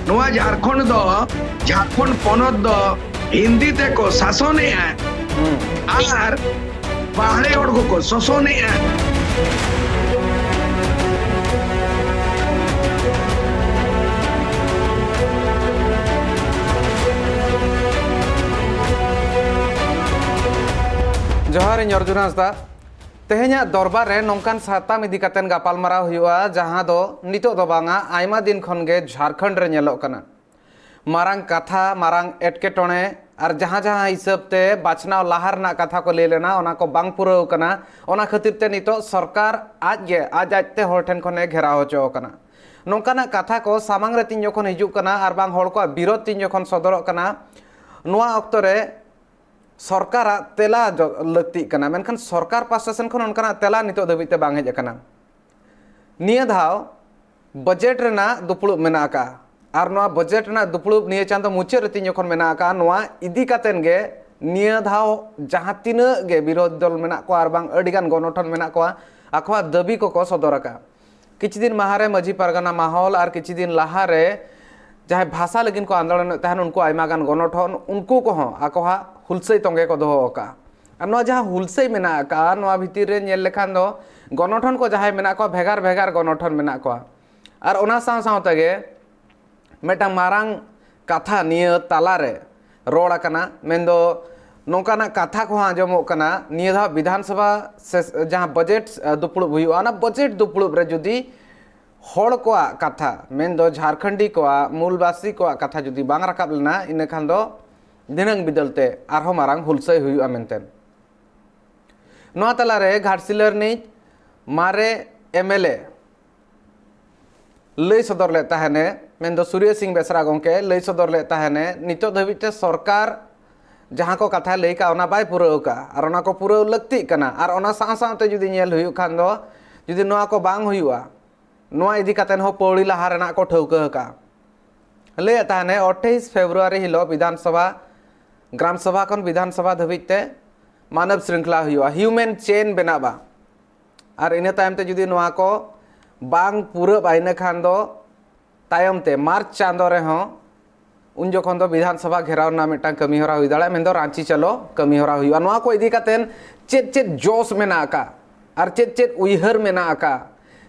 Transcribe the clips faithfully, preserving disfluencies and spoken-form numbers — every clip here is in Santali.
ᱱᱚᱣᱟ ᱡᱷᱟᱲᱠᱷᱚᱸᱰ ᱫᱚ, ᱡᱷᱟᱲᱠᱷᱚᱸᱰ ᱯᱚᱱᱚᱛ ᱫᱚ ᱦᱤᱱᱫᱤ ᱛᱮᱠᱚ ᱥᱟᱥᱚᱱᱮᱜᱼᱟ ᱟᱨ ᱵᱟᱦᱨᱮ ᱦᱚᱲ ᱠᱚᱠᱚ ᱥᱚᱥᱚᱱᱮᱜᱼᱟ᱾ ᱡᱚᱦᱟᱨ, ᱤᱧ ᱚᱨᱡᱩᱱ ᱦᱟᱸᱥᱫᱟ᱾ ᱛᱮᱦᱮᱧᱟᱜ ᱫᱚᱨᱵᱟᱨ ᱨᱮ ᱱᱚᱝᱠᱟᱱ ᱥᱟᱛᱟᱢ ᱤᱫᱤ ᱠᱟᱛᱮ ᱜᱟᱯᱟᱞᱢᱟᱨᱟᱣ ᱦᱩᱭᱩᱜᱼᱟ, ᱡᱟᱦᱟᱸ ᱫᱚ ᱱᱤᱛᱚᱜ ᱫᱚ ᱵᱟᱝᱟ, ᱟᱭᱢᱟ ᱫᱤᱱ ᱠᱷᱚᱱ ᱜᱮ ᱡᱷᱟᱲᱠᱷᱚᱸᱰ ᱨᱮ ᱧᱮᱞᱚᱜ ᱠᱟᱱᱟ᱾ ᱢᱟᱨᱟᱝ ᱠᱟᱛᱷᱟ, ᱢᱟᱨᱟᱝ ᱮᱴᱠᱮᱴᱚᱬᱮ, ᱟᱨ ᱡᱟᱦᱟᱸ ᱡᱟᱦᱟᱸ ᱦᱤᱥᱟᱹᱵ ᱛᱮ ᱵᱟᱪᱷᱱᱟᱣ ᱞᱟᱦᱟ ᱨᱮᱱᱟᱜ ᱠᱟᱛᱷᱟ ᱠᱚ ᱞᱟᱹᱭ ᱞᱮᱱᱟ, ᱚᱱᱟ ᱠᱚ ᱵᱟᱝ ᱯᱩᱨᱟᱹᱣ ᱠᱟᱱᱟ᱾ ᱚᱱᱟ ᱠᱷᱟᱹᱛᱤᱨ ᱛᱮ ᱱᱤᱛᱚᱜ ᱥᱚᱨᱠᱟᱨ ᱟᱡ ᱜᱮ ᱟᱡ ᱟᱡ ᱛᱮ ᱦᱚᱲ ᱴᱷᱮᱱ ᱠᱷᱚᱱᱮ ᱜᱷᱮᱨᱟᱣ ᱦᱚᱪᱚ ᱟᱠᱟᱱᱟ᱾ ᱱᱚᱝᱠᱟᱱᱟᱜ ᱠᱟᱛᱷᱟ ᱠᱚ ᱥᱟᱢᱟᱝ ᱨᱮ ᱛᱤᱧ ᱡᱚᱠᱷᱚᱱ ᱦᱤᱡᱩᱜ ᱠᱟᱱᱟ ᱟᱨ ᱵᱟᱝ ᱦᱚᱲ ᱠᱚᱣᱟᱜ ᱵᱤᱨᱳᱫᱷ ᱛᱤᱧ ᱡᱚᱠᱷᱚᱱ ᱥᱚᱫᱚᱨᱚᱜ ᱠᱟᱱᱟ, ᱱᱚᱣᱟ ᱚᱠᱛᱚ ᱨᱮ ᱥᱚᱨᱠᱟᱨᱟᱜ ᱛᱮᱞᱟ ᱡᱚ-, ᱞᱟᱹᱠᱛᱤᱜ ᱠᱟᱱᱟ, ᱢᱮᱱᱠᱷᱟᱱ ᱥᱚᱨᱠᱟᱨ ᱯᱟᱥᱴᱟ ᱥᱮᱱ ᱠᱷᱚᱱ ᱚᱱᱠᱟᱱᱟᱜ ᱛᱮᱞᱟ ᱱᱤᱛᱚᱜ ᱫᱷᱟᱹᱵᱤᱡ ᱛᱮ ᱵᱟᱝ ᱦᱮᱡ ᱟᱠᱟᱱᱟ᱾ ᱱᱤᱭᱟᱹ ᱫᱷᱟᱣ ᱵᱟᱡᱮᱴ ᱨᱮᱱᱟᱜ ᱫᱩᱯᱲᱩᱵ ᱢᱮᱱᱟᱜ ᱟᱠᱟᱫᱼᱟ, ᱟᱨ ᱱᱚᱣᱟ ᱵᱟᱡᱮᱴ ᱨᱮᱱᱟᱜ ᱫᱩᱯᱲᱩᱵ ᱱᱤᱭᱟᱹ ᱪᱟᱸᱫᱚ ᱢᱩᱪᱟᱹᱫ ᱨᱮ ᱛᱤᱧ ᱡᱚᱠᱷᱚᱱ ᱢᱮᱱᱟᱜ ᱟᱠᱟᱫᱼᱟ, ᱱᱚᱣᱟ ᱤᱫᱤ ᱠᱟᱛᱮᱱ ᱜᱮ ᱱᱤᱭᱟᱹ ᱫᱷᱟᱣ ᱡᱟᱦᱟᱸ ᱛᱤᱱᱟᱹᱜ ᱜᱮ ᱵᱤᱨᱳᱫᱷ ᱫᱚᱞ ᱢᱮᱱᱟᱜ ᱠᱚᱣᱟ ᱟᱨ ᱵᱟᱝ ᱟᱹᱰᱤᱜᱟᱱ ᱜᱚᱱᱚᱴᱷᱚᱱ ᱢᱮᱱᱟᱜ ᱠᱚᱣᱟ, ᱟᱠᱚᱣᱟᱜ ᱫᱟᱹᱵᱤ ᱠᱚᱠᱚ ᱥᱚᱫᱚᱨ ᱟᱠᱟᱫᱼᱟ᱾ ᱠᱤᱪᱷᱩ ᱫᱤᱱ ᱢᱟᱦᱟ ᱨᱮ ᱢᱟᱹᱡᱷᱤ ᱯᱟᱨᱜᱟᱱᱟ ᱢᱟᱦᱚᱞ ᱟᱨ ᱠᱤᱪᱷᱩ ᱫᱤᱱ ᱞᱟᱦᱟ ᱨᱮ ᱡᱟᱦᱟᱸᱭ ᱵᱷᱟᱥᱟ ᱞᱟᱹᱜᱤᱫ ᱠᱚ ᱟᱱᱫᱳᱞᱚᱱᱮᱫ ᱛᱟᱦᱮᱱ, ᱩᱱᱠᱩ ᱟᱭᱢᱟ ᱜᱟᱱ ᱜᱚᱱᱚᱴᱷᱚᱱ, ᱩᱱᱠᱩ ᱠᱚᱦᱚᱸ ᱟᱠᱚᱣᱟᱜ ᱦᱩᱞᱥᱟᱹᱭ ᱛᱚᱸᱜᱮ ᱠᱚ ᱫᱚᱦᱚ ᱟᱠᱟᱫᱼᱟ᱾ ᱟᱨ ᱱᱚᱣᱟ ᱡᱟᱦᱟᱸ ᱦᱩᱞᱥᱟᱹᱭ ᱢᱮᱱᱟᱜ ᱟᱠᱟᱫᱼᱟ, ᱱᱚᱣᱟ ᱵᱷᱤᱛᱤᱨ ᱨᱮ ᱧᱮᱞ ᱞᱮᱠᱷᱟᱱ ᱫᱚ ᱜᱚᱱᱚᱴᱷᱚᱱ ᱠᱚ ᱡᱟᱦᱟᱸᱭ ᱢᱮᱱᱟᱜ ᱠᱚᱣᱟ, ᱵᱷᱮᱜᱟᱨ ᱵᱷᱮᱜᱟᱨ ᱜᱚᱱᱚᱴᱷᱚᱱ ᱢᱮᱱᱟᱜ ᱠᱚᱣᱟ᱾ ᱟᱨ ᱚᱱᱟ ᱥᱟᱶ ᱥᱟᱶ ᱛᱮᱜᱮ ᱢᱤᱫᱴᱟᱝ ᱢᱟᱨᱟᱝ ᱠᱟᱛᱷᱟ ᱱᱤᱭᱟᱹ ᱛᱟᱞᱟᱨᱮ ᱨᱚᱲ ᱟᱠᱟᱱᱟ, ᱢᱮᱱᱫᱚ ᱱᱚᱝᱠᱟᱱᱟᱜ ᱠᱟᱛᱷᱟ ᱠᱚᱦᱚᱸ ᱟᱸᱡᱚᱢᱚᱜ ᱠᱟᱱᱟ, ᱱᱤᱭᱟᱹ ᱫᱷᱟᱣ ᱵᱤᱫᱷᱟᱱ ᱥᱚᱵᱷᱟ ᱥᱮᱥ-, ᱡᱟᱦᱟᱸ ᱵᱟᱡᱮᱴ, ᱮ, ᱫᱩᱯᱲᱩᱵ ᱦᱩᱭᱩᱜᱼᱟ, ᱚᱱᱟ ᱵᱟᱡᱮᱴ ᱫᱩᱯᱲᱩᱵ ᱨᱮ ᱡᱩᱫᱤ ᱦᱚᱲ ᱠᱚᱣᱟᱜ ᱠᱟᱛᱷᱟ, ᱢᱮᱱᱫᱚ ᱡᱷᱟᱲᱠᱷᱚᱸᱰᱤ ᱠᱚᱣᱟᱜ, ᱢᱩᱞᱵᱟᱥᱤ ᱠᱚᱣᱟᱜ ᱠᱟᱛᱷᱟ ᱡᱩᱫᱤ ᱵᱟᱝ ᱨᱟᱠᱟᱵ ᱞᱮᱱᱟ, ᱤᱱᱟᱹ ᱠᱷᱟᱱ ᱫᱚ ᱫᱷᱤᱱᱟᱹᱝ ᱵᱤᱫᱟᱹᱞ ᱛᱮ ᱟᱨᱦᱚᱸ ᱢᱟᱨᱟᱝ ᱦᱩᱞᱥᱟᱹᱭ ᱦᱩᱭᱩᱜᱼᱟ ᱢᱮᱱᱛᱮ᱾ ᱱᱚᱣᱟ ᱛᱟᱞᱟᱨᱮ ᱜᱷᱟᱴᱥᱤᱞᱟᱹ ᱨᱤᱱᱤᱡ ᱢᱟᱨᱮ ᱮᱢ ᱮᱞ ᱮ ᱞᱟᱹᱭ ᱥᱚᱫᱚᱨ ᱞᱮᱫ ᱛᱟᱦᱮᱱᱮ, ᱢᱮᱱᱫᱚ ᱥᱩᱨᱭᱚ ᱥᱤᱝ ᱵᱮᱥᱨᱟ ᱜᱚᱢᱠᱮ ᱞᱟᱹᱭ ᱥᱚᱫᱚᱨ ᱞᱮᱫ ᱛᱟᱦᱮᱱᱮ, ᱱᱤᱛᱚᱜ ᱫᱷᱟᱹᱵᱤᱡ ᱛᱮ ᱥᱚᱨᱠᱟᱨ ᱡᱟᱦᱟᱸ ᱠᱚ ᱠᱟᱛᱷᱟᱭ ᱞᱟᱹᱭ ᱠᱟᱜ, ᱚᱱᱟ ᱵᱟᱭ ᱯᱩᱨᱟᱹᱣ ᱠᱟᱜ, ᱟᱨ ᱚᱱᱟ ᱠᱚ ᱯᱩᱨᱟᱹᱣ ᱞᱟᱹᱠᱛᱤᱜ ᱠᱟᱱᱟ᱾ ᱟᱨ ᱚᱱᱟ ᱥᱟᱶ ᱥᱟᱶᱛᱮ ᱡᱩᱫᱤ ᱧᱮᱞ ᱦᱩᱭᱩᱜ ᱠᱷᱟᱱ ᱫᱚ, ᱡᱩᱫᱤ ᱱᱚᱣᱟ ᱠᱚ ᱵᱟᱝ ᱦᱩᱭᱩᱜᱼᱟ, ᱱᱚᱣᱟ ᱤᱫᱤ ᱠᱟᱛᱮ ᱦᱚᱸ ᱯᱟᱹᱣᱲᱤ ᱞᱟᱦᱟ ᱨᱮᱱᱟᱜ ᱠᱚ ᱴᱷᱟᱹᱣᱠᱟᱹ ᱟᱠᱟᱫᱼᱟ᱾ ᱞᱟᱹᱭᱮᱫ ᱛᱟᱦᱮᱱᱮ, ᱟᱴᱷᱟᱭᱤᱥ ᱯᱷᱮᱵᱽᱨᱩᱣᱟᱨᱤ ᱦᱤᱞᱳᱜ ᱵᱤᱫᱷᱟᱱ ᱥᱚᱵᱷᱟ, ᱜᱨᱟᱢ ᱥᱚᱵᱷᱟ ᱠᱷᱚᱱ ᱵᱤᱫᱷᱟᱱ ᱥᱚᱵᱷᱟ ᱫᱷᱟᱹᱵᱤᱡ ᱛᱮ ᱢᱟᱱᱚᱵ ᱥᱨᱤᱝᱠᱷᱞᱟ ᱦᱩᱭᱩᱜᱼᱟ, ᱦᱤᱭᱩᱢᱮᱱ ᱪᱮᱱ ᱵᱮᱱᱟᱜᱼᱟ᱾ ᱟᱨ ᱤᱱᱟᱹ ᱛᱟᱭᱚᱢ ᱛᱮ ᱡᱩᱫᱤ ᱱᱚᱣᱟ ᱠᱚ ᱵᱟᱝ ᱯᱩᱨᱟᱹᱜᱼᱟ, ᱤᱱᱟᱹ ᱠᱷᱟᱱ ᱫᱚ ᱛᱟᱭᱚᱢ ᱛᱮ ᱢᱟᱨᱪ ᱪᱟᱸᱫᱚ ᱨᱮᱦᱚᱸ ᱩᱱ ᱡᱚᱠᱷᱚᱱ ᱫᱚ ᱵᱤᱫᱷᱟᱱ ᱥᱚᱵᱷᱟ ᱜᱷᱮᱨᱟᱣ ᱨᱮᱱᱟᱜ ᱢᱤᱫᱴᱟᱝ ᱠᱟᱹᱢᱤ ᱦᱚᱨᱟ ᱦᱩᱭ ᱫᱟᱲᱮᱭᱟᱜᱼᱟ, ᱢᱮᱱᱫᱚ ᱨᱟᱸᱪᱤ ᱪᱚᱞᱚ ᱠᱟᱹᱢᱤ ᱦᱚᱨᱟ ᱦᱩᱭᱩᱜᱼᱟ᱾ ᱱᱚᱣᱟ ᱠᱚ ᱤᱫᱤ ᱠᱟᱛᱮ ᱪᱮᱫ ᱪᱮᱫ ᱡᱚᱥ ᱢᱮᱱᱟᱜ ᱟᱠᱟᱫ ᱟᱨ ᱪᱮᱫ ᱪᱮᱫ ᱩᱭᱦᱟᱹᱨ ᱢᱮᱱᱟᱜ ᱟᱠᱟᱫ,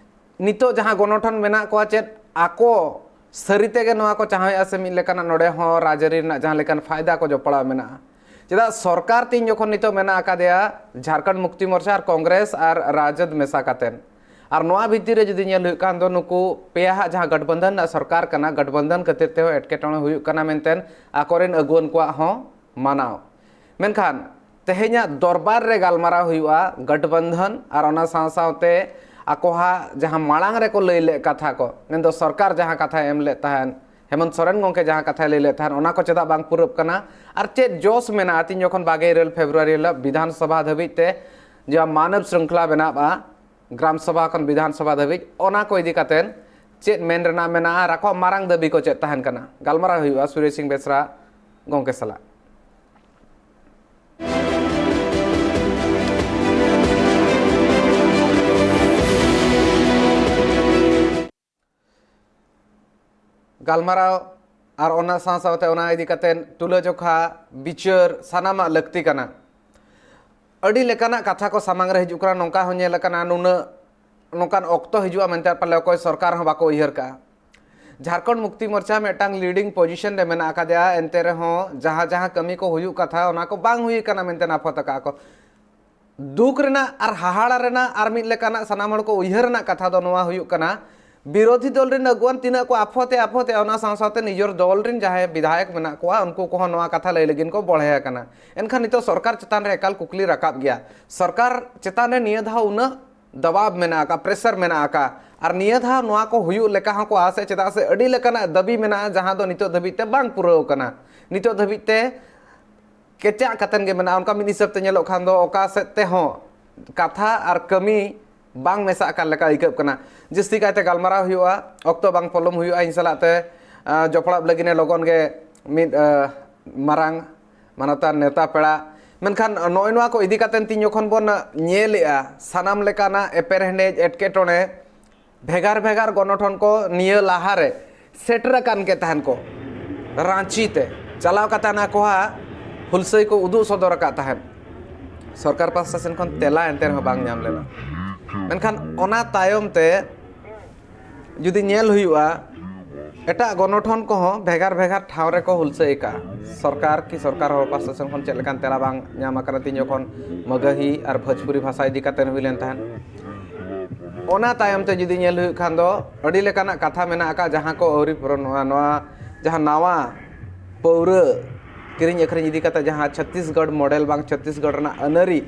ᱱᱤᱛᱚᱜ ᱡᱟᱦᱟᱸ ᱜᱚᱱᱚᱴᱷᱚᱱ ᱢᱮᱱᱟᱜ ᱠᱚᱣᱟ, ᱪᱮᱫ ᱟᱠᱚ ᱥᱟᱹᱨᱤ ᱛᱮᱜᱮ ᱱᱚᱣᱟ ᱠᱚ ᱪᱟᱦᱟᱣᱮᱫᱼᱟ ᱥᱮ ᱢᱤᱫ ᱞᱮᱠᱟᱱᱟᱜ ᱱᱚᱰᱮ ᱦᱚᱸ ᱨᱟᱡᱽᱟᱹᱨᱤ ᱨᱮᱱᱟᱜ ᱡᱟᱦᱟᱸ ᱞᱮᱠᱟᱱ ᱯᱷᱟᱭᱫᱟ ᱠᱚ ᱡᱚᱯᱲᱟᱣ ᱢᱮᱱᱟᱜᱼᱟ? ᱪᱮᱫᱟᱜ ᱥᱚᱨᱠᱟᱨ ᱛᱤᱧ ᱡᱚᱠᱷᱚᱱ ᱱᱤᱛᱚᱜ ᱢᱮᱱᱟᱜ ᱟᱠᱟᱫᱮᱭᱟ ᱡᱷᱟᱲᱠᱷᱚᱸᱰ ᱢᱩᱠᱛᱤ ᱢᱳᱨᱪᱟ ᱟᱨ ᱠᱚᱝᱜᱨᱮᱥ ᱟᱨ ᱨᱟᱡᱚᱫ ᱢᱮᱥᱟ ᱠᱟᱛᱮ, ᱟᱨ ᱱᱚᱣᱟ ᱵᱷᱤᱛᱤᱨ ᱨᱮ ᱡᱩᱫᱤ ᱧᱮᱞ ᱦᱩᱭᱩᱜ ᱠᱷᱟᱱ ᱫᱚ ᱱᱩᱠᱩ ᱯᱮᱭᱟ ᱦᱟᱜ ᱡᱟᱦᱟᱸ ᱜᱟᱴᱵᱟᱱᱫᱷᱟᱱ ᱨᱮᱱᱟᱜ ᱥᱚᱨᱠᱟᱨ ᱠᱟᱱᱟ, ᱜᱟᱴᱵᱟᱱᱫᱷᱟᱱ ᱠᱷᱟᱹᱛᱤᱨ ᱛᱮᱦᱚᱸ ᱮᱴᱠᱮᱴᱚᱬᱮ ᱦᱩᱭᱩᱜ ᱠᱟᱱᱟ ᱢᱮᱱᱛᱮ ᱟᱠᱚᱨᱮᱱ ᱟᱹᱜᱩᱣᱟᱹᱱ ᱠᱚᱣᱟᱜ ᱦᱚᱸ ᱢᱟᱱᱟᱣ᱾ ᱢᱮᱱᱠᱷᱟᱱ ᱛᱮᱦᱮᱧᱟᱜ ᱫᱚᱨᱵᱟᱨ ᱨᱮ ᱜᱟᱞᱢᱟᱨᱟᱣ ᱦᱩᱭᱩᱜᱼᱟ ᱜᱟᱴᱵᱟᱱᱫᱷᱟᱱ ᱟᱨ ᱚᱱᱟ ᱥᱟᱶ ᱥᱟᱶᱛᱮ ᱟᱠᱚᱣᱟᱜ ᱡᱟᱦᱟᱸ ᱢᱟᱲᱟᱝ ᱨᱮᱠᱚ ᱞᱟᱹᱭ ᱞᱮᱫ ᱠᱟᱛᱷᱟ ᱠᱚ, ᱢᱮᱱᱫᱚ ᱥᱚᱨᱠᱟᱨ ᱡᱟᱦᱟᱸ ᱠᱟᱛᱷᱟᱭ ᱮᱢ ᱞᱮᱫ ᱛᱟᱦᱮᱸᱱ, ᱦᱮᱢᱚᱱᱛ ᱥᱚᱨᱮᱱ ᱜᱚᱢᱠᱮ ᱡᱟᱦᱟᱸ ᱠᱟᱛᱷᱟᱭ ᱞᱟᱹᱭ ᱞᱮᱫ ᱛᱟᱦᱮᱸᱱ, ᱚᱱᱟ ᱠᱚ ᱪᱮᱫᱟᱜ ᱵᱟᱝ ᱯᱩᱨᱟᱹᱜ ᱠᱟᱱᱟ ᱟᱨ ᱪᱮᱫ ᱡᱚᱥ ᱢᱮᱱᱟᱜᱼᱟ ᱛᱤᱧ ᱡᱚᱠᱷᱚᱱ ᱵᱟᱜᱮ ᱤᱨᱟᱹᱞ ᱯᱷᱮᱵᱽᱨᱩᱣᱟᱨᱤ ᱦᱤᱞᱳᱜ ᱵᱤᱫᱷᱟᱱ ᱥᱚᱵᱷᱟ ᱫᱷᱟᱹᱵᱤᱡ ᱛᱮ ᱡᱟᱦᱟᱸ ᱢᱟᱱᱚᱵ ᱥᱨᱤᱝᱠᱷᱚᱞᱟ ᱵᱮᱱᱟᱜᱼᱟ, ᱜᱨᱟᱢ ᱥᱚᱵᱷᱟ ᱠᱷᱚᱱ ᱵᱤᱫᱷᱟᱱ ᱥᱚᱵᱷᱟ ᱫᱷᱟᱹᱵᱤᱡ, ᱚᱱᱟ ᱠᱚ ᱤᱫᱤ ᱠᱟᱛᱮ ᱪᱮᱫ ᱢᱮᱱ ᱨᱮᱱᱟᱜ ᱢᱮᱱᱟᱜᱼᱟ ᱟᱨ ᱟᱠᱚᱣᱟᱜ ᱢᱟᱨᱟᱝ ᱫᱟᱹᱵᱤ ᱠᱚ ᱪᱮᱫ ᱛᱟᱦᱮᱱ ᱠᱟᱱᱟ, ᱜᱟᱞᱢᱟᱨᱟᱣ ᱦᱩᱭᱩᱜᱼᱟ ᱥᱩᱨᱮᱥ ᱥᱤᱝ ᱵᱮᱥᱨᱟ ᱜᱚᱢᱠᱮ ᱥᱟᱞᱟᱜ᱾ ᱜᱟᱞᱢᱟᱨᱟᱣ ᱟᱨ ᱚᱱᱟ ᱥᱟᱶ ᱥᱟᱶᱛᱮ ᱚᱱᱟ ᱤᱫᱤ ᱠᱟᱛᱮ ᱛᱩᱞᱟᱹᱡᱚᱠᱷᱟ ᱵᱤᱪᱟᱹᱨ ᱥᱟᱱᱟᱢᱟᱜ ᱞᱟᱹᱠᱛᱤ ᱠᱟᱱᱟ᱾ ᱟᱹᱰᱤ ᱞᱮᱠᱟᱱᱟᱜ ᱠᱟᱛᱷᱟ ᱠᱚ ᱥᱟᱢᱟᱝ ᱨᱮ ᱦᱤᱡᱩᱜ ᱠᱟᱱᱟ, ᱱᱚᱝᱠᱟ ᱦᱚᱸ ᱧᱮᱞ ᱟᱠᱟᱱᱟ ᱱᱩᱱᱟᱹᱜ ᱱᱚᱝᱠᱟᱱ ᱚᱠᱛᱚ ᱦᱤᱡᱩᱜᱼᱟ ᱢᱮᱱᱛᱮ ᱯᱟᱞᱮ ᱚᱠᱚᱭ ᱥᱚᱨᱠᱟᱨ ᱦᱚᱸ ᱵᱟᱠᱚ ᱩᱭᱦᱟᱹᱨ ᱠᱟᱜᱼᱟ᱾ ᱡᱷᱟᱲᱠᱷᱚᱸᱰ ᱢᱩᱠᱛᱤ ᱢᱳᱨᱪᱟ ᱢᱤᱫᱴᱟᱝ ᱞᱤᱰᱤᱝ ᱯᱚᱡᱤᱥᱚᱱ ᱨᱮ ᱢᱮᱱᱟᱜ ᱟᱠᱟᱫᱮᱭᱟ, ᱮᱱᱛᱮ ᱨᱮᱦᱚᱸ ᱡᱟᱦᱟᱸ ᱡᱟᱦᱟᱸ ᱠᱟᱹᱢᱤ ᱠᱚ ᱦᱩᱭᱩᱜ ᱠᱟᱛᱷᱟ ᱚᱱᱟ ᱠᱚ ᱵᱟᱝ ᱦᱩᱭ ᱟᱠᱟᱱᱟ ᱢᱮᱱᱛᱮ ᱟᱯᱷᱚᱛ ᱟᱠᱟᱫᱼᱟ ᱠᱚ᱾ ᱫᱩᱠ ᱨᱮᱱᱟᱜ ᱟᱨ ᱦᱟᱦᱟᱲᱟ ᱨᱮᱱᱟᱜ ᱟᱨ ᱢᱤᱫ ᱞᱮᱠᱟᱱᱟᱜ ᱥᱟᱱᱟᱢ ᱦᱚᱲ ᱠᱚ ᱩᱭᱦᱟᱹᱨ ᱨᱮᱱᱟᱜ ᱠᱟᱛᱷᱟ ᱫᱚ ᱱᱚᱣᱟ ᱦᱩᱭᱩᱜ ᱠᱟᱱᱟ, ᱵᱤᱨᱳᱫᱷᱤ ᱫᱚᱞ ᱨᱮᱱ ᱟᱹᱜᱩᱣᱟᱹᱱ ᱛᱤᱱᱟᱹᱜ ᱠᱚ ᱟᱯᱷᱚᱛᱮ ᱟᱯᱷᱚᱛᱮ, ᱚᱱᱟ ᱥᱟᱶ ᱥᱟᱶᱛᱮ ᱱᱤᱡᱚᱨ ᱫᱚᱞ ᱨᱮᱱ ᱡᱟᱦᱟᱸᱭ ᱵᱤᱫᱷᱟᱭᱚᱠ ᱢᱮᱱᱟᱜ ᱠᱚᱣᱟ ᱩᱱᱠᱩ ᱠᱚᱦᱚᱸ ᱱᱚᱣᱟ ᱠᱟᱛᱷᱟ ᱞᱟᱹᱭ ᱞᱟᱹᱜᱤᱫ ᱠᱚ ᱵᱚᱲᱦᱮ ᱟᱠᱟᱱᱟ᱾ ᱮᱱᱠᱷᱟᱱ ᱱᱤᱛᱚᱜ ᱥᱚᱨᱠᱟᱨ ᱪᱮᱛᱟᱱ ᱨᱮ ᱮᱠᱟᱞ ᱠᱩᱠᱞᱤ ᱨᱟᱠᱟᱵ ᱜᱮᱭᱟ, ᱥᱚᱨᱠᱟᱨ ᱪᱮᱛᱟᱱ ᱨᱮ ᱱᱤᱭᱟᱹ ᱫᱷᱟᱣ ᱩᱱᱟᱹᱜ ᱫᱟᱵᱟᱣ ᱢᱮᱱᱟᱜ ᱟᱠᱟᱫ, ᱯᱨᱮᱥᱟᱨ ᱢᱮᱱᱟᱜ ᱟᱠᱟᱫ, ᱟᱨ ᱱᱤᱭᱟᱹ ᱫᱷᱟᱣ ᱱᱚᱣᱟ ᱠᱚ ᱦᱩᱭᱩᱜ ᱞᱮᱠᱟ ᱦᱚᱸᱠᱚ ᱟᱥᱮ, ᱪᱮᱫᱟᱜ ᱥᱮ ᱟᱹᱰᱤ ᱞᱮᱠᱟᱱᱟᱜ ᱫᱟᱹᱵᱤ ᱢᱮᱱᱟᱜᱼᱟ ᱡᱟᱦᱟᱸ ᱫᱚ ᱱᱤᱛᱚᱜ ᱫᱷᱟᱹᱵᱤᱡ ᱛᱮ ᱵᱟᱝ ᱯᱩᱨᱟᱹᱣ ᱟᱠᱟᱱᱟ᱾ ᱱᱤᱛᱚᱜ ᱫᱷᱟᱹᱵᱤᱡ ᱛᱮ ᱠᱮᱪᱟᱜ ᱠᱟᱛᱮᱱ ᱜᱮ ᱢᱮᱱᱟᱜᱼᱟ᱾ ᱚᱱᱠᱟ ᱢᱤᱫ ᱦᱤᱥᱟᱹᱵ ᱛᱮ ᱧᱮᱞᱚᱜ ᱠᱷᱟᱱ ᱫᱚ ᱚᱠᱟ ᱥᱮᱫ ᱛᱮᱦᱚᱸ ᱠᱟᱛᱷᱟ ᱟᱨ ᱠᱟᱹᱢᱤ ᱵᱟᱝ ᱢᱮᱥᱟᱜ ᱠᱟᱱ ᱞᱮᱠᱟ ᱟᱹᱭᱠᱟᱹᱜ ᱠᱟᱱᱟ᱾ ᱡᱟᱹᱥᱛᱤ ᱠᱟᱭᱛᱮ ᱜᱟᱞᱢᱟᱨᱟᱣ ᱦᱩᱭᱩᱜᱼᱟ, ᱚᱠᱛᱚ ᱵᱟᱝ ᱯᱚᱞᱚᱢ ᱦᱩᱭᱩᱜᱼᱟ᱾ ᱤᱧ ᱥᱟᱞᱟᱜ ᱛᱮ, ᱟ, ᱡᱚᱯᱲᱟᱣ ᱞᱟᱹᱜᱤᱫ ᱮ ᱞᱚᱜᱚᱱ ᱜᱮ ᱢᱤᱫ, ᱟ, ᱢᱟᱨᱟᱝ ᱢᱟᱱᱚᱛᱟᱱ ᱱᱮᱣᱛᱟ ᱯᱮᱲᱟ᱾ ᱢᱮᱱᱠᱷᱟᱱ ᱱᱚᱜᱼᱚᱭ ᱱᱚᱣᱟ ᱠᱚ ᱤᱫᱤ ᱠᱟᱛᱮ ᱛᱤᱧ ᱡᱚᱠᱷᱚᱱ ᱵᱚᱱ ᱧᱮᱞᱮᱜᱼᱟ, ᱥᱟᱱᱟᱢ ᱞᱮᱠᱟᱱᱟᱜ ᱮᱯᱮᱨᱦᱮᱸᱰᱮᱡ, ᱮᱴᱠᱮᱴᱚᱬᱮ, ᱵᱷᱮᱜᱟᱨ ᱵᱷᱮᱜᱟᱨ ᱜᱚᱱᱚᱴᱷᱚᱱ ᱠᱚ ᱱᱤᱭᱟᱹ ᱞᱟᱦᱟᱨᱮ ᱥᱮᱴᱮᱨ ᱟᱠᱟᱱ ᱜᱮ ᱛᱟᱦᱮᱱ ᱠᱚ ᱨᱟᱸᱪᱤ ᱛᱮ᱾ ᱪᱟᱞᱟᱣ ᱠᱟᱛᱮ ᱟᱠᱚᱣᱟᱜ ᱦᱩᱞᱥᱟᱹᱭ ᱠᱚ ᱩᱫᱩᱜ ᱥᱚᱫᱚᱨ ᱟᱠᱟᱫ ᱛᱟᱦᱮᱸᱫ᱾ ᱥᱚᱨᱠᱟᱨ ᱯᱟᱥᱴᱟ ᱥᱮᱱ ᱠᱷᱚᱱ ᱛᱮᱞᱟ ᱮᱱᱛᱮ ᱨᱮᱦᱚᱸ ᱵᱟᱝ ᱧᱟᱢ ᱞᱮᱱᱟ᱾ ᱢᱮᱱᱠᱷᱟᱱ ᱚᱱᱟ ᱛᱟᱭᱚᱢ ᱛᱮ ᱡᱩᱫᱤ ᱧᱮᱞ ᱦᱩᱭᱩᱜᱼᱟ, ᱮᱴᱟᱜ ᱜᱚᱱᱚᱴᱷᱚᱱ ᱠᱚᱦᱚᱸ ᱵᱷᱮᱜᱟᱨ ᱵᱷᱮᱜᱟᱨ ᱴᱷᱟᱶ ᱨᱮᱠᱚ ᱦᱩᱞᱥᱟᱹᱭ ᱟᱠᱟᱫᱼᱟ᱾ ᱥᱚᱨᱠᱟᱨ ᱠᱤ ᱥᱚᱨᱠᱟᱨ ᱦᱚᱲ ᱯᱟᱥᱴᱟ ᱥᱮᱱ ᱠᱷᱚᱱ ᱪᱮᱫ ᱞᱮᱠᱟᱱ ᱛᱮᱞᱟ ᱵᱟᱝ ᱧᱟᱢ ᱟᱠᱟᱱᱟ, ᱛᱤᱧ ᱡᱚᱠᱷᱚᱱ ᱢᱟᱜᱟᱦᱤ ᱟᱨ ᱵᱷᱳᱡᱽᱯᱩᱨᱤ ᱵᱷᱟᱥᱟ ᱤᱫᱤ ᱠᱟᱛᱮ ᱦᱩᱭ ᱞᱮᱱ ᱛᱟᱦᱮᱸᱫ᱾ ᱚᱱᱟ ᱛᱟᱭᱚᱢ ᱛᱮ ᱡᱩᱫᱤ ᱧᱮᱞ ᱦᱩᱭᱩᱜ ᱠᱷᱟᱱ ᱫᱚ ᱟᱹᱰᱤ ᱞᱮᱠᱟᱱᱟᱜ ᱠᱟᱛᱷᱟ ᱢᱮᱱᱟᱜ ᱟᱠᱟᱫ, ᱡᱟᱦᱟᱸ ᱠᱚ ᱟᱹᱣᱨᱤ ᱯᱩᱨᱚᱱᱚᱜᱼᱟ᱾ ᱱᱚᱣᱟ ᱡᱟᱦᱟᱸ ᱱᱟᱣᱟ ᱯᱟᱹᱣᱨᱟᱹ ᱠᱤᱨᱤᱧ ᱟᱹᱠᱷᱨᱤᱧ ᱤᱫᱤ ᱠᱟᱛᱮ ᱡᱟᱦᱟᱸ ᱪᱷᱚᱛᱤᱥᱜᱚᱲ ᱢᱚᱰᱮᱞ ᱵᱟᱝ ᱪᱷᱚᱛᱤᱥᱜᱚᱲ ᱨᱮᱱᱟᱜ ᱟᱹᱱᱟᱹᱨᱤ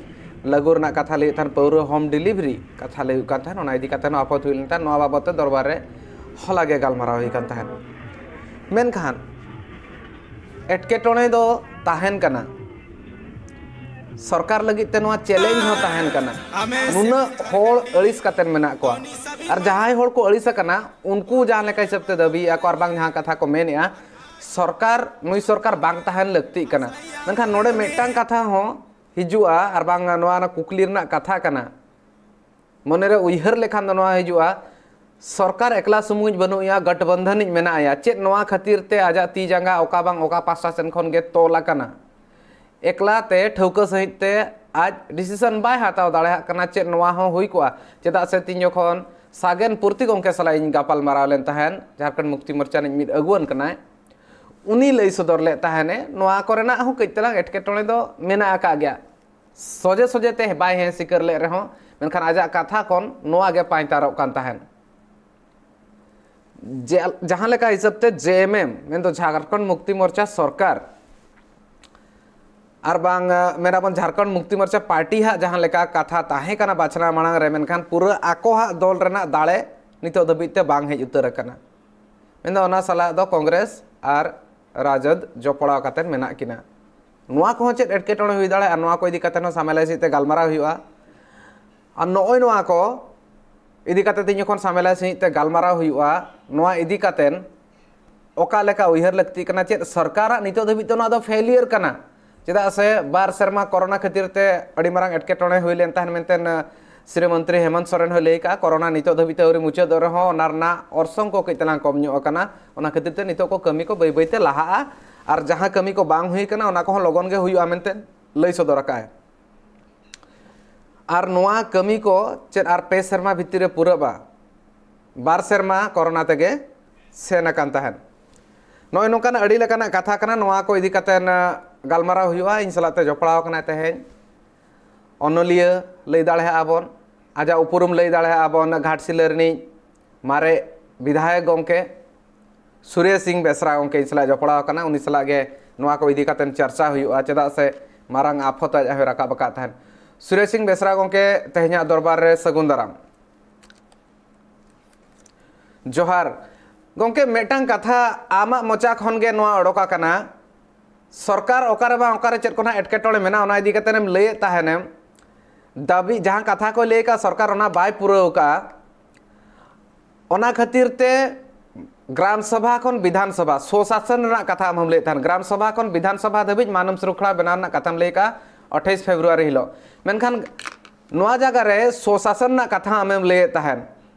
ᱞᱟᱹᱜᱩ ᱨᱮᱱᱟᱜ ᱠᱟᱛᱷᱟ ᱞᱟᱹᱭᱮᱫ ᱛᱟᱦᱮᱱ, ᱯᱟᱹᱣᱨᱟᱹ ᱦᱳᱢ ᱰᱮᱞᱤᱵᱷᱟᱨᱤ ᱠᱟᱛᱷᱟ ᱞᱟᱹᱭ ᱦᱩᱭᱩᱜ ᱠᱟᱱ ᱛᱟᱦᱮᱱ, ᱚᱱᱟ ᱤᱫᱤ ᱠᱟᱛᱮ ᱦᱚᱸ ᱟᱯᱚᱛ ᱦᱩᱭ ᱞᱮᱱ ᱛᱟᱦᱮᱱ᱾ ᱱᱚᱣᱟ ᱵᱟᱵᱚᱛ ᱛᱮ ᱫᱚᱨᱵᱟᱨ ᱨᱮ ᱦᱚᱞᱟ ᱜᱮ ᱜᱟᱞᱢᱟᱨᱟᱣ ᱦᱩᱭ ᱠᱟᱱ ᱛᱟᱦᱮᱱ᱾ ᱢᱮᱱᱠᱷᱟᱱ ᱮᱴᱠᱮᱴᱚᱬᱮ ᱫᱚ ᱛᱟᱦᱮᱱ ᱠᱟᱱᱟ, ᱥᱚᱨᱠᱟᱨ ᱞᱟᱹᱜᱤᱫ ᱛᱮ ᱱᱚᱣᱟ ᱪᱮᱞᱮᱧᱡᱽ ᱦᱚᱸ ᱛᱟᱦᱮᱱ ᱠᱟᱱᱟ᱾ ᱱᱩᱱᱟᱹᱜ ᱦᱚᱲ ᱟᱹᱲᱤᱥ ᱠᱟᱛᱮ ᱢᱮᱱᱟᱜ ᱠᱚᱣᱟ, ᱟᱨ ᱡᱟᱦᱟᱸᱭ ᱦᱚᱲ ᱠᱚ ᱟᱹᱲᱤᱥ ᱟᱠᱟᱱᱟ, ᱩᱱᱠᱩ ᱡᱟᱦᱟᱸ ᱞᱮᱠᱟ ᱦᱤᱥᱟᱹᱵ ᱛᱮ ᱫᱟᱹᱵᱤᱭᱮᱫᱼᱟ ᱠᱚ ᱟᱨ ᱵᱟᱝ ᱡᱟᱦᱟᱸ ᱠᱟᱛᱷᱟ ᱠᱚ ᱢᱮᱱᱮᱫᱼᱟ, ᱥᱚᱨᱠᱟᱨ, ᱱᱩᱭ ᱥᱚᱨᱠᱟᱨ ᱵᱟᱝ ᱛᱟᱦᱮᱱ ᱞᱟᱹᱠᱛᱤᱜ ᱠᱟᱱᱟ᱾ ᱢᱮᱱᱠᱷᱟᱱ ᱱᱚᱰᱮ ᱢᱤᱫᱴᱟᱝ ᱠᱟᱛᱷᱟ ᱦᱚᱸ ᱦᱤᱡᱩᱜᱼᱟ, ᱟᱨ ᱵᱟᱝ ᱱᱚᱣᱟ ᱨᱮᱱᱟᱜ ᱠᱩᱠᱞᱤ ᱨᱮᱱᱟᱜ ᱠᱟᱛᱷᱟ ᱠᱟᱱᱟ, ᱢᱚᱱᱮᱨᱮ ᱩᱭᱦᱟᱹᱨ ᱞᱮᱠᱷᱟᱱ ᱫᱚ ᱱᱚᱣᱟ ᱦᱤᱡᱩᱜᱼᱟ, ᱥᱚᱨᱠᱟᱨ ᱮᱠᱞᱟ ᱥᱩᱢᱩᱝ ᱵᱟᱹᱱᱩᱜ ᱮᱭᱟ, ᱜᱚᱴᱵᱚᱱᱫᱷᱚᱱ ᱤᱡ ᱢᱮᱱᱟᱭᱟ᱾ ᱪᱮᱫ ᱱᱚᱣᱟ ᱠᱷᱟᱹᱛᱤᱨ ᱛᱮ ᱟᱡᱟᱜ ᱛᱤ ᱡᱟᱸᱜᱟ ᱚᱠᱟ ᱵᱟᱝ ᱚᱠᱟ ᱯᱟᱥᱴᱟ ᱥᱮᱱ ᱠᱷᱚᱱ ᱜᱮ ᱛᱚᱞ ᱟᱠᱟᱱᱟ? ᱮᱠᱞᱟ ᱛᱮ ᱴᱷᱟᱹᱣᱠᱟᱹ ᱥᱟᱺᱦᱤᱡ ᱛᱮ ᱟᱡ ᱰᱤᱥᱤᱥᱚᱱ ᱵᱟᱭ ᱦᱟᱛᱟᱣ ᱫᱟᱲᱮᱭᱟᱜ ᱠᱟᱱᱟ᱾ ᱪᱮᱫ ᱱᱚᱣᱟ ᱦᱚᱸ ᱦᱩᱭ ᱠᱚᱜᱼᱟ? ᱪᱮᱫᱟᱜ ᱥᱮ ᱛᱤᱧ ᱡᱚᱠᱷᱚᱱ ᱥᱟᱜᱮᱱ ᱯᱩᱨᱛᱤ ᱜᱚᱢᱠᱮ ᱥᱟᱞᱟᱜ ᱤᱧ ᱜᱟᱯᱟᱞ ᱢᱟᱨᱟᱣ ᱞᱮᱱ ᱛᱟᱦᱮᱸᱫ ᱡᱷᱟᱲᱠᱷᱚᱸᱰ ᱢᱩᱠᱛᱤ ᱢᱳᱨᱪᱟ ᱨᱤᱱᱤᱡ ᱢᱤᱫ ᱟᱹᱜᱩᱣᱟᱹᱱ ᱠᱟᱱᱟᱭ, ᱩᱱᱤ ᱞᱟᱹᱭ ᱥᱚᱫᱚᱨ ᱞᱮᱫ ᱛᱟᱦᱮᱱᱮ ᱱᱚᱣᱟ ᱠᱚᱨᱮᱱᱟᱜ ᱦᱚᱸ ᱠᱟᱹᱡ ᱛᱟᱞᱟᱝ ᱮᱴᱠᱮᱴᱚᱬᱮ ᱫᱚ ᱢᱮᱱᱟᱜ ᱟᱠᱟᱫ ᱜᱮᱭᱟ᱾ ᱥᱚᱡᱷᱮ ᱥᱚᱡᱷᱮ ᱛᱮ ᱵᱟᱭ ᱦᱮᱸ ᱥᱤᱠᱟᱹᱨ ᱞᱮᱫ ᱨᱮᱦᱚᱸ, ᱢᱮᱱᱠᱷᱟᱱ ᱟᱡᱟᱜ ᱠᱟᱛᱷᱟ ᱠᱷᱚᱱ ᱱᱚᱣᱟ ᱜᱮ ᱯᱟᱸᱭᱛᱟᱨᱚᱜ ᱠᱟᱱ ᱛᱟᱦᱮᱸᱫ᱾ ᱡᱮ, ᱡᱟᱦᱟᱸ ᱞᱮᱠᱟ ᱦᱤᱥᱟᱹᱵ ᱛᱮ ᱡᱮ ᱮᱢ ᱮᱢ, ᱢᱮᱱᱫᱚ ᱡᱷᱟᱲᱠᱷᱚᱸᱰ ᱢᱩᱠᱛᱤ ᱢᱳᱨᱪᱟ ᱥᱚᱨᱠᱟᱨ, ᱟᱨ ᱵᱟᱝ, ᱟᱸ, ᱢᱮᱱᱟᱵᱚᱱ ᱡᱷᱟᱲᱠᱷᱚᱸᱰ ᱢᱩᱠᱛᱤ ᱢᱳᱨᱪᱟ ᱯᱟᱨᱴᱤ ᱦᱟᱜ ᱡᱟᱦᱟᱸ ᱞᱮᱠᱟ ᱠᱟᱛᱷᱟ ᱛᱟᱦᱮᱸ ᱠᱟᱱᱟ ᱵᱟᱪᱷᱱᱟᱣ ᱢᱟᱲᱟᱝ ᱨᱮ, ᱢᱮᱱᱠᱷᱟᱱ ᱯᱩᱨᱟᱹ ᱟᱠᱚ ᱦᱟᱜ ᱫᱚᱞ ᱨᱮᱱᱟᱜ ᱫᱟᱲᱮ ᱱᱤᱛᱚᱜ ᱫᱷᱟᱹᱵᱤᱡ ᱛᱮ ᱵᱟᱝ ᱦᱮᱡ ᱩᱛᱟᱹᱨ ᱟᱠᱟᱱᱟ᱾ ᱢᱮᱱᱫᱚ ᱚᱱᱟ ᱥᱟᱞᱟᱜ ᱫᱚ ᱠᱚᱝᱜᱨᱮᱥ ᱟᱨ ᱨᱟᱡᱚᱫ ᱡᱚᱯᱲᱟᱣ ᱠᱟᱛᱮ ᱢᱮᱱᱟᱜ ᱠᱤᱱᱟ᱾ ᱱᱚᱣᱟ ᱠᱚᱦᱚᱸ ᱪᱮᱫ ᱮᱴᱠᱮᱴᱚᱬᱮ ᱦᱩᱭ ᱫᱟᱲᱮᱭᱟᱜᱼᱟ, ᱱᱚᱣᱟ ᱠᱚ ᱤᱫᱤ ᱠᱟᱛᱮ ᱦᱚᱸ ᱥᱟᱢᱮᱞᱟᱭ ᱥᱮᱫ ᱛᱮ ᱜᱟᱞᱢᱟᱨᱟᱣ ᱦᱩᱭᱩᱜᱼᱟ᱾ ᱟᱨ ᱱᱚᱜᱼᱚᱭ ᱱᱚᱣᱟ ᱠᱚ ᱤᱫᱤ ᱠᱟᱛᱮ ᱛᱮᱦᱮᱧ ᱡᱚᱠᱷᱚᱱ ᱥᱟᱢᱮᱞᱟᱭ ᱥᱟᱺᱦᱤᱡ ᱛᱮ ᱜᱟᱞᱢᱟᱨᱟᱣ ᱦᱩᱭᱩᱜᱼᱟ, ᱱᱚᱣᱟ ᱤᱫᱤ ᱠᱟᱛᱮ ᱚᱠᱟ ᱞᱮᱠᱟ ᱩᱭᱦᱟᱹᱨ ᱞᱟᱹᱠᱛᱤᱜ ᱠᱟᱱᱟ, ᱪᱮᱫ ᱥᱚᱨᱠᱟᱨᱟᱜ ᱱᱤᱛᱚᱜ ᱫᱷᱟᱹᱵᱤᱡ ᱛᱮ ᱱᱚᱣᱟ ᱫᱚ ᱯᱷᱮᱞᱤᱭᱟᱨ ᱠᱟᱱᱟ? ᱪᱮᱫᱟᱜ ᱥᱮ ᱵᱟᱨ ᱥᱮᱨᱢᱟ ᱠᱚᱨᱳᱱᱟ ᱠᱷᱟᱹᱛᱤᱨ ᱛᱮ ᱟᱹᱰᱤ ᱢᱟᱨᱟᱝ ᱮᱴᱠᱮᱴᱚᱬᱮ ᱦᱩᱭ ᱞᱮᱱ ᱛᱟᱦᱮᱸᱫ ᱢᱮᱱᱛᱮ, ᱟᱸ, ᱥᱨᱤ ᱢᱚᱱᱛᱨᱤ ᱦᱮᱢᱚᱱᱛ ᱥᱚᱨᱮᱱ ᱦᱚᱸᱭ ᱞᱟᱹᱭ ᱠᱟᱜᱼᱟ, ᱠᱳᱨᱳᱱᱟ ᱱᱤᱛᱚᱜ ᱫᱷᱟᱹᱵᱤᱡ ᱛᱮ ᱟᱹᱣᱨᱤ ᱢᱩᱪᱟᱹᱫᱚᱜ ᱨᱮᱦᱚᱸ ᱚᱱᱟ ᱨᱮᱱᱟᱜ ᱚᱨᱥᱚᱝ ᱠᱚ ᱠᱟᱹᱡ ᱛᱟᱞᱟᱝ ᱠᱚᱢ ᱧᱚᱜ ᱟᱠᱟᱱᱟ᱾ ᱚᱱᱟ ᱠᱷᱟᱹᱛᱤᱨ ᱛᱮ ᱱᱤᱛᱚᱜ ᱠᱚ ᱠᱟᱹᱢᱤ ᱠᱚ ᱵᱟᱹᱭ ᱵᱟᱹᱭ ᱛᱮ ᱞᱟᱦᱟᱜᱼᱟ᱾ ᱟᱨ ᱡᱟᱦᱟᱸ ᱠᱟᱹᱢᱤ ᱠᱚ ᱵᱟᱝ ᱦᱩᱭ ᱟᱠᱟᱱᱟ, ᱚᱱᱟ ᱠᱚᱦᱚᱸ ᱞᱚᱜᱚᱱ ᱜᱮ ᱦᱩᱭᱩᱜᱼᱟ ᱢᱮᱱᱛᱮ ᱞᱟᱹᱭ ᱥᱚᱫᱚᱨ ᱟᱠᱟᱫᱼᱟᱭ᱾ ᱟᱨ ᱱᱚᱣᱟ ᱠᱟᱹᱢᱤ ᱠᱚ ᱪᱮᱫ ᱟᱨ ᱯᱮ ᱥᱮᱨᱢᱟ ᱵᱷᱤᱛᱤᱨ ᱨᱮ ᱯᱩᱨᱟᱹᱜᱼᱟ? ᱵᱟᱨ ᱥᱮᱨᱢᱟ ᱠᱳᱨᱳᱱᱟ ᱛᱮᱜᱮ ᱥᱮᱱ ᱟᱠᱟᱱ ᱛᱟᱦᱮᱸᱫ᱾ ᱱᱚᱜᱼᱚᱭ ᱱᱚᱝᱠᱟᱱ ᱟᱹᱰᱤ ᱞᱮᱠᱟᱱᱟᱜ ᱠᱟᱛᱷᱟ ᱠᱟᱱᱟ᱾ ᱱᱚᱣᱟ ᱠᱚ ᱤᱫᱤ ᱠᱟᱛᱮ ᱜᱟᱞᱢᱟᱨᱟᱣ ᱦᱩᱭᱩᱜᱼᱟ᱾ ᱤᱧ ᱥᱟᱞᱟᱜ ᱛᱮ ᱡᱚᱯᱲᱟᱣ ᱟᱠᱟᱱᱟᱭ ᱛᱮᱦᱮᱧ ᱚᱱᱚᱞᱤᱭᱟᱹ, ᱞᱟᱹᱭ ᱫᱟᱲᱮᱭᱟᱜᱼᱟ ᱵᱚᱱ, ᱟᱡᱟᱜ ᱩᱯᱨᱩᱢ ᱞᱟᱹᱭ ᱫᱟᱲᱮᱭᱟᱜᱼᱟ ᱵᱚᱱ, ᱜᱷᱟᱴᱥᱤᱞᱟᱹ ᱨᱤᱱᱤᱡ ᱢᱟᱨᱮ ᱵᱤᱫᱷᱟᱭᱚᱠ ᱜᱚᱢᱠᱮ ᱥᱩᱨᱮᱥ ᱥᱤᱝ ᱵᱮᱥᱨᱟ ᱜᱚᱢᱠᱮ ᱤᱧ ᱥᱟᱞᱟᱜ ᱡᱚᱯᱲᱟᱣ ᱟᱠᱟᱱᱟ᱾ ᱩᱱᱤ ᱥᱟᱞᱟᱜ ᱜᱮ ᱱᱚᱣᱟ ᱠᱚ ᱤᱫᱤ ᱠᱟᱛᱮ ᱪᱟᱨᱪᱟ ᱦᱩᱭᱩᱜᱼᱟ, ᱪᱮᱫᱟᱜ ᱥᱮ ᱢᱟᱨᱟᱝ ᱟᱯᱷᱚᱛ ᱟᱡ ᱦᱚᱸᱭ ᱨᱟᱠᱟᱵ ᱟᱠᱟᱫ ᱛᱟᱦᱮᱸᱫ᱾ ᱥᱩᱨᱮᱥ ᱥᱤᱝ ᱵᱮᱥᱨᱟ ᱜᱚᱢᱠᱮ, ᱛᱮᱦᱮᱧᱟᱜ ᱫᱚᱨᱵᱟᱨ ᱨᱮ ᱥᱟᱹᱜᱩᱱ ᱫᱟᱨᱟᱢ᱾ ᱡᱚᱦᱟᱨ᱾ ᱜᱚᱢᱠᱮ, ᱢᱤᱫᱴᱟᱝ ᱠᱟᱛᱷᱟ ᱟᱢᱟᱜ ᱢᱚᱪᱟ ᱠᱷᱚᱱ ᱜᱮ ᱱᱚᱣᱟ ᱚᱰᱚᱠ ᱟᱠᱟᱱᱟ, ᱥᱚᱨᱠᱟᱨ ᱚᱠᱟᱨᱮ ᱵᱟᱝ ᱚᱠᱟᱨᱮ ᱪᱮᱫ ᱠᱚ ᱱᱟᱜ ᱮᱴᱠᱮᱴᱚᱬᱮ ᱢᱮᱱᱟᱜᱼᱟ, ᱚᱱᱟ ᱤᱫᱤ ᱠᱟᱛᱮ ᱮᱢ ᱞᱟᱹᱭᱮᱫ ᱛᱟᱦᱮᱱᱮᱢ᱾ ᱫᱟᱹᱵᱤ, ᱡᱟᱦᱟᱸ ᱠᱟᱛᱷᱟ ᱠᱚ ᱞᱟᱹᱭ ᱟᱠᱟᱫ, ᱥᱚᱨᱠᱟᱨ ᱚᱱᱟ ᱵᱟᱭ ᱯᱩᱨᱟᱹᱣ ᱟᱠᱟᱫᱼᱟ᱾ ᱚᱱᱟ ᱠᱷᱟᱹᱛᱤᱨ ᱛᱮ ᱜᱨᱟᱢ ᱥᱚᱵᱷᱟ ᱠᱷᱚᱱ ᱵᱤᱫᱷᱟᱱ ᱥᱚᱵᱷᱟ, ᱥᱚᱥᱟᱥᱚᱱ ᱨᱮᱱᱟᱜ ᱠᱟᱛᱷᱟ ᱟᱢ ᱦᱚᱢ ᱞᱟᱹᱭᱮᱫ ᱛᱟᱦᱮᱱ, ᱜᱨᱟᱢ ᱥᱚᱵᱷᱟ ᱠᱷᱚᱱ ᱵᱤᱫᱷᱟᱱ ᱥᱚᱵᱷᱟ ᱫᱷᱟᱹᱵᱤᱡ ᱢᱟᱱᱚᱢ ᱥᱨᱩᱝᱠᱷᱚᱞᱟ ᱵᱮᱱᱟᱣ ᱨᱮᱱᱟᱜ ᱠᱟᱛᱷᱟᱢ ᱞᱟᱹᱭ ᱟᱠᱟᱫᱼᱟ ᱟᱴᱷᱟᱤᱥ ᱯᱷᱮᱵᱽᱨᱩᱣᱟᱨᱤ ᱦᱤᱞᱳᱜ᱾ ᱢᱮᱱᱠᱷᱟᱱ ᱱᱚᱣᱟ ᱡᱟᱭᱜᱟ ᱨᱮ ᱥᱚᱥᱟᱥᱚᱱ ᱨᱮᱱᱟᱜ ᱠᱟᱛᱷᱟ ᱟᱢᱮᱢ ᱞᱟᱹᱭᱮᱫ ᱛᱟᱦᱮᱱ,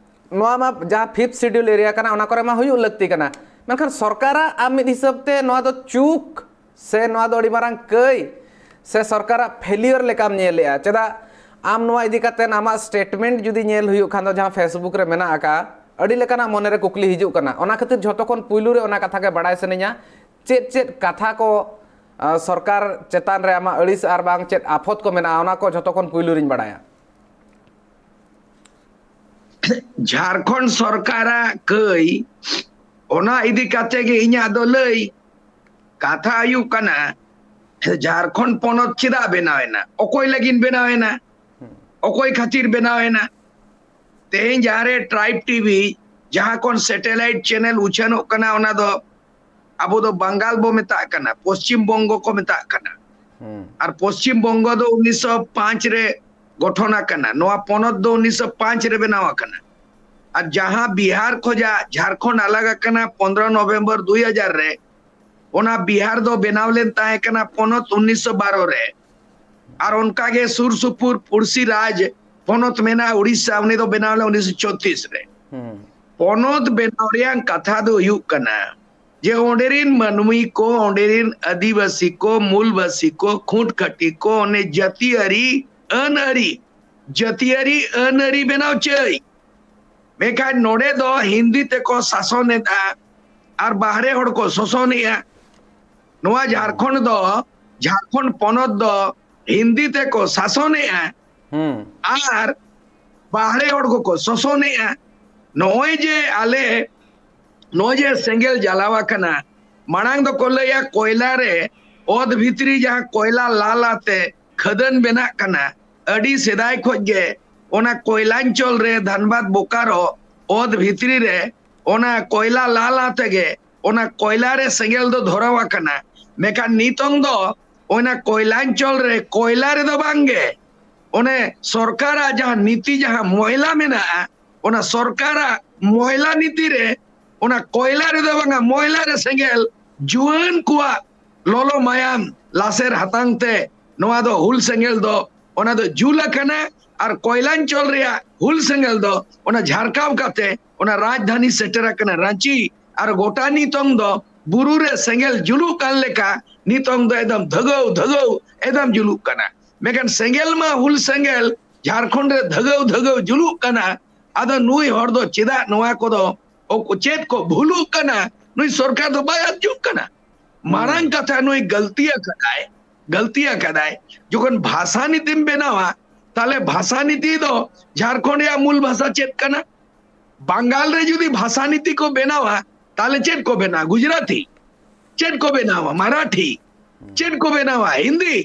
ᱱᱚᱣᱟ ᱢᱟ ᱡᱟᱦᱟᱸ ᱯᱷᱤᱯᱛᱷ ᱥᱤᱰᱤᱭᱩᱞ ᱮᱨᱤᱭᱟ ᱠᱟᱱᱟ, ᱚᱱᱟ ᱠᱚᱨᱮ ᱢᱟ ᱦᱩᱭᱩᱜ ᱞᱟᱹᱠᱛᱤ ᱠᱟᱱᱟ᱾ ᱢᱮᱱᱠᱷᱟᱱ ᱥᱚᱨᱠᱟᱨᱟᱜ ᱟᱢ ᱢᱤᱫ ᱦᱤᱥᱟᱹᱵ ᱛᱮ ᱱᱚᱣᱟ ᱫᱚ ᱪᱩᱠ ᱥᱮ ᱱᱚᱣᱟ ᱫᱚ ᱟᱹᱰᱤ ᱢᱟᱨᱟᱝ ᱠᱟᱹᱭ ᱥᱮ ᱥᱚᱨᱠᱟᱨᱟᱜ ᱯᱷᱮᱞᱤᱭᱚᱨ ᱞᱮᱠᱟᱢ ᱧᱮᱞᱮᱜᱼᱟ? ᱪᱮᱫᱟᱜ ᱟᱢ ᱱᱚᱣᱟ ᱤᱫᱤ ᱠᱟᱛᱮ ᱟᱢᱟᱜ ᱥᱴᱮᱴᱢᱮᱱᱴ ᱡᱩᱫᱤ ᱧᱮᱞ ᱦᱩᱭᱩᱜ ᱠᱷᱟᱱ ᱫᱚ, ᱡᱟᱦᱟᱸ ᱯᱷᱮᱥᱵᱩᱠ ᱨᱮ ᱢᱮᱱᱟᱜ ᱟᱠᱟᱫ, ᱟᱹᱰᱤ ᱞᱮᱠᱟᱱᱟᱜ ᱢᱚᱱᱮᱨᱮ ᱠᱩᱠᱞᱤ ᱦᱤᱡᱩᱜ ᱠᱟᱱᱟ᱾ ᱚᱱᱟ ᱠᱷᱟᱹᱛᱤᱨ ᱡᱷᱚᱛᱚ ᱠᱷᱚᱱ ᱯᱩᱭᱞᱩ ᱨᱮ ᱚᱱᱟ ᱠᱟᱛᱷᱟ ᱜᱮ ᱵᱟᱲᱟᱭ ᱥᱟᱱᱟᱧᱟ, ᱪᱮᱫ ᱪᱮᱫ ᱠᱟᱛᱷᱟ ᱠᱚ, ᱟ, ᱥᱚᱨᱠᱟᱨ ᱪᱮᱛᱟᱱ ᱨᱮ ᱟᱢᱟᱜ ᱟᱹᱲᱤᱥ ᱟᱨ ᱵᱟᱝ ᱪᱮᱫ ᱟᱯᱷᱚᱛ ᱠᱚ ᱢᱮᱱᱟᱜᱼᱟ, ᱚᱱᱟ ᱠᱚ ᱡᱷᱚᱛᱚ ᱠᱷᱚᱱ ᱯᱩᱭᱞᱩ ᱨᱤᱧ ᱵᱟᱲᱟᱭᱟ᱾ ᱡᱷᱟᱲᱠᱷᱚᱸᱰ ᱥᱚᱨᱠᱟᱨᱟᱜ ᱠᱟᱹᱭ, ᱚᱱᱟ ᱤᱫᱤ ᱠᱟᱛᱮ ᱜᱮ ᱤᱧᱟᱹᱜ ᱫᱚ ᱞᱟᱹᱭ᱾ ᱠᱟᱛᱷᱟ ᱦᱩᱭᱩᱜ ᱠᱟᱱᱟ, ᱡᱷᱟᱲᱠᱷᱚᱸᱰ ᱯᱚᱱᱚᱛ ᱪᱮᱫᱟᱜ ᱵᱮᱱᱟᱣ ᱮᱱᱟ? ᱚᱠᱚᱭ ᱞᱟᱹᱜᱤᱫ ᱵᱮᱱᱟᱣ ᱮᱱᱟ? ᱚᱠᱚᱭ ᱠᱷᱟᱹᱛᱤᱨ ᱵᱮᱱᱟᱣ ᱮᱱᱟ? ᱛᱮᱦᱮᱧ ᱡᱟᱦᱟᱸ ᱨᱮ ᱴᱨᱟᱭᱤᱵᱽ ᱴᱤᱵᱷᱤ, ᱡᱟᱦᱟᱸ ᱠᱷᱚᱱ ᱥᱮᱴᱮᱞᱟᱭᱤᱴ ᱪᱮᱱᱮᱞ ᱩᱪᱷᱟᱹᱱᱚᱜ ᱠᱟᱱᱟ, ᱚᱱᱟ ᱫᱚ ᱟᱵᱚ ᱫᱚ ᱵᱟᱝᱜᱟᱞ ᱵᱚ ᱢᱮᱛᱟᱜ ᱠᱟᱱᱟ, ᱯᱚᱥᱪᱤᱢ ᱵᱚᱝᱜᱚ ᱠᱚ ᱢᱮᱛᱟᱜ ᱠᱟᱱᱟ᱾ ᱟᱨ ᱯᱚᱥᱪᱤᱢ ᱵᱚᱝᱜᱚ ᱫᱚ ᱩᱱᱤᱥᱥᱚ ᱯᱟᱸᱪ ᱨᱮ ᱜᱚᱴᱷᱚᱱ ᱟᱠᱟᱱᱟ᱾ ᱱᱚᱣᱟ ᱯᱚᱱᱚᱛ ᱫᱚ ᱩᱱᱤᱥᱥᱚ ᱯᱟᱸᱪ ᱨᱮ ᱵᱮᱱᱟᱣ ᱟᱠᱟᱱᱟ᱾ ᱟᱨ ᱡᱟᱦᱟᱸ ᱵᱤᱦᱟᱨ ᱠᱷᱚᱱᱟᱜ ᱡᱷᱟᱲᱠᱷᱚᱸᱰ ᱟᱞᱟᱜ ᱟᱠᱟᱱᱟ ᱯᱚᱱᱫᱽᱨᱚ ᱱᱚᱵᱷᱮᱢᱵᱚᱨ ᱫᱩᱭ ᱦᱟᱡᱟᱨ ᱨᱮ, ᱚᱱᱟ ᱵᱤᱦᱟᱨ ᱫᱚ ᱵᱮᱱᱟᱣ ᱞᱮᱱ ᱛᱟᱦᱮᱸ ᱠᱟᱱᱟ ᱯᱚᱱᱚᱛ ᱩᱱᱤᱥᱥᱚ ᱵᱟᱨᱚ ᱨᱮ᱾ ᱟᱨ ᱚᱱᱠᱟ ᱜᱮ ᱥᱩᱨ ᱥᱩᱯᱩᱨ ᱯᱩᱲᱥᱤ ᱨᱟᱡᱽ ᱯᱚᱱᱚᱛ ᱢᱮᱱᱟᱜᱼᱟ ᱩᱲᱤᱥᱥᱟ, ᱩᱱᱤ ᱫᱚ ᱵᱮᱱᱟᱣ ᱞᱮᱫ ᱩᱱᱤᱥᱥᱚ ᱪᱷᱚᱛᱨᱤᱥ ᱨᱮ᱾ ᱦᱩᱸ᱾ ᱯᱚᱱᱚᱛ ᱵᱮᱱᱟᱣ ᱨᱮᱭᱟᱜ ᱠᱟᱛᱷᱟ ᱫᱚ ᱦᱩᱭᱩᱜ ᱠᱟᱱᱟ ᱡᱮ ᱚᱸᱰᱮ ᱨᱤᱱ ᱢᱟᱹᱱᱢᱤ ᱠᱚ, ᱚᱸᱰᱮ ᱨᱤᱱ ᱟᱹᱫᱤᱵᱟᱹᱥᱤ ᱠᱚ, ᱢᱩᱞᱵᱟᱹᱥᱤ ᱠᱚ, ᱠᱷᱩᱸᱴ ᱠᱷᱟᱹᱴᱤ ᱠᱚ, ᱚᱱᱮ ᱡᱟᱹᱛᱤᱭᱟᱹᱨᱤ ᱟᱹᱱ ᱟᱹᱨᱤ, ᱡᱟᱹᱛᱤᱭᱟᱹᱨᱤ ᱟᱹᱱ ᱟᱹᱨᱤ ᱵᱮᱱᱟᱣ ᱪᱟᱹᱭ᱾ ᱢᱮᱱᱠᱷᱟᱱ ᱱᱚᱰᱮ ᱫᱚ ᱦᱤᱱᱫᱤ ᱛᱮᱠᱚ ᱥᱟᱥᱚᱱᱮᱫᱼᱟ ᱟᱨ ᱵᱟᱦᱨᱮ ᱦᱚᱲ ᱠᱚ ᱥᱚᱥᱚᱱᱮᱫᱼᱟ᱾ ᱱᱚᱣᱟ ᱡᱷᱟᱲᱠᱷᱚᱸᱰ ᱫᱚ, ᱡᱷᱟᱲᱠᱷᱚᱸᱰ ᱯᱚᱱᱚᱛ ᱫᱚ ᱦᱤᱱᱫᱤ ᱛᱮᱠᱚ ᱥᱟᱥᱚᱱᱮᱫᱼᱟ ᱦᱩᱸ᱾ ᱟᱨ ᱵᱟᱦᱨᱮ ᱦᱚᱲ ᱠᱚᱠᱚ ᱥᱚᱥᱚᱱᱮᱫᱼᱟ᱾ ᱱᱚᱜᱼᱚᱭ ᱡᱮ ᱟᱞᱮ, ᱱᱚᱜᱼᱚᱭ ᱡᱮ ᱥᱮᱸᱜᱮᱞ ᱡᱟᱞᱟᱣ ᱟᱠᱟᱱᱟ, ᱢᱟᱲᱟᱝ ᱫᱚᱠᱚ ᱞᱟᱹᱭᱟ ᱠᱚᱭᱞᱟ ᱨᱮ, ᱚᱛ ᱵᱷᱤᱛᱨᱤ ᱡᱟᱦᱟᱸ ᱠᱚᱭᱞᱟ ᱞᱟ ᱞᱟᱛᱮ ᱠᱷᱟᱹᱫᱟᱹᱱ ᱵᱮᱱᱟᱜ ᱠᱟᱱᱟ, ᱟᱹᱰᱤ ᱥᱮᱫᱟᱭ ᱠᱷᱚᱡ ᱜᱮ ᱚᱱᱟ ᱠᱚᱭᱞᱟᱧᱪᱚᱞ ᱨᱮ, ᱫᱷᱟᱱᱵᱟᱫᱽ ᱵᱳᱠᱟᱨᱳ ᱚᱛ ᱵᱷᱤᱛᱨᱤ ᱨᱮ ᱚᱱᱟ ᱠᱚᱭᱞᱟ ᱞᱟ ᱞᱟ ᱛᱮᱜᱮ ᱚᱱᱟ ᱠᱚᱭᱞᱟ ᱨᱮ ᱥᱮᱸᱜᱮᱞ ᱫᱚ ᱫᱷᱚᱨᱟᱣ ᱟᱠᱟᱱᱟ᱾ ᱢᱮᱱᱠᱷᱟᱱ ᱱᱤᱛᱚᱝ ᱫᱚ ᱚᱱᱟ ᱠᱚᱭᱞᱟᱧᱪᱚᱞ ᱨᱮ ᱠᱚᱭᱞᱟ ᱨᱮᱫᱚ ᱵᱟᱝᱜᱮ, ᱚᱱᱮ ᱥᱚᱨᱠᱟᱨᱟᱜ ᱡᱟᱦᱟᱸ ᱱᱤᱛᱤ, ᱡᱟᱦᱟᱸ ᱢᱚᱭᱞᱟ ᱢᱮᱱᱟᱜᱼᱟ, ᱚᱱᱟ ᱥᱚᱨᱠᱟᱨᱟᱜ ᱢᱚᱭᱞᱟ ᱱᱤᱛᱤ ᱨᱮ ᱚᱱᱟ ᱠᱚᱭᱞᱟ ᱨᱮᱫᱚ ᱵᱟᱝᱟ, ᱢᱚᱭᱞᱟ ᱨᱮ ᱥᱮᱸᱜᱮᱞ, ᱡᱩᱣᱟᱹᱱ ᱠᱚᱣᱟᱜ ᱞᱚᱞᱚ ᱢᱟᱭᱟᱢ ᱞᱟᱥᱮᱨ ᱦᱟᱛᱟᱝ ᱛᱮ ᱱᱚᱣᱟ ᱫᱚ ᱦᱩᱞ ᱥᱮᱸᱜᱮᱞ ᱫᱚ ᱚᱱᱟ ᱫᱚ ᱡᱩᱞ ᱟᱠᱟᱱᱟ᱾ ᱟᱨ ᱠᱚᱭᱞᱟᱧᱪᱚᱞ ᱨᱮᱭᱟᱜ ᱦᱩᱞ ᱥᱮᱸᱜᱮᱞ ᱫᱚ ᱚᱱᱟ ᱡᱷᱟᱨᱠᱟᱣ ᱠᱟᱛᱮ ᱚᱱᱟ ᱨᱟᱡᱽᱫᱷᱟᱱᱤ ᱥᱮᱴᱮᱨ ᱟᱠᱟᱱᱟ ᱨᱟᱸᱪᱤ᱾ ᱟᱨ ᱜᱚᱴᱟ ᱱᱤᱛᱚᱝ ᱫᱚ ᱵᱩᱨᱩ ᱨᱮ ᱥᱮᱸᱜᱮᱞ ᱡᱩᱞᱩᱜ ᱠᱟᱱ ᱞᱮᱠᱟ ᱱᱤᱛᱚᱝ ᱫᱚ ᱮᱠᱫᱚᱢ ᱫᱷᱟᱹᱜᱟᱹᱣ ᱫᱷᱟᱹᱜᱟᱹᱣ ᱮᱠᱫᱚᱢ ᱡᱩᱞᱩᱜ ᱠᱟᱱᱟ᱾ ᱢᱮᱱᱠᱷᱟᱱ ᱥᱮᱸᱜᱮᱞ ᱢᱟ, ᱦᱩᱞ ᱥᱮᱸᱜᱮᱞ ᱡᱷᱟᱨᱠᱷᱚᱸᱰ ᱨᱮ ᱫᱷᱟᱹᱜᱟᱹᱣ ᱫᱷᱟᱹᱜᱟᱹᱣ ᱡᱩᱞᱩᱜ ᱠᱟᱱᱟ᱾ ᱟᱫᱚ ᱱᱩᱭ ᱦᱚᱲ ᱫᱚ ᱪᱮᱫᱟᱜ ᱱᱚᱣᱟ ᱠᱚᱫᱚ ᱚᱠ-, ᱪᱮᱫ ᱠᱚ ᱵᱷᱩᱞᱩᱜ ᱠᱟᱱᱟ? ᱱᱩᱭ ᱥᱚᱨᱠᱟᱨ ᱫᱚ ᱵᱟᱭ ᱟᱸᱡᱚᱢ ᱠᱟᱱᱟ᱾ ᱢᱟᱨᱟᱝ ᱠᱟᱛᱷᱟ, ᱱᱩᱭ ᱜᱟᱹᱞᱛᱤ ᱟᱠᱟᱫᱟᱭ, ᱜᱟᱹᱞᱛᱤ ᱟᱠᱟᱫᱟᱭ᱾ ᱡᱚᱠᱷᱚᱱ ᱵᱷᱟᱥᱟ ᱱᱤᱛᱤᱢ ᱵᱮᱱᱟᱣᱟ, ᱛᱟᱦᱞᱮ ᱵᱷᱟᱥᱟ ᱱᱤᱛᱤ ᱫᱚ ᱡᱷᱟᱨᱠᱷᱚᱸᱰ ᱨᱮᱭᱟᱜ ᱢᱩᱞ ᱵᱷᱟᱥᱟ ᱪᱮᱫ ᱠᱟᱱᱟ? ᱵᱟᱝᱜᱟᱞ ᱨᱮ ᱡᱩᱫᱤ ᱵᱷᱟᱥᱟ ᱱᱤᱛᱤ ᱠᱚ ᱵᱮᱱᱟᱣᱟ, ᱛᱟᱦᱞᱮ ᱪᱮᱫ ᱠᱚ ᱵᱮᱱᱟᱣᱟ? ᱜᱩᱡᱽᱨᱟᱴᱤ᱾ ᱪᱮᱫ ᱠᱚ ᱵᱮᱱᱟᱣᱟ? ᱢᱟᱨᱟᱴᱷᱤ᱾ ᱪᱮᱫ ᱠᱚ ᱵᱮᱱᱟᱣᱟ? ᱦᱤᱱᱫᱤ᱾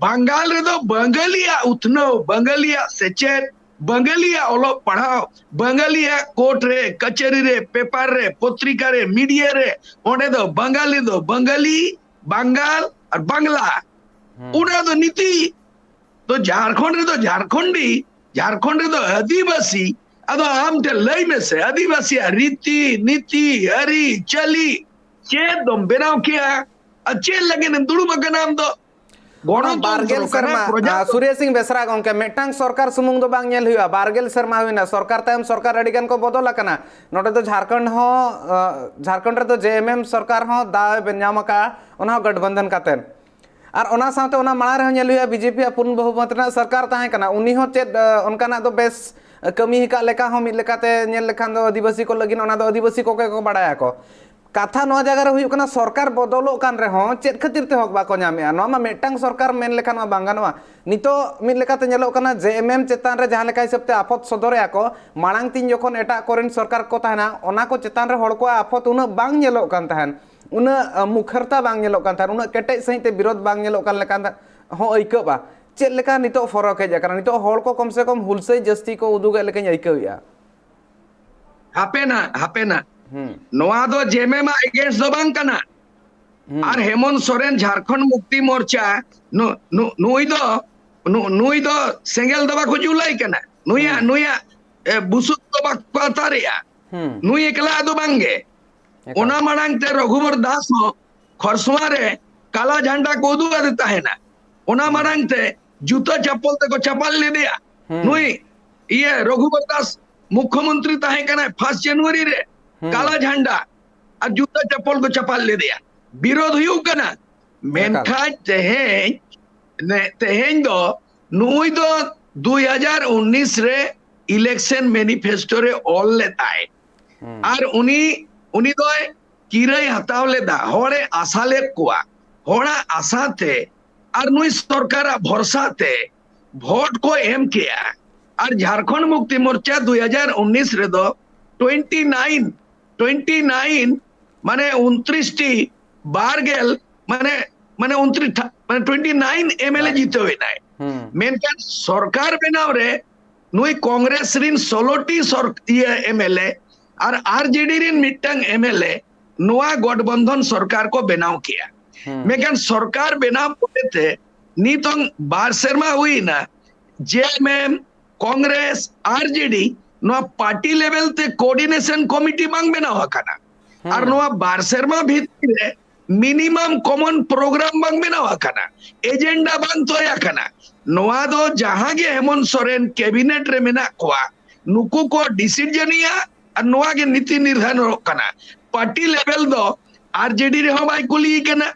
ᱵᱟᱝᱜᱟᱞ ᱨᱮᱫᱚ ᱵᱟᱝᱜᱟᱞᱤᱭᱟᱜ ᱩᱛᱱᱟᱹᱣ, ᱵᱟᱝᱜᱟᱞᱤᱭᱟᱜ ᱥᱮᱪᱮᱫ, ᱵᱟᱝᱜᱟᱞᱤᱭᱟᱜ ᱚᱞᱚᱜ ᱯᱟᱲᱦᱟᱣ, ᱵᱟᱝᱜᱟᱞᱤᱭᱟᱜ ᱠᱳᱨᱴ ᱨᱮ, ᱠᱟᱪᱷᱟᱹᱨᱤ ᱨᱮ, ᱯᱮᱯᱟᱨ ᱨᱮ, ᱯᱚᱛᱨᱤᱠᱟ ᱨᱮ, ᱢᱤᱰᱤᱭᱟ ᱨᱮ, ᱚᱸᱰᱮ ᱫᱚ ᱵᱟᱝᱜᱟᱞᱤ ᱫᱚ ᱵᱟᱝᱜᱟᱞᱤ, ᱵᱟᱝᱜᱟᱞ ᱟᱨ ᱵᱟᱝᱞᱟ᱾ ᱚᱱᱟ ᱫᱚ ᱱᱤᱛᱤ᱾ ᱛᱚ ᱡᱷᱟᱲᱠᱷᱚᱸᱰ ᱨᱮᱫᱚ ᱡᱷᱟᱲᱠᱷᱚᱸᱰᱤ, ᱡᱷᱟᱲᱠᱷᱚᱸᱰ ᱨᱮᱫᱚ ᱟᱹᱫᱤᱵᱟᱹᱥᱤ᱾ ᱟᱫᱚ ᱟᱢ ᱴᱷᱮᱱ ᱞᱟᱹᱭ ᱢᱮᱥᱮ, ᱟᱹᱫᱤᱵᱟᱹᱥᱤᱭᱟᱜ ᱨᱤᱛᱤ ᱱᱤᱛᱤ, ᱟᱹᱨᱤ ᱪᱟᱹᱞᱤ ᱪᱮᱫ ᱫᱚᱢ ᱵᱮᱱᱟᱣ ᱠᱮᱭᱟ? ᱟᱨ ᱪᱮᱫ ᱞᱟᱹᱜᱤᱫ ᱮᱢ ᱫᱩᱲᱩᱵ ᱟᱠᱟᱱᱟ ᱟᱢ ᱫᱚ? ᱜᱚᱱᱚᱛᱚᱱᱛᱨᱚ ᱵᱟᱨᱜᱮᱞ ᱠᱟᱱᱟ, ᱥᱮᱨᱢᱟ, ᱯᱨᱚᱡᱟ ᱟᱸ, ᱥᱩᱨᱮᱥ ᱥᱤᱝ ᱵᱮᱥᱨᱟ ᱜᱚᱢᱠᱮ, ᱢᱤᱫᱴᱟᱝ ᱥᱚᱨᱠᱟᱨ ᱥᱩᱢᱩᱝ ᱫᱚ ᱵᱟᱝ ᱧᱮᱞ ᱦᱩᱭᱩᱜᱼᱟ᱾ ᱵᱟᱨᱜᱮᱞ ᱥᱮᱨᱢᱟ ᱦᱩᱭᱱᱟ, ᱥᱚᱨᱠᱟᱨ ᱛᱟᱭᱚᱢ ᱥᱚᱨᱠᱟᱨ ᱟᱹᱰᱤ ᱜᱟᱱ ᱠᱚ ᱵᱚᱫᱚᱞ ᱟᱠᱟᱱᱟ᱾ ᱱᱚᱰᱮ ᱫᱚ ᱡᱷᱟᱲᱠᱷᱚᱸᱰ ᱦᱚᱸ, ᱟᱸ, ᱡᱷᱟᱲᱠᱷᱚᱸᱰ ᱨᱮᱫᱚ ᱡᱮ ᱮᱢ ᱮᱢ ᱥᱚᱨᱠᱟᱨ ᱦᱚᱸ ᱫᱟᱣ ᱮ ᱧᱟᱢ ᱟᱠᱟᱫᱼᱟ, ᱚᱱᱟ ᱦᱚᱸ ᱜᱚᱴᱵᱚᱱᱫᱷᱚᱱ ᱠᱟᱛᱮᱫ᱾ ᱟᱨ ᱚᱱᱟ ᱥᱟᱶᱛᱮ ᱚᱱᱟ ᱢᱟᱲᱟᱝ ᱨᱮᱦᱚᱸ ᱧᱮᱞ ᱦᱩᱭᱩᱜᱼᱟ, ᱵᱤ ᱡᱮ ᱯᱤ ᱟᱜ ᱯᱩᱱ ᱵᱚᱦᱩᱢᱚᱛ ᱨᱮᱱᱟᱜ ᱥᱚᱨᱠᱟᱨ ᱛᱟᱦᱮᱸ ᱠᱟᱱᱟ, ᱩᱱᱤ ᱦᱚᱸ ᱪᱮᱫ, ᱟᱸ, ᱚᱱᱠᱟᱱᱟᱜ ᱫᱚ ᱵᱮᱥ ᱠᱟᱹᱢᱤ ᱟᱠᱟᱫ ᱞᱮᱠᱟ ᱦᱚᱸ ᱢᱤᱫ ᱞᱮᱠᱟᱛᱮ ᱧᱮᱞ ᱞᱮᱠᱷᱟᱱ ᱫᱚ ᱟᱹᱫᱤᱵᱟᱹᱥᱤ ᱠᱚ ᱞᱟᱹᱜᱤᱫ ᱚᱱᱟ ᱫᱚ ᱟᱹᱫᱤᱵᱟᱹᱥᱤ ᱠᱚᱜᱮ ᱠᱚ ᱵᱟᱲᱟᱭᱟᱠᱚ᱾ ᱠᱟᱛᱷᱟ ᱱᱚᱣᱟ ᱡᱟᱭᱜᱟ ᱨᱮ ᱦᱩᱭᱩᱜ ᱠᱟᱱᱟ, ᱥᱚᱨᱠᱟᱨ ᱵᱚᱫᱚᱞᱚᱜ ᱠᱟᱱ ᱨᱮᱦᱚᱸ ᱪᱮᱫ ᱠᱷᱟᱹᱛᱤᱨ ᱛᱮ ᱦᱚᱠ ᱵᱟᱠᱚ ᱧᱟᱢᱮᱜᱼᱟ? ᱱᱚᱣᱟ ᱢᱟ ᱢᱤᱫᱴᱟᱝ ᱥᱚᱨᱠᱟᱨ ᱢᱮᱱ ᱞᱮᱠᱷᱟᱱ ᱢᱟ ᱵᱟᱝ ᱜᱟᱱᱚᱜᱼᱟ᱾ ᱱᱤᱛᱚᱜ ᱢᱤᱫ ᱞᱮᱠᱟᱛᱮ ᱧᱮᱞᱚᱜ ᱠᱟᱱᱟ, ᱡᱮ ᱮᱢ ᱮᱢ ᱪᱮᱛᱟᱱ ᱨᱮ ᱡᱟᱦᱟᱸ ᱞᱮᱠᱟ ᱦᱤᱥᱟᱹᱵ ᱛᱮ ᱟᱯᱷᱚᱫ ᱥᱚᱫᱚᱨᱮᱜᱼᱟ ᱠᱚ, ᱢᱟᱲᱟᱝ ᱛᱤᱧ ᱡᱚᱠᱷᱚᱱ ᱮᱴᱟᱜ ᱠᱚᱨᱮᱱ ᱥᱚᱨᱠᱟᱨ ᱠᱚ ᱛᱟᱦᱮᱱᱟ, ᱚᱱᱟ ᱠᱚ ᱪᱮᱛᱟᱱ ᱨᱮ ᱦᱚᱲ ᱠᱚᱣᱟᱜ ᱟᱯᱷᱚᱫ ᱩᱱᱟᱹᱜ ᱵᱟᱝ ᱧᱮᱞᱚᱜ ᱠᱟᱱ ᱛᱟᱦᱮᱸᱱ, ᱩᱱᱟᱹᱜ, ᱟᱸ, ᱢᱩᱠᱷᱟᱹᱨᱛᱟ ᱵᱟᱝ ᱧᱮᱞᱚᱜ ᱠᱟᱱ ᱛᱟᱦᱮᱸᱱ, ᱩᱱᱟᱹᱜ ᱠᱮᱴᱮᱡ ᱥᱟᱺᱦᱤᱡ ᱛᱮ ᱵᱤᱨᱳᱫᱷ ᱵᱟᱝ ᱧᱮᱞᱚᱜ ᱠᱟᱱ ᱞᱮᱠᱟ ᱦᱚᱸ ᱟᱹᱭᱠᱟᱹᱜᱼᱟ᱾ ᱪᱮᱫ ᱞᱮᱠᱟ ᱱᱤᱛᱚᱜ ᱯᱷᱚᱨᱚᱠ ᱦᱮᱡ ᱟᱠᱟᱱᱟ? ᱱᱤᱛᱚᱜ ᱦᱚᱲ ᱠᱚ ᱠᱚᱢ ᱥᱮ ᱠᱚᱢ ᱦᱩᱞᱥᱟᱹᱭ ᱡᱟᱹᱥᱛᱤ ᱠᱚ ᱩᱫᱩᱜᱮᱫ ᱞᱮᱠᱟᱧ ᱟᱹᱭᱠᱟᱹᱣᱮᱜᱼᱟ᱾ ᱦᱟᱯᱮ ᱱᱟᱜ, ᱦᱟᱯᱮ ᱱᱟᱜ᱾ ᱦᱩᱸ, ᱱᱚᱣᱟ ᱫᱚ ᱡᱮ ᱮᱢ ᱮᱢ ᱟᱜ against ᱫᱚ ᱵᱟᱝ ᱠᱟᱱᱟ᱾ ᱦᱩᱸ, ᱟᱨ ᱦᱮᱢᱚᱱᱛ ᱥᱚᱨᱮᱱ ᱡᱷᱟᱲᱠᱷᱚᱸᱰ ᱢᱩᱠᱛᱤ ᱢᱳᱨᱪᱟ, ᱱᱩ-, ᱱᱩ-, ᱱᱩᱭ ᱫᱚ, ᱱᱩ-, ᱱᱩᱭ ᱫᱚ ᱥᱮᱸᱜᱮᱞ ᱫᱚ ᱵᱟᱠᱚ ᱡᱩᱞᱟᱭ ᱠᱟᱱᱟ᱾ ᱱᱩᱭᱟᱜ, ᱦᱩᱸ, ᱱᱩᱭᱟᱜ, ᱮ, ᱵᱩᱥᱩᱵ ᱫᱚ ᱵᱟᱠᱚ ᱟᱛᱟᱨᱮᱜᱼᱟ᱾ ᱦᱩᱸ, ᱱᱩᱭ ᱮᱠᱞᱟ ᱫᱚ ᱵᱟᱝᱜᱮ᱾ ᱮᱠᱟᱞ᱾ ᱚᱱᱟ ᱢᱟᱲᱟᱝ ᱛᱮ ᱨᱚᱜᱷᱩᱵᱚᱨ ᱫᱟᱥ ᱦᱚᱸ ᱠᱷᱚᱨᱥᱚᱣᱟ ᱨᱮ ᱠᱟᱞᱟ ᱡᱷᱟᱱᱰᱟ ᱠᱚ ᱩᱫᱩᱜ ᱟᱫᱮ ᱛᱟᱦᱮᱱᱟ᱾ ᱚᱱᱟ ᱦᱩᱸ, ᱢᱟᱲᱟᱝ ᱛᱮ ᱡᱩᱛᱟᱹ ᱪᱟᱯᱚᱞ ᱛᱮᱠᱚ ᱪᱟᱯᱟᱞ ᱞᱮᱫᱮᱭᱟ᱾ ᱦᱩᱸ, ᱱᱩᱭ ᱤᱭᱟᱹ ᱨᱚᱜᱷᱩᱵᱚᱨ ᱫᱟᱥ ᱢᱩᱠᱷᱭᱚᱢᱚᱱᱛᱨᱤ ᱛᱟᱦᱮᱸ ᱠᱟᱱᱟᱭ ᱯᱷᱟᱥᱴ ᱡᱟᱱᱩᱣᱟᱨᱤ ᱨᱮ, ᱦᱩᱸ, ᱠᱟᱞᱟ ᱡᱷᱟᱱᱰᱟ ᱟᱨ ᱡᱩᱛᱟᱹ ᱪᱟᱯᱚᱞ ᱠᱚ ᱪᱟᱯᱟᱞ ᱞᱮᱫᱮᱭᱟ᱾ ᱵᱤᱨᱳᱫᱷ ᱦᱩᱭᱩᱜ ᱠᱟᱱᱟ᱾ ᱮᱠᱟᱞ᱾ ᱢᱮᱱᱠᱷᱟᱱ ᱛᱮᱦᱮᱧ, ᱱᱮ-, ᱛᱮᱦᱮᱧ ᱫᱚ ᱱᱩᱭ ᱫᱚ ᱫᱩᱭ ᱦᱟᱡᱟᱨ ᱩᱱᱤᱥ ᱨᱮ election manifesto ᱨᱮ ᱚᱞ ᱞᱮᱫᱟᱭ᱾ ᱦᱩᱸ, ᱟᱨ ᱩᱱᱤ, ᱩᱱᱤ ᱫᱚᱭ ᱠᱤᱨᱟᱹᱭ ᱦᱟᱛᱟᱣ ᱞᱮᱫᱟ, ᱦᱚᱲᱮ ᱟᱥᱟ ᱞᱮᱫ ᱠᱚᱣᱟ, ᱦᱚᱲᱟᱜ ᱟᱥᱟ ᱛᱮ ᱟᱨ ᱱᱩᱭ ᱥᱚᱨᱠᱟᱨᱟᱜ ᱵᱷᱚᱨᱥᱟ ᱛᱮ ᱵᱷᱳᱴ ᱠᱚ ᱮᱢ ᱠᱮᱜᱼᱟ᱾ ᱟᱨ ᱡᱷᱟᱲᱠᱷᱚᱸᱰ ᱢᱩᱠᱛᱤ ᱢᱳᱨᱪᱟ ᱫᱩᱭ ᱦᱟᱡᱟᱨ ᱩᱱᱤᱥ ᱨᱮᱫᱚ twenty nine, twenty nine, ᱢᱟᱱᱮ ᱩᱱᱛᱨᱤᱥ ᱴᱤ, ᱵᱟᱨ ᱜᱮᱞ, ᱢᱟᱱᱮ, ᱢᱟᱱᱮ ᱩᱱᱛᱨᱤᱥ ᱴᱷᱟ-, ᱢᱟᱱᱮ twenty nine M L A ᱵᱟᱨ᱾ ᱡᱤᱛᱟᱹᱣ ᱮᱱᱟᱭ᱾ ᱦᱩᱸ, ᱢᱮᱱᱠᱷᱟᱱ ᱥᱚᱨᱠᱟᱨ ᱵᱮᱱᱟᱣ ᱨᱮ ᱱᱩᱭ ᱠᱚᱝᱜᱨᱮᱥ ᱨᱤᱱ ᱥᱳᱞᱳ ᱴᱤ ᱥᱚᱨ-, ᱤᱭᱟᱹ M L A R R J D ᱨᱤᱱ ᱢᱤᱫᱴᱟᱝ M L A ᱱᱚᱣᱟ ᱜᱚᱴᱵᱚᱱᱫᱷᱚᱱ ᱥᱚᱨᱠᱟᱨ ᱠᱚ ᱵᱮᱱᱟᱣ ᱠᱮᱜᱼᱟ᱾ ᱦᱩᱸ, ᱢᱮᱱᱠᱷᱟᱱ ᱥᱚᱨᱠᱟᱨ ᱵᱮᱱᱟᱣ ᱯᱚᱨᱮᱛᱮ ᱱᱤᱛᱚᱝ ᱵᱟᱨ ᱥᱮᱨᱢᱟ ᱦᱩᱭᱱᱟ, J M M, Congress, R J D ᱱᱚᱣᱟ ᱯᱟᱨᱴᱤ ᱞᱮᱵᱮᱞ ᱛᱮ ᱠᱳᱚᱨᱰᱤᱱᱮᱥᱚᱱ ᱠᱚᱢᱤᱴᱤ ᱵᱟᱝ ᱵᱮᱱᱟᱣ ᱟᱠᱟᱱᱟ᱾ ᱦᱩᱸ, ᱟᱨ ᱱᱚᱣᱟ ᱵᱟᱨ ᱥᱮᱨᱢᱟ ᱵᱷᱤᱛᱨᱤ ᱨᱮ ᱢᱤᱱᱤᱢᱟᱢ ᱠᱚᱢᱚᱱ ᱯᱨᱳᱜᱨᱟᱢ ᱵᱟᱝ ᱵᱮᱱᱟᱣ ᱟᱠᱟᱱᱟ, ᱮᱡᱮᱱᱰᱟ ᱵᱟᱝ ᱛᱚᱭ ᱟᱠᱟᱱᱟ᱾ ᱱᱚᱣᱟ ᱫᱚ ᱡᱟᱦᱟᱸ ᱜᱮ ᱦᱮᱢᱚᱱᱛ ᱥᱚᱨᱮᱱ ᱠᱮᱵᱤᱱᱮᱴ ᱨᱮ ᱢᱮᱱᱟᱜ ᱠᱚᱣᱟ, ᱱᱩᱠᱩ ᱠᱚ ᱰᱤᱥᱤᱡᱚᱱᱤᱭᱟ ᱟᱨ ᱱᱚᱣᱟ ᱜᱮ ᱱᱤᱛᱤ ᱱᱤᱨᱫᱷᱟᱨᱚᱱᱚᱜ ᱠᱟᱱᱟ᱾ ᱯᱟᱨᱴᱤ ᱞᱮᱵᱮᱞ ᱫᱚ ᱟᱨᱡᱮᱰᱤ ᱨᱮᱦᱚᱸ ᱵᱟᱭ ᱠᱩᱞᱤᱭᱮ ᱠᱟᱱᱟ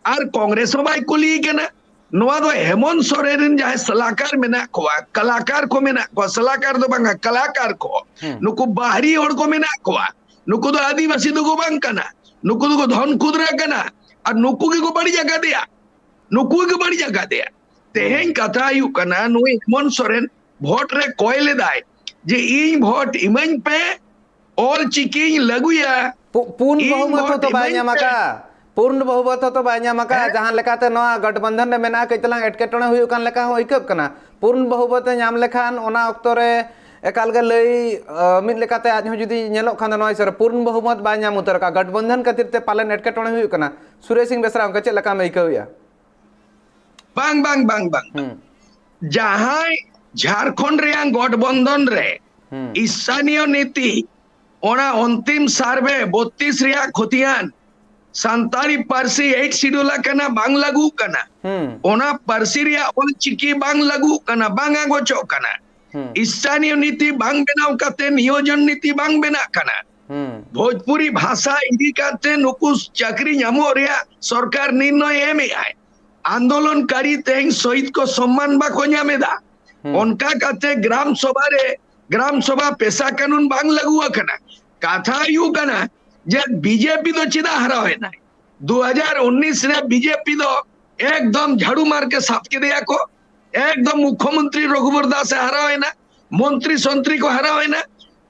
ᱟᱨ ᱠᱚᱝᱜᱨᱮᱥ ᱦᱚᱸ ᱵᱟᱭ ᱠᱩᱞᱤᱭᱮ ᱠᱟᱱᱟ᱾ ᱱᱚᱣᱟ ᱫᱚ ᱦᱮᱢᱚᱱᱛ ᱥᱚᱨᱮᱱ ᱨᱮᱱ ᱡᱟᱦᱟᱸᱭ ᱥᱟᱞᱟᱠᱟᱨ ᱢᱮᱱᱟᱜ ᱠᱚᱣᱟ, ᱠᱟᱞᱟᱠᱟᱨ ᱠᱚ ᱢᱮᱱᱟᱜ ᱠᱚᱣᱟ, ᱥᱟᱞᱟᱠᱟᱨ ᱫᱚ ᱵᱟᱝᱟ, ᱠᱟᱞᱟᱠᱟᱨ ᱠᱚ, ᱦᱩᱸ᱾ ᱱᱩᱠᱩ ᱵᱟᱦᱨᱤ ᱦᱚᱲ ᱠᱚ ᱢᱮᱱᱟᱜ ᱠᱚᱣᱟ, ᱱᱩᱠᱩ ᱫᱚ ᱟᱹᱫᱤᱵᱟᱹᱥᱤ ᱫᱚᱠᱚ ᱵᱟᱝ ᱠᱟᱱᱟ, ᱱᱩᱠᱩ ᱫᱚᱠᱚ ᱫᱷᱚᱱ ᱠᱷᱩᱫᱽᱨᱟᱹ ᱠᱟᱱᱟ, ᱟᱨ ᱱᱩᱠᱩ ᱜᱮᱠᱚ ᱵᱟᱹᱲᱤᱡ ᱟᱠᱟᱫᱮᱭᱟ, ᱱᱩᱠᱩ ᱜᱮᱠᱚ ᱵᱟᱹᱲᱤᱡ ᱟᱠᱟᱫᱮᱭᱟ᱾ ᱛᱮᱦᱮᱧ ᱠᱟᱛᱷᱟ ᱦᱩᱭᱩᱜ ᱠᱟᱱᱟ, ᱱᱩᱭ ᱦᱮᱢᱚᱱᱛ ᱥᱚᱨᱮᱱ ᱵᱷᱳᱴ ᱨᱮ ᱠᱚᱭ ᱞᱮᱫᱟᱭ ᱡᱮ ᱤᱧ ᱵᱷᱳᱴ ᱤᱢᱟᱹᱧ ᱯᱮ, ᱚᱞ ᱪᱤᱠᱤᱧ ᱞᱟᱹᱜᱩᱭᱟ᱾ ᱯᱩ-, ᱯᱩᱨᱱ ᱤᱧ ᱵᱚᱦᱩᱢᱚᱛ ᱵᱷᱳᱴ ᱦᱚᱸᱛᱚ ᱵᱟᱭ ᱤᱢᱟᱹᱧ ᱧᱟᱢ ᱯᱮ᱾ ᱟᱠᱟᱫ᱾ ᱯᱩᱨᱱ ᱵᱚᱦᱩᱢᱚᱛ ᱦᱚᱸᱛᱚ ᱵᱟᱭ ᱧᱟᱢ ᱟᱠᱟᱫ᱾ ᱦᱮᱸ? ᱡᱟᱦᱟᱸ ᱞᱮᱠᱟᱛᱮ ᱱᱚᱣᱟ ᱜᱚᱴᱵᱚᱱᱫᱷᱚᱱ ᱨᱮ ᱢᱮᱱᱟᱜᱼᱟ, ᱠᱟᱹᱡ ᱛᱟᱞᱟᱝ ᱮᱴᱠᱮᱴᱚᱬᱮ ᱦᱩᱭᱩᱜ ᱠᱟᱱ ᱞᱮᱠᱟ ᱦᱚᱸ ᱟᱹᱭᱠᱟᱹᱜ ᱠᱟᱱᱟ᱾ ᱯᱩᱨᱱ ᱵᱚᱦᱩᱢᱚᱛ ᱮ ᱧᱟᱢ ᱞᱮᱠᱷᱟᱱ ᱚᱱᱟ ᱚᱠᱛᱚ ᱨᱮ ᱮᱠᱟᱞ ᱜᱮ ᱞᱟᱹᱭ, ᱟᱹ, ᱢᱤᱫ ᱞᱮᱠᱟᱛᱮ ᱟᱡ ᱦᱚᱸ ᱡᱩᱫᱤ ᱧᱮᱞᱚᱜ ᱠᱷᱟᱱ ᱫᱚ ᱱᱚᱣᱟ ᱦᱤᱥᱟᱹᱵ ᱨᱮ ᱯᱩᱨᱱ ᱵᱚᱦᱩᱢᱚᱛ ᱵᱟᱭ ᱧᱟᱢ ᱩᱛᱟᱹᱨ ᱟᱠᱟᱫ᱾ ᱜᱚᱴᱵᱚᱱᱫᱷᱚᱱ ᱠᱷᱟᱹᱛᱤᱨ ᱛᱮ ᱯᱟᱞᱮᱱ ᱮᱴᱠᱮᱴᱚᱬᱮ ᱦᱩᱭᱩᱜ ᱠᱟᱱᱟ᱾ ᱥᱩᱨᱮᱥ ᱥᱤᱝ ᱵᱮᱥᱨᱟ, ᱚᱱᱠᱟ ᱪᱮᱫ ᱞᱮᱠᱟᱢ ᱟᱹᱭᱠᱟᱹᱣᱮᱫᱼᱟ? ᱵᱟᱝ, ᱵᱟᱝ, ᱵᱟᱝ, ᱵᱟᱝ᱾ ᱦᱩᱸ᱾ ᱡᱟᱦᱟᱸᱭ ᱡᱷᱟᱲᱠᱷᱚᱸᱰ ᱨᱮᱭᱟᱜ ᱜᱚᱴᱵᱚᱱᱫᱷᱚᱱ ᱨᱮ ᱦᱩᱸ᱾ ᱤᱥᱛᱷᱟᱱᱤᱭᱚ ᱱᱤᱛᱤ, ᱚᱱᱟ ᱚᱱᱛᱤᱢ ᱥᱟᱨᱵᱷᱮ ᱵᱚᱛᱛᱤᱥ ᱨᱮᱭᱟᱜ ᱠᱷᱚᱛᱤᱭᱟᱱ ᱥᱟᱱᱛᱟᱲᱤ ᱯᱟᱹᱨᱥᱤ ᱮᱭᱤᱴ ᱥᱤᱰᱩᱞ ᱟᱠᱟᱱᱟ, ᱵᱟᱝ ᱞᱟᱹᱜᱩ ᱠᱟᱱᱟ᱾ ᱦᱩᱸ᱾ ᱚᱱᱟ ᱯᱟᱹᱨᱥᱤ ᱨᱮᱭᱟᱜ ᱚᱞ ᱪᱤᱠᱤ ᱵᱟᱝ ᱞᱟᱹᱜᱩ ᱠᱟᱱᱟ, ᱵᱟᱝ ᱟᱸᱜᱚᱪᱚᱜ ᱠᱟᱱᱟ᱾ ᱦᱩᱸ᱾ ᱤᱥᱛᱷᱟᱱᱤᱭᱚ ᱱᱤᱛᱤ ᱵᱟᱝ ᱵᱮᱱᱟᱣ ᱠᱟᱛᱮ ᱱᱤᱭᱳᱡᱚᱱ ᱱᱤᱛᱤ ᱵᱟᱝ ᱵᱮᱱᱟᱜ ᱠᱟᱱᱟ᱾ ᱦᱩᱸ᱾ ᱵᱷᱳᱡᱽᱯᱩᱨᱤ ᱵᱷᱟᱥᱟ ᱤᱫᱤ ᱠᱟᱛᱮ ᱱᱩᱠᱩ ᱪᱟᱹᱠᱨᱤ ᱧᱟᱢᱚᱜ ᱨᱮᱭᱟᱜ ᱥᱚᱨᱠᱟᱨ ᱱᱤᱨᱱᱚᱭ ᱮᱢᱮᱜᱼᱟᱭ᱾ ᱟᱱᱫᱳᱞᱚᱱᱠᱟᱨᱤ ᱛᱮᱦᱮᱧ ᱥᱚᱦᱤᱫ ᱠᱚ ᱥᱚᱢᱢᱟᱱ ᱵᱟᱠᱚ ᱧᱟᱢ ᱮᱫᱟ᱾ ᱦᱩᱸ᱾ ᱚᱱᱠᱟ ᱠᱟᱛᱮ ᱜᱨᱟᱢ ᱥᱚᱵᱷᱟ ᱨᱮ, ᱜᱨᱟᱢ ᱥᱚᱵᱷᱟ ᱯᱮᱥᱟ ᱠᱟᱱᱩᱱ ᱵᱟᱝ ᱞᱟᱹᱜᱩ ᱟᱠᱟᱱᱟ᱾ ᱠᱟᱛᱷᱟ ᱦᱩᱭᱩᱜ ᱠᱟᱱᱟ ᱡᱮ ᱵᱤᱡᱮᱯᱤ ᱫᱚ ᱪᱮᱫᱟᱜ ᱦᱟᱨᱟᱣ ᱮᱱᱟᱭ? ᱫᱩ ᱦᱟᱡᱟᱨ ᱩᱱᱤᱥ ᱨᱮ ᱵᱤᱡᱮᱯᱤ ᱫᱚ ᱮᱠᱫᱚᱢ ᱡᱷᱟᱲᱩ ᱢᱟᱨ ᱠᱮ ᱥᱟᱵ ᱠᱮᱫᱮᱭᱟ ᱠᱚ, ᱮᱠᱫᱚᱢ ᱢᱩᱠᱷᱭᱚᱢᱚᱱᱛᱨᱤ ᱨᱚᱜᱷᱩᱵᱚᱨ ᱫᱟᱥ ᱮ ᱦᱟᱨᱟᱣ ᱮᱱᱟ, ᱢᱚᱱᱛᱨᱤ ᱥᱚᱱᱛᱨᱤ ᱠᱚ ᱦᱟᱨᱟᱣ ᱮᱱᱟ᱾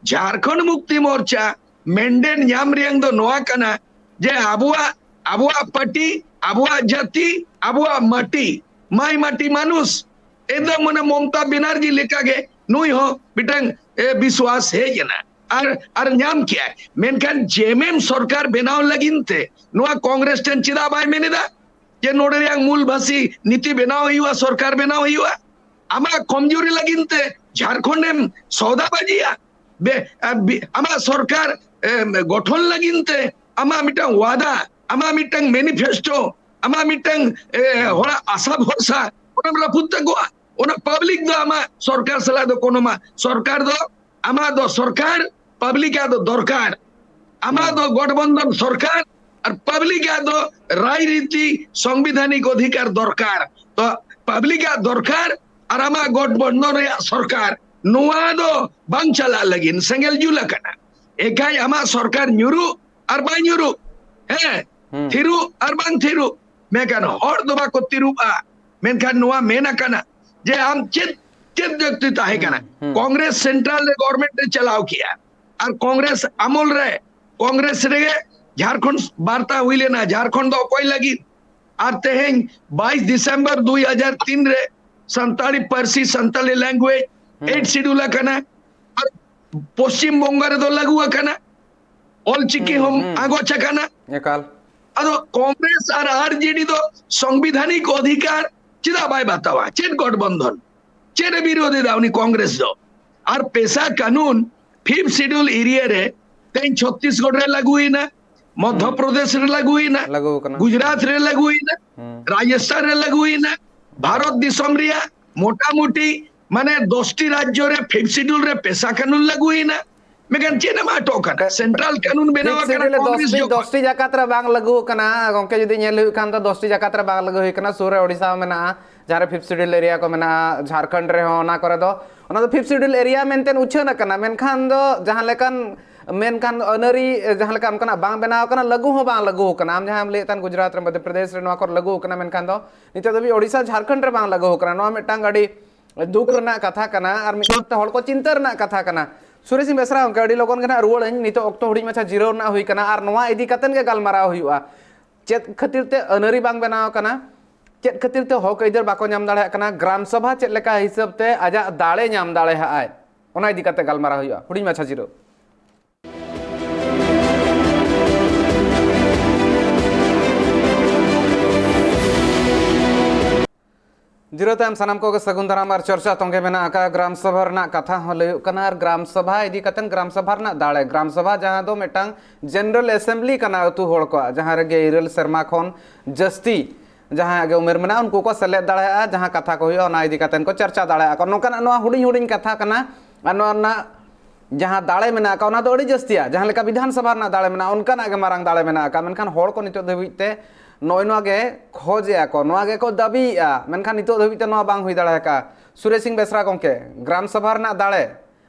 ᱡᱷᱟᱲᱠᱷᱚᱸᱰ ᱢᱩᱠᱛᱤ ᱢᱳᱨᱪᱟ ᱢᱮᱱᱰᱮᱴ ᱧᱟᱢ ᱨᱮᱭᱟᱝ ᱫᱚ ᱱᱚᱣᱟ ᱠᱟᱱᱟ ᱡᱮ ᱟᱵᱚᱣᱟᱜ, ᱟᱵᱚᱣᱟᱜ ᱯᱟᱨᱴᱤ, ᱟᱵᱚᱣᱟᱜ ᱡᱟᱹᱛᱤ, ᱟᱵᱚᱣᱟᱜ ᱢᱟᱹᱴᱤ, ᱢᱟᱭ ᱢᱟᱹᱴᱤ ᱢᱟᱱᱩᱥ᱾ ᱮᱠᱫᱚᱢ ᱢᱟᱱᱮ ᱢᱚᱢᱛᱟ ᱵᱮᱱᱟᱨᱡᱤ ᱞᱮᱠᱟᱜᱮ ᱱᱩᱭ ᱦᱚᱸ ᱢᱤᱫᱴᱟᱝ, ᱮ, ᱵᱤᱥᱣᱟᱥ ᱦᱮᱡ ᱮᱱᱟ᱾ ᱟᱨ, ᱟᱨ ᱧᱟᱢ ᱠᱮᱜᱼᱟᱭ᱾ ᱢᱮᱱᱠᱷᱟᱱ ᱡᱮᱢᱮᱢ ᱥᱚᱨᱠᱟᱨ ᱵᱮᱱᱟᱣ ᱞᱟᱹᱜᱤᱫ ᱛᱮ ᱱᱚᱣᱟ ᱠᱚᱝᱜᱨᱮᱥ ᱴᱷᱮᱱ ᱪᱮᱫᱟᱜ ᱵᱟᱭ ᱢᱮᱱ ᱮᱫᱟ ᱡᱮ ᱱᱚᱰᱮ ᱨᱮᱭᱟᱜ ᱢᱩᱞ ᱵᱷᱟᱹᱥᱤ ᱱᱤᱛᱤ ᱵᱮᱱᱟᱣ ᱦᱩᱭᱩᱜᱼᱟ, ᱥᱚᱨᱠᱟᱨ ᱵᱮᱱᱟᱣ ᱦᱩᱭᱩᱜᱼᱟ? ᱟᱢᱟᱜ ᱠᱚᱢᱡᱩᱨᱤ ᱞᱟᱹᱜᱤᱫ ᱛᱮ ᱡᱷᱟᱲᱠᱷᱚᱸᱰ ᱮᱢ ᱥᱚᱣᱫᱟᱵᱟᱡᱤᱭᱟ? ᱵᱮ-, ᱟ, ᱵᱤ-, ᱟᱢᱟᱜ ᱥᱚᱨᱠᱟᱨ, ᱮᱢ, ᱜᱚᱴᱷᱚᱱ ᱞᱟᱹᱜᱤᱫ ᱛᱮ ᱟᱢᱟᱜ ᱢᱤᱫᱴᱟᱝ ᱣᱟᱫᱟ, ᱟᱢᱟᱜ ᱢᱤᱫᱴᱟᱝ ᱢᱮᱱᱤᱯᱷᱮᱥᱴᱳ, ᱟᱢᱟᱜ ᱢᱤᱫᱴᱟᱝ ᱮ, ᱦᱚᱲᱟᱜ ᱟᱥᱟ ᱵᱷᱚᱨᱥᱟ, ᱚᱱᱟᱢ ᱨᱟᱹᱯᱩᱫ ᱛᱟᱠᱚᱣᱟ᱾ ᱚᱱᱟ ᱯᱟᱵᱽᱞᱤᱠ ᱫᱚ ᱟᱢᱟᱜ ᱥᱚᱨᱠᱟᱨ ᱥᱟᱞᱟᱜ ᱫᱚ ᱠᱳᱱᱳ ᱢᱟ, ᱥᱚᱨᱠᱟᱨ ᱫᱚ ᱟᱢᱟᱜ ᱫᱚ ᱥᱚᱨᱠᱟᱨ, ᱯᱟᱵᱽᱞᱤᱠ ᱟᱜ ᱫᱚ ᱫᱚᱨᱠᱟᱨ᱾ ᱟᱢᱟᱜ ᱫᱚ ᱜᱚᱴᱵᱚᱱᱫᱷᱚᱱ ᱥᱚᱨᱠᱟᱨ ᱟᱨ ᱯᱟᱵᱽᱞᱤᱠ ᱟᱜ ᱫᱚ ᱨᱟᱡᱽᱱᱤᱛᱤ ᱥᱚᱝᱵᱤᱫᱷᱟᱱᱤᱠ ᱚᱫᱷᱤᱠᱟᱨ ᱫᱚᱨᱠᱟᱨ᱾ ᱛᱚ ᱯᱟᱵᱽᱞᱤᱠ ᱟᱜ ᱫᱚᱨᱠᱟᱨ ᱟᱨ ᱟᱢᱟᱜ ᱜᱚᱴᱵᱚᱱᱫᱷᱚᱱ ᱨᱮᱭᱟᱜ ᱥᱚᱨᱠᱟᱨ, ᱱᱚᱣᱟ ᱫᱚ ᱵᱟᱝ ᱪᱟᱞᱟᱜ ᱞᱟᱹᱜᱤᱫ, ᱥᱮᱸᱜᱮᱞ ᱡᱩᱞ ᱟᱠᱟᱱᱟ᱾ ᱮᱠᱟᱭ ᱟᱢᱟᱜ ᱥᱚᱨᱠᱟᱨ ᱧᱩᱨᱩᱜ ᱟᱨ ᱵᱟᱭ ᱧᱩᱨᱩᱜ, ᱦᱮᱸ, ᱦᱩᱸ᱾ ᱛᱷᱤᱨᱩᱜ ᱟᱨ ᱵᱟᱝ ᱛᱷᱤᱨᱩᱜ, ᱢᱮᱱᱠᱷᱟᱱ ᱦᱚᱲ ᱫᱚ ᱵᱟᱠᱚ ᱛᱤᱨᱩᱵᱼᱟ᱾ ᱢᱮᱱᱠᱷᱟᱱ ᱱᱚᱣᱟ ᱢᱮᱱ ᱟᱠᱟᱱᱟ ᱡᱮ ᱟᱢ ᱪᱮᱫ, ᱪᱮᱫ ᱡᱟᱹᱥᱛᱤ ᱛᱟᱦᱮᱸ ᱠᱟᱱᱟ? ᱦᱩᱸ, ᱦᱩᱸ᱾ ᱠᱚᱝᱜᱨᱮᱥ ᱥᱮᱱᱴᱨᱟᱞ ᱨᱮ ᱜᱚᱵᱷᱚᱨᱱᱢᱮᱱᱴ ᱨᱮ ᱪᱟᱞᱟᱣ ᱠᱮᱜᱼᱟ, ᱟᱨ ᱠᱚᱝᱜᱨᱮᱥ ᱟᱢᱚᱞ ᱨᱮ, ᱠᱚᱝᱜᱨᱮᱥ ᱨᱮᱜᱮ ᱡᱷᱟᱲᱠᱷᱚᱸᱰ ᱵᱟᱨᱛᱟ ᱦᱩᱭ ᱞᱮᱱᱟ, ᱡᱷᱟᱲᱠᱷᱚᱸᱰ ᱫᱚ ᱚᱠᱚᱭ ᱞᱟᱹᱜᱤᱫ? ᱟᱨ ᱛᱮᱦᱮᱧ ᱵᱟᱭᱤᱥ ᱰᱤᱥᱮᱢᱵᱚᱨ ᱫᱩᱭ ᱦᱟᱡᱟᱨ ᱛᱤᱱ ᱨᱮ ᱥᱟᱱᱛᱟᱲᱤ ᱯᱟᱹᱨᱥᱤ, ᱥᱟᱱᱛᱟᱲᱤ ᱞᱮᱝᱜᱩᱭᱮᱡᱽ ᱦᱩᱸ᱾ ᱮᱭᱤᱴ ᱥᱤᱰᱩᱞ ᱟᱠᱟᱱᱟ, ᱟᱨ ᱯᱚᱥᱪᱤᱢ ᱵᱚᱝᱜᱚ ᱨᱮᱫᱚ ᱞᱟᱹᱜᱩ ᱟᱠᱟᱱᱟ, ᱚᱞᱪᱤᱠᱤ ᱦᱩᱸ, ᱦᱚᱸ ᱦᱩᱸ᱾ ᱟᱸᱜᱚᱪ ᱟᱠᱟᱱᱟ᱾ ᱮᱠᱟᱞ᱾ ᱟᱫᱚ ᱠᱚᱝᱜᱨᱮᱥ ᱟᱨ ᱟᱨᱡᱮᱰᱤ ᱫᱚ ᱥᱚᱝᱵᱤᱫᱷᱟᱱᱤᱠ ᱚᱫᱷᱤᱠᱟᱨ ᱪᱮᱫᱟᱜ ᱵᱟᱭ ᱵᱟᱛᱟᱣᱟ? ᱪᱮᱫ ᱜᱚᱴᱵᱚᱱᱫᱷᱚᱱ? ᱪᱮᱫ ᱮ ᱵᱤᱨᱳᱫ ᱮᱫᱟ ᱩᱱᱤ ᱠᱚᱝᱜᱨᱮᱥ ᱫᱚ? ᱟᱨ ᱯᱮᱥᱟ ᱠᱟᱱᱩᱱ ᱯᱷᱤᱯᱛᱷ ᱥᱤᱰᱩᱞ ᱮᱨᱤᱭᱟ ᱨᱮ ᱛᱮᱦᱮᱧ ᱪᱷᱚᱛᱛᱤᱥᱜᱚᱲ ᱨᱮ ᱞᱟᱹᱜᱩᱭᱮᱱᱟ, ᱢᱚᱫᱷᱭᱚ ᱦᱩᱸ᱾ ᱯᱨᱚᱫᱮᱥ ᱨᱮ ᱞᱟᱹᱜᱩᱭᱮᱱᱟ, ᱞᱟᱹᱜᱩ ᱟᱠᱟᱱᱟ᱾ ᱜᱩᱡᱽᱨᱟᱴ ᱨᱮ ᱞᱟᱹᱜᱩᱭᱮᱱᱟ, ᱦᱩᱸ᱾ ᱨᱟᱡᱚᱥᱛᱷᱟᱱ ᱨᱮ ᱞᱟᱹᱜᱩᱭᱮᱱᱟ᱾ ᱵᱷᱟᱨᱚᱛ ᱫᱤᱥᱚᱢ ᱨᱮᱭᱟᱜ ᱢᱚᱴᱟᱢᱩᱴᱤ ᱢᱟᱱᱮ ᱫᱚᱥᱴᱤ ᱨᱟᱡᱽᱡᱚ ᱨᱮ ᱯᱷᱤᱯᱛᱷ ᱥᱤᱰᱩᱞ ᱨᱮ ᱯᱮᱥᱟ ᱠᱟᱱᱩᱱ ᱞᱟᱹᱜᱩᱭᱮᱱᱟ᱾ ᱢᱮᱱᱠᱷᱟᱱ ᱪᱮᱫ ᱮᱢ ᱟᱴᱚᱜ ᱠᱟᱱᱟ? ᱯᱮ-, ᱥᱮᱱᱴᱨᱟᱞ ᱠᱟᱱᱩᱱ ᱵᱮᱱᱟᱣ ᱯᱷᱤᱯᱛᱷ ᱟᱠᱟᱱᱟ ᱥᱤᱰᱩᱞ ᱨᱮ ᱠᱚᱝᱜᱨᱮᱥ ᱫᱚᱥᱴᱤ, ᱡᱚᱠᱷᱚᱱ᱾ ᱫᱚᱥᱴᱤ ᱡᱟᱠᱟᱛ ᱨᱮ ᱵᱟᱝ ᱞᱟᱹᱜᱩ ᱟᱠᱟᱱᱟ᱾ ᱜᱚᱝᱠᱮ, ᱡᱩᱫᱤ ᱧᱮᱞ ᱦᱩᱭᱩᱜ ᱠᱷᱟᱱ ᱫᱚ ᱫᱚᱥᱴᱤ ᱡᱟᱠᱟᱛ ᱨᱮ ᱵᱟᱝ ᱞᱟᱹᱜᱩ ᱦᱩᱭ ᱟᱠᱟᱱᱟ᱾ ᱥᱩᱨ ᱨᱮ ᱳᱰᱤᱥᱟ ᱦᱚᱸ ᱢᱮᱱᱟᱜᱼᱟ, ᱡᱟᱦᱟᱸ ᱨᱮ ᱯᱷᱤᱯᱛᱷ ᱥᱤᱰᱩᱞ ᱮᱨᱤᱭᱟ ᱠᱚ ᱢᱮᱱᱟᱜᱼᱟ᱾ ᱡᱷᱟᱲᱠᱷᱚᱸᱰ ᱨᱮᱦᱚᱸ ᱚᱱᱟ ᱠᱚᱨᱮ ᱫᱚ, ᱚᱱᱟ ᱫᱚ ᱯᱷᱤᱯᱛᱷ ᱥᱤᱰᱩᱞ ᱮᱨᱤᱭᱟ ᱢᱮᱱᱛᱮ ᱩᱪᱷᱟᱹᱱ ᱟᱠᱟᱱᱟ᱾ ᱢᱮᱱᱠᱷᱟᱱ ᱫᱚ ᱡᱟᱦᱟᱸ ᱞᱮᱠᱟᱱ, ᱢᱮᱱᱠᱷᱟᱱ ᱟᱹᱱ ᱟᱹᱨᱤ ᱡᱟᱦᱟᱸ ᱞᱮᱠᱟ ᱚᱱᱠᱟᱱᱟᱜ ᱵᱟᱝ ᱵᱮᱱᱟᱣ ᱟᱠᱟᱱᱟ, ᱞᱟᱹᱜᱩ ᱦᱚᱸ ᱵᱟᱝ ᱞᱟᱹᱜᱩ ᱟᱠᱟᱱᱟ᱾ ᱟᱢ ᱡᱟᱦᱟᱸᱢ ᱞᱟᱹᱭᱮᱫ ᱛᱟᱦᱮᱱ ᱜᱩᱡᱽᱨᱟᱴ ᱨᱮ, ᱢᱚᱫᱷᱭᱚ ᱯᱨᱚᱫᱮᱥ ᱨᱮ ᱱᱚᱣᱟ ᱠᱚᱨᱮ ᱞᱟᱹᱜᱩ ᱟᱠᱟᱱᱟ, ᱢᱮᱱᱠᱷᱟᱱ ᱫᱚ ᱱᱤᱛᱚᱜ ᱫᱷᱟᱹᱵᱤᱡ ᱳᱰᱤᱥᱟ, ᱡᱷᱟᱲᱠᱷᱚᱸᱰ ᱨᱮ ᱵᱟᱝ ᱞᱟᱹᱜᱩ ᱟᱠᱟᱱᱟ᱾ ᱱᱚᱣᱟ ᱢᱤᱫᱴᱟᱝ ᱟᱹᱰᱤ ᱫᱩᱠ ᱨᱮᱱᱟᱜ ᱠᱟᱛᱷᱟ ᱠᱟᱱᱟ ᱟᱨ ᱢᱤᱫ ᱚᱠᱛᱮ ᱦᱚᱲ ᱠᱚ ᱪᱤᱱᱛᱟᱹ ᱨᱮᱱᱟᱜ ᱠᱟᱛᱷᱟ ᱠᱟᱱᱟ᱾ ᱥᱩᱨᱮᱥᱤᱧ ᱵᱮᱥᱨᱟ ᱜᱚᱢᱠᱮ, ᱟᱹᱰᱤ ᱞᱚᱜᱚᱱ ᱜᱮ ᱱᱟᱦᱟᱜ ᱨᱩᱣᱟᱹᱲᱟᱹᱧ᱾ ᱱᱤᱛᱚᱜ ᱚᱠᱛᱚ ᱦᱩᱰᱤᱧ ᱢᱟᱪᱷᱟ ᱡᱤᱨᱟᱹᱣ ᱨᱮᱱᱟᱜ ᱦᱩᱭ ᱠᱟᱱᱟ ᱟᱨ ᱱᱚᱣᱟ ᱤᱫᱤ ᱠᱟᱛᱮᱫ ᱜᱮ ᱜᱟᱞᱢᱟᱨᱟᱣ ᱦᱩᱭᱩᱜᱼᱟ᱾ ᱪᱮᱫ ᱠᱷᱟᱹᱛᱤᱨ ᱛᱮ ᱟᱹᱱᱟᱹᱨᱤ ᱵᱟᱝ ᱵᱮᱱᱟᱣ ᱟᱠᱟᱱᱟ, ᱪᱮᱫ ᱠᱷᱟᱹᱛᱤᱨ ᱛᱮ ᱦᱚᱠ ᱟᱹᱭᱫᱟᱹᱨ ᱵᱟᱠᱚ ᱧᱟᱢ ᱫᱟᱲᱮᱭᱟᱜ ᱠᱟᱱᱟ, ᱜᱨᱟᱢ ᱥᱚᱵᱷᱟ ᱪᱮᱫ ᱞᱮᱠᱟ ᱦᱤᱥᱟᱹᱵ ᱛᱮ ᱟᱡᱟᱜ ᱫᱟᱲᱮ ᱧᱟᱢ ᱫᱟᱲᱮᱭᱟᱜᱼᱟᱭ, ᱚᱱᱟ ᱤᱫᱤ ᱠᱟᱛᱮ ᱜᱟᱞᱢᱟᱨᱟᱣ ᱦᱩᱭᱩᱜᱼᱟ᱾ ᱦᱩᱰᱤᱧ ᱢᱟᱪᱷᱟ ᱡᱤᱨᱟᱹᱣ᱾ ᱡᱤᱨᱟᱹᱣ ᱛᱟᱭᱚᱢ ᱥᱟᱱᱟᱢ ᱠᱚᱜᱮ ᱥᱟᱹᱜᱩᱱ ᱫᱟᱨᱟᱢ ᱟᱨ ᱪᱚᱨᱪᱟ ᱛᱚᱸᱜᱮ ᱢᱮᱱᱟᱜ ᱟᱠᱟᱫ᱾ ᱜᱨᱟᱢ ᱥᱚᱵᱷᱟ ᱨᱮᱱᱟᱜ ᱠᱟᱛᱷᱟ ᱦᱚᱸ ᱞᱟᱹᱭᱚᱜ ᱠᱟᱱᱟ ᱟᱨ ᱜᱨᱟᱢ ᱥᱚᱵᱷᱟ ᱤᱫᱤ ᱠᱟᱛᱮ, ᱜᱨᱟᱢ ᱥᱚᱵᱷᱟ ᱨᱮᱱᱟᱜ ᱫᱟᱲᱮ, ᱜᱨᱟᱢ ᱥᱚᱵᱷᱟ ᱡᱟᱦᱟᱸ ᱫᱚ ᱢᱤᱫᱴᱟᱝ ᱡᱮᱱᱟᱨᱮᱞ ᱮᱥᱮᱢᱵᱞᱤ ᱠᱟᱱᱟ ᱟᱹᱛᱩ ᱦᱚᱲ ᱠᱚᱣᱟᱜ, ᱡᱟᱦᱟᱸ ᱨᱮᱜᱮ ᱤᱨᱟᱹᱞ ᱥᱮᱨᱢᱟ ᱠᱷᱚᱱ ᱡᱟᱹᱥᱛᱤ ᱡᱟᱦᱟᱸᱭᱟᱜ ᱜᱮ ᱩᱢᱮᱨ ᱢᱮᱱᱟᱜᱼᱟ, ᱩᱱᱠᱩ ᱠᱚ ᱥᱮᱞᱮᱫ ᱫᱟᱲᱮᱭᱟᱜᱼᱟ, ᱡᱟᱦᱟᱸ ᱠᱟᱛᱷᱟ ᱠᱚ ᱦᱩᱭᱩᱜᱼᱟ ᱚᱱᱟ ᱤᱫᱤ ᱠᱟᱛᱮ ᱠᱚ ᱪᱚᱨᱪᱟ ᱫᱟᱲᱮᱭᱟᱜᱼᱟ ᱠᱚ᱾ ᱱᱚᱝᱠᱟᱱᱟᱜ ᱱᱚᱣᱟ ᱦᱩᱰᱤᱧ ᱦᱩᱰᱤᱧ ᱠᱟᱛᱷᱟ ᱠᱟᱱᱟ᱾ ᱟᱨ ᱱᱚᱣᱟ ᱨᱮᱱᱟᱜ ᱡᱟᱦᱟᱸ ᱫᱟᱲᱮ ᱢᱮᱱᱟᱜ ᱟᱠᱟᱫ, ᱚᱱᱟ ᱫᱚ ᱟᱹᱰᱤ ᱡᱟᱹᱥᱛᱤᱭᱟ᱾ ᱡᱟᱦᱟᱸ ᱞᱮᱠᱟ ᱵᱤᱫᱷᱟᱱ ᱥᱚᱵᱷᱟ ᱨᱮᱱᱟᱜ ᱫᱟᱲᱮ ᱢᱮᱱᱟᱜᱼᱟ, ᱚᱱᱠᱟᱱᱟᱜ ᱜᱮ ᱢᱟᱨᱟᱝ ᱫᱟᱲᱮ ᱢᱮᱱᱟᱜ ᱟᱠᱟᱫ᱾ ᱢᱮᱱᱠᱷᱟᱱ ᱦᱚᱲ ᱠᱚ ᱱᱤᱛᱚᱜ ᱫᱷᱟᱹᱵᱤᱡ ᱛᱮ ᱱᱚᱜᱼᱚᱭ ᱱᱚᱣᱟ ᱜᱮ ᱠᱷᱚᱡᱮᱜᱼᱟ ᱠᱚ, ᱱᱚᱣᱟ ᱜᱮᱠᱚ ᱫᱟᱹᱵᱤᱭᱮᱜᱼᱟ᱾ ᱢᱮᱱᱠᱷᱟᱱ ᱱᱤᱛᱚᱜ ᱫᱷᱟᱹᱵᱤᱡ ᱛᱮ ᱱᱚᱣᱟ ᱵᱟᱝ ᱦᱩᱭ ᱫᱟᱲᱮ ᱟᱠᱟᱫᱼᱟ᱾ ᱥᱩᱨᱮᱥ ᱥᱤᱝ ᱵᱮᱥᱨᱟ ᱜᱚᱢᱠᱮ, ᱜᱨᱟᱢ ᱥᱚᱵᱷᱟ ᱨᱮᱱᱟᱜ ᱫᱟᱲᱮ,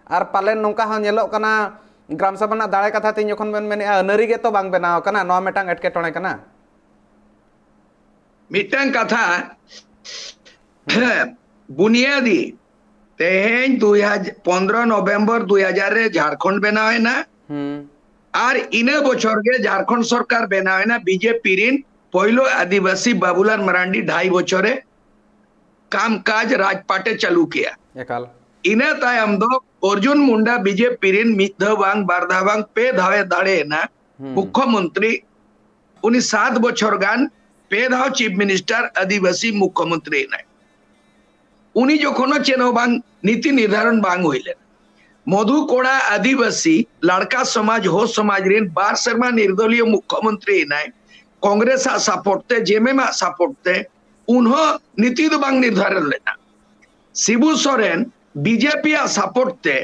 ᱟᱨ ᱯᱟᱞᱮᱱ ᱱᱚᱝᱠᱟ ᱦᱚᱸ ᱧᱮᱞᱚᱜ ᱠᱟᱱᱟ, ᱜᱨᱟᱢ ᱥᱚᱵᱷᱟ ᱨᱮᱱᱟᱜ ᱫᱟᱲᱮ ᱠᱟᱛᱷᱟ ᱛᱮ ᱡᱚᱠᱷᱚᱱ ᱵᱮᱱ ᱢᱮᱱᱮᱫᱼᱟ, ᱟᱹᱱᱟᱹᱨᱤ ᱜᱮᱛᱚ ᱵᱟᱝ ᱵᱮᱱᱟᱣ ᱟᱠᱟᱱᱟ, ᱱᱚᱣᱟ ᱢᱤᱫᱴᱟᱝ ᱮᱴᱠᱮᱴᱚᱬᱮ ᱠᱟᱱᱟ᱾ ᱢᱤᱫᱴᱟᱝ ᱠᱟᱛᱷᱟ, ᱵᱩᱱᱤᱭᱟᱫᱤ, ᱛᱮᱦᱮᱧ ᱫᱩᱭ ᱦᱟᱡᱟᱨ, ᱯᱚᱱᱫᱽᱨᱚ ᱱᱚᱵᱷᱮᱢᱵᱚᱨ ᱫᱩᱭ ᱦᱟᱡᱟᱨ ᱨᱮ ᱡᱷᱟᱲᱠᱷᱚᱸᱰ ᱵᱮᱱᱟᱣ ᱮᱱᱟ᱾ ᱦᱩᱸ᱾ ᱟᱨ ᱤᱱᱟᱹ ᱵᱚᱪᱷᱚᱨ ᱜᱮ ᱡᱷᱟᱲᱠᱷᱚᱸᱰ ᱥᱚᱨᱠᱟᱨ ᱵᱮᱱᱟᱣ ᱮᱱᱟ᱾ ᱵᱤᱡᱮᱯᱤ ᱨᱤᱱ ᱯᱳᱭᱞᱳ ᱟᱹᱫᱤᱵᱟᱹᱥᱤ ᱵᱟᱵᱩᱞᱟᱞ ᱢᱟᱨᱟᱱᱰᱤ ᱰᱷᱟᱭ ᱵᱚᱪᱷᱚᱨᱮ ᱠᱟᱢ ᱠᱟᱡᱽ ᱨᱟᱡᱽᱯᱟᱴ ᱮ ᱪᱟᱹᱞᱩ ᱠᱮᱜᱼᱟ᱾ ᱮᱠᱟᱞ᱾ ᱤᱱᱟᱹ ᱛᱟᱭᱚᱢ ᱫᱚ ᱚᱨᱡᱩᱱ ᱢᱩᱱᱰᱟ ᱵᱤᱡᱮᱯᱤ ᱨᱤᱱ ᱢᱤᱫ ᱫᱷᱟᱣ ᱵᱟᱝ, ᱵᱟᱨ ᱫᱷᱟᱣ ᱵᱟᱝ, ᱯᱮ ᱫᱷᱟᱣ ᱮ ᱫᱟᱲᱮᱭᱮᱱᱟ ᱦᱩᱸ᱾ ᱢᱩᱠᱠᱷᱚᱢᱚᱱᱛᱨᱤ᱾ ᱩᱱᱤ ᱥᱟᱛ ᱵᱚᱪᱷᱚᱨ ᱜᱟᱱ ᱯᱮ ᱫᱷᱟᱣ ᱪᱤᱯ ᱢᱤᱱᱤᱥᱴᱟᱨ, ᱟᱹᱫᱤᱵᱟᱹᱥᱤ ᱢᱩᱠᱠᱷᱚᱢᱚᱱᱛᱨᱤ ᱮᱱᱟᱭ᱾ ᱩᱱᱤ ᱡᱚᱠᱷᱚᱱ ᱦᱚᱸ ᱪᱮᱫ ᱦᱚᱸ ᱵᱟᱝ, ᱱᱤᱛᱤ ᱱᱤᱨᱫᱷᱟᱨᱚᱱ ᱵᱟᱝ ᱦᱩᱭ ᱞᱮᱱᱟ᱾ ᱢᱚᱫᱷᱩ ᱠᱚᱲᱟ ᱟᱹᱫᱤᱵᱟᱹᱥᱤ ᱞᱟᱲᱠᱟ ᱥᱚᱢᱟᱡᱽ, ᱦᱳ ᱥᱚᱢᱟᱡᱽ ᱨᱤᱱ ᱵᱟᱨ ᱥᱮᱨᱢᱟ ᱱᱤᱨᱫᱚᱞᱤᱭᱚ ᱢᱩᱠᱠᱷᱚᱢᱚᱱᱛᱨᱤ ᱮᱱᱟᱭ, ᱠᱚᱝᱜᱨᱮᱥ ᱟᱜ ᱥᱟᱯᱳᱨᱴ ᱛᱮ, ᱡᱮᱢᱮᱢ ᱟᱜ ᱥᱟᱯᱳᱨᱴ ᱛᱮ, ᱩᱱᱦᱚᱸ ᱱᱤᱛᱤ ᱫᱚ ᱵᱟᱝ ᱱᱤᱨᱫᱷᱟᱨᱚᱱ ᱞᱮᱱᱟ᱾ ᱥᱤᱵᱩ ᱥᱚᱨᱮᱱ ᱵᱤᱡᱮᱯᱤ ᱟᱜ ᱥᱟᱯᱳᱨᱴ ᱛᱮ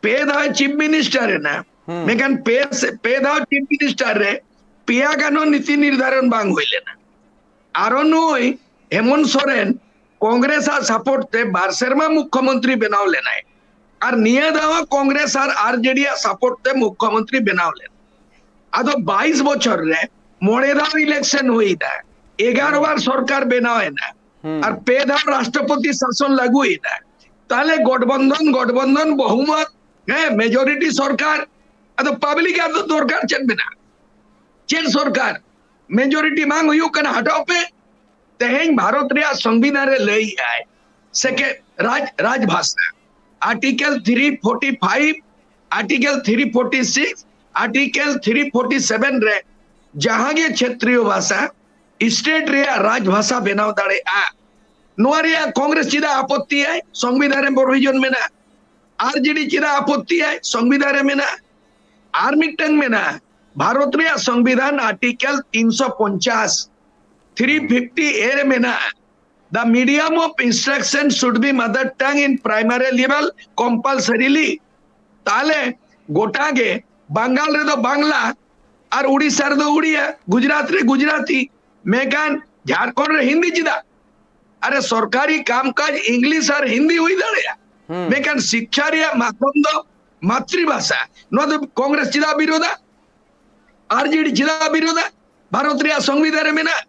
ᱯᱮ ᱫᱷᱟᱣ ᱪᱤᱯ ᱢᱤᱱᱤᱥᱴᱟᱨ ᱮᱱᱟ, ᱦᱩᱸ᱾ ᱢᱮᱱᱠᱷᱟᱱ ᱯᱮ ᱥᱮ-, ᱯᱮ ᱫᱷᱟᱣ ᱪᱤᱯ ᱢᱤᱱᱤᱥᱴᱟᱨ ᱨᱮ ᱯᱮᱭᱟ ᱜᱟᱱ ᱦᱚᱸ ᱱᱤᱛᱤ ᱱᱤᱨᱫᱷᱟᱨᱚᱱ ᱵᱟᱝ ᱦᱩᱭ ᱞᱮᱱᱟ᱾ ᱟᱨᱚ ᱱᱩᱭ ᱦᱮᱢᱚᱱᱛ ᱥᱚᱨᱮᱱ ᱠᱚᱝᱜᱨᱮᱥ ᱟᱜ ᱥᱟᱯᱳᱨᱴ ᱛᱮ ᱵᱟᱨ ᱥᱮᱨᱢᱟ ᱢᱩᱠᱠᱷᱚᱢᱚᱱᱛᱨᱤ ᱵᱮᱱᱟᱣ ᱞᱮᱱᱟᱭ, ᱟᱨ ᱱᱤᱭᱟᱹ ᱫᱷᱟᱣ ᱦᱚᱸ ᱠᱚᱝᱜᱨᱮᱥ ᱟᱨ ᱟᱨᱡᱮᱰᱤ ᱟᱜ ᱥᱟᱯᱳᱨᱴ ᱛᱮ ᱢᱩᱠᱠᱷᱚᱢᱚᱱᱛᱨᱤ ᱵᱮᱱᱟᱣ ᱞᱮᱱᱟ᱾ ᱟᱫᱚ ᱵᱟᱭᱤᱥ ᱵᱚᱪᱷᱚᱨ ᱨᱮ ᱢᱚᱬᱮ ᱫᱷᱟᱣ ᱤᱞᱮᱠᱥᱚᱱ ᱦᱩᱭ ᱮᱱᱟ, ᱮᱜᱟᱨᱚ ᱵᱟᱨ ᱥᱚᱨᱠᱟᱨ ᱵᱮᱱᱟᱣ ᱮᱱᱟ, ᱦᱩᱸ᱾ ᱟᱨ ᱯᱮ ᱫᱷᱟᱣ ᱨᱟᱥᱴᱨᱚᱯᱚᱛᱤ ᱥᱟᱥᱚᱱ ᱞᱟᱹᱜᱩᱭᱮᱱᱟ᱾ ᱛᱟᱦᱞᱮ ᱜᱚᱴᱵᱚᱱᱫᱷᱚᱱ, ᱜᱚᱴᱵᱚᱱᱫᱷᱚᱱ ᱵᱚᱦᱩᱢᱚᱛ, ᱦᱮᱸ, ᱢᱮᱡᱚᱨᱤᱴᱤ ᱥᱚᱨᱠᱟᱨ᱾ ᱟᱫᱚ ᱯᱟᱵᱽᱞᱤᱠ ᱟᱜ ᱫᱚ ᱫᱚᱨᱠᱟᱨ ᱪᱮᱫ ᱢᱮᱱᱟᱜᱼᱟ? ᱪᱮᱫ ᱥᱚᱨᱠᱟᱨ? ᱢᱮᱡᱚᱨᱤᱴᱤ ᱵᱟᱝ ᱦᱩᱭᱩᱜ ᱠᱟᱱᱟ, ᱦᱟᱴᱟᱣ ᱯᱮ᱾ ᱛᱮᱦᱮᱧ ᱵᱷᱟᱨᱚᱛ ᱨᱮᱭᱟᱜ ᱥᱚᱝᱵᱤᱫᱷᱟᱱ ᱨᱮ ᱞᱟᱹᱭ ᱮᱫᱟᱭ, ᱥᱮᱠᱮ-, ᱨᱟᱡᱽ, ᱨᱟᱡᱽ ᱵᱷᱟᱥᱟ, article three forty five, article three forty six, article three forty seven ᱨᱮ ᱡᱟᱦᱟᱸ ᱜᱮ ᱪᱷᱮᱛᱨᱤᱭᱚ ᱵᱷᱟᱥᱟ ᱥᱴᱮᱴ ᱨᱮᱭᱟᱜ ᱨᱟᱡᱽ ᱵᱷᱟᱥᱟ ᱵᱮᱱᱟᱣ ᱫᱟᱲᱮᱭᱟᱜᱼᱟ᱾ ᱱᱚᱣᱟ ᱨᱮᱭᱟᱜ ᱠᱚᱝᱜᱨᱮᱥ ᱪᱮᱫᱟᱜ ᱟᱯᱚᱛᱛᱤᱭᱟᱭ? ᱥᱚᱝᱵᱤᱫᱷᱟᱱ ᱨᱮ ᱯᱨᱚᱵᱷᱤᱡᱚᱱ ᱢᱮᱱᱟᱜᱼᱟ᱾ ᱟᱨᱡᱮᱰᱤ ᱪᱮᱫᱟᱜ ᱟᱯᱚᱛᱛᱤᱭᱟᱭ? ᱥᱚᱝᱵᱤᱫᱷᱟᱱ ᱨᱮ ᱢᱮᱱᱟᱜᱼᱟ᱾ ᱟᱨ ᱢᱤᱫᱴᱟᱝ ᱢᱮᱱᱟᱜᱼᱟ, ᱵᱷᱟᱨᱚᱛ ᱨᱮᱭᱟᱜ ᱥᱚᱝᱵᱤᱫᱷᱟᱱ ᱟᱨᱴᱤᱠᱮᱞ ᱛᱤᱱᱥᱚ ᱯᱚᱧᱪᱟᱥ, ᱛᱷᱨᱤ ᱯᱷᱤᱯᱴᱤ ᱮ ᱨᱮ ᱢᱮᱱᱟᱜᱼᱟ, the medium of instruction should be mother tongue in primary level compulsorily. ᱛᱟᱦᱞᱮ ᱜᱚᱴᱟ ᱜᱮ ᱵᱟᱝᱜᱟᱞ ᱨᱮᱫᱚ ᱵᱟᱝᱞᱟ, ᱟᱨ ᱩᱲᱤᱥᱥᱟ ᱨᱮᱫᱚ ᱩᱲᱤᱭᱟ, ᱜᱩᱡᱽᱨᱟᱴ ᱨᱮ ᱜᱩᱡᱽᱨᱟᱴᱤ, ᱢᱮᱱᱠᱷᱟᱱ ᱡᱷᱟᱲᱠᱷᱚᱸᱰ ᱨᱮ ᱦᱤᱱᱫᱤ ᱪᱮᱫᱟᱜ? ᱟᱨᱮ, ᱥᱚᱨᱠᱟᱨᱤ ᱠᱟᱢᱠᱟᱡᱽ ᱤᱝᱞᱤᱥ ᱟᱨ ᱦᱤᱱᱫᱤ ᱦᱩᱭ ᱫᱟᱲᱮᱭᱟᱜᱼᱟ, ᱦᱩᱸ᱾ ᱢᱮᱱᱠᱷᱟᱱ ᱥᱤᱠᱠᱷᱟ ᱨᱮᱭᱟᱜ ᱢᱟᱫᱽᱫᱷᱚᱢ ᱫᱚ ᱢᱟᱛᱨᱤᱵᱷᱟᱥᱟ᱾ ᱱᱚᱣᱟ ᱫᱚ ᱠᱚᱝᱜᱨᱮᱥ ᱪᱮᱫᱟᱜ ᱵᱤᱨᱳᱫᱟ? ᱟᱨᱡᱮᱰᱤ ᱪᱮᱫᱟᱜ ᱵᱤᱨᱳᱫᱟ? ᱵᱷᱟᱨᱚᱛ ᱨᱮᱭᱟᱜ ᱥᱚᱝᱵᱤᱫᱷᱟᱱ ᱨᱮ ᱢᱮᱱᱟᱜᱼᱟ᱾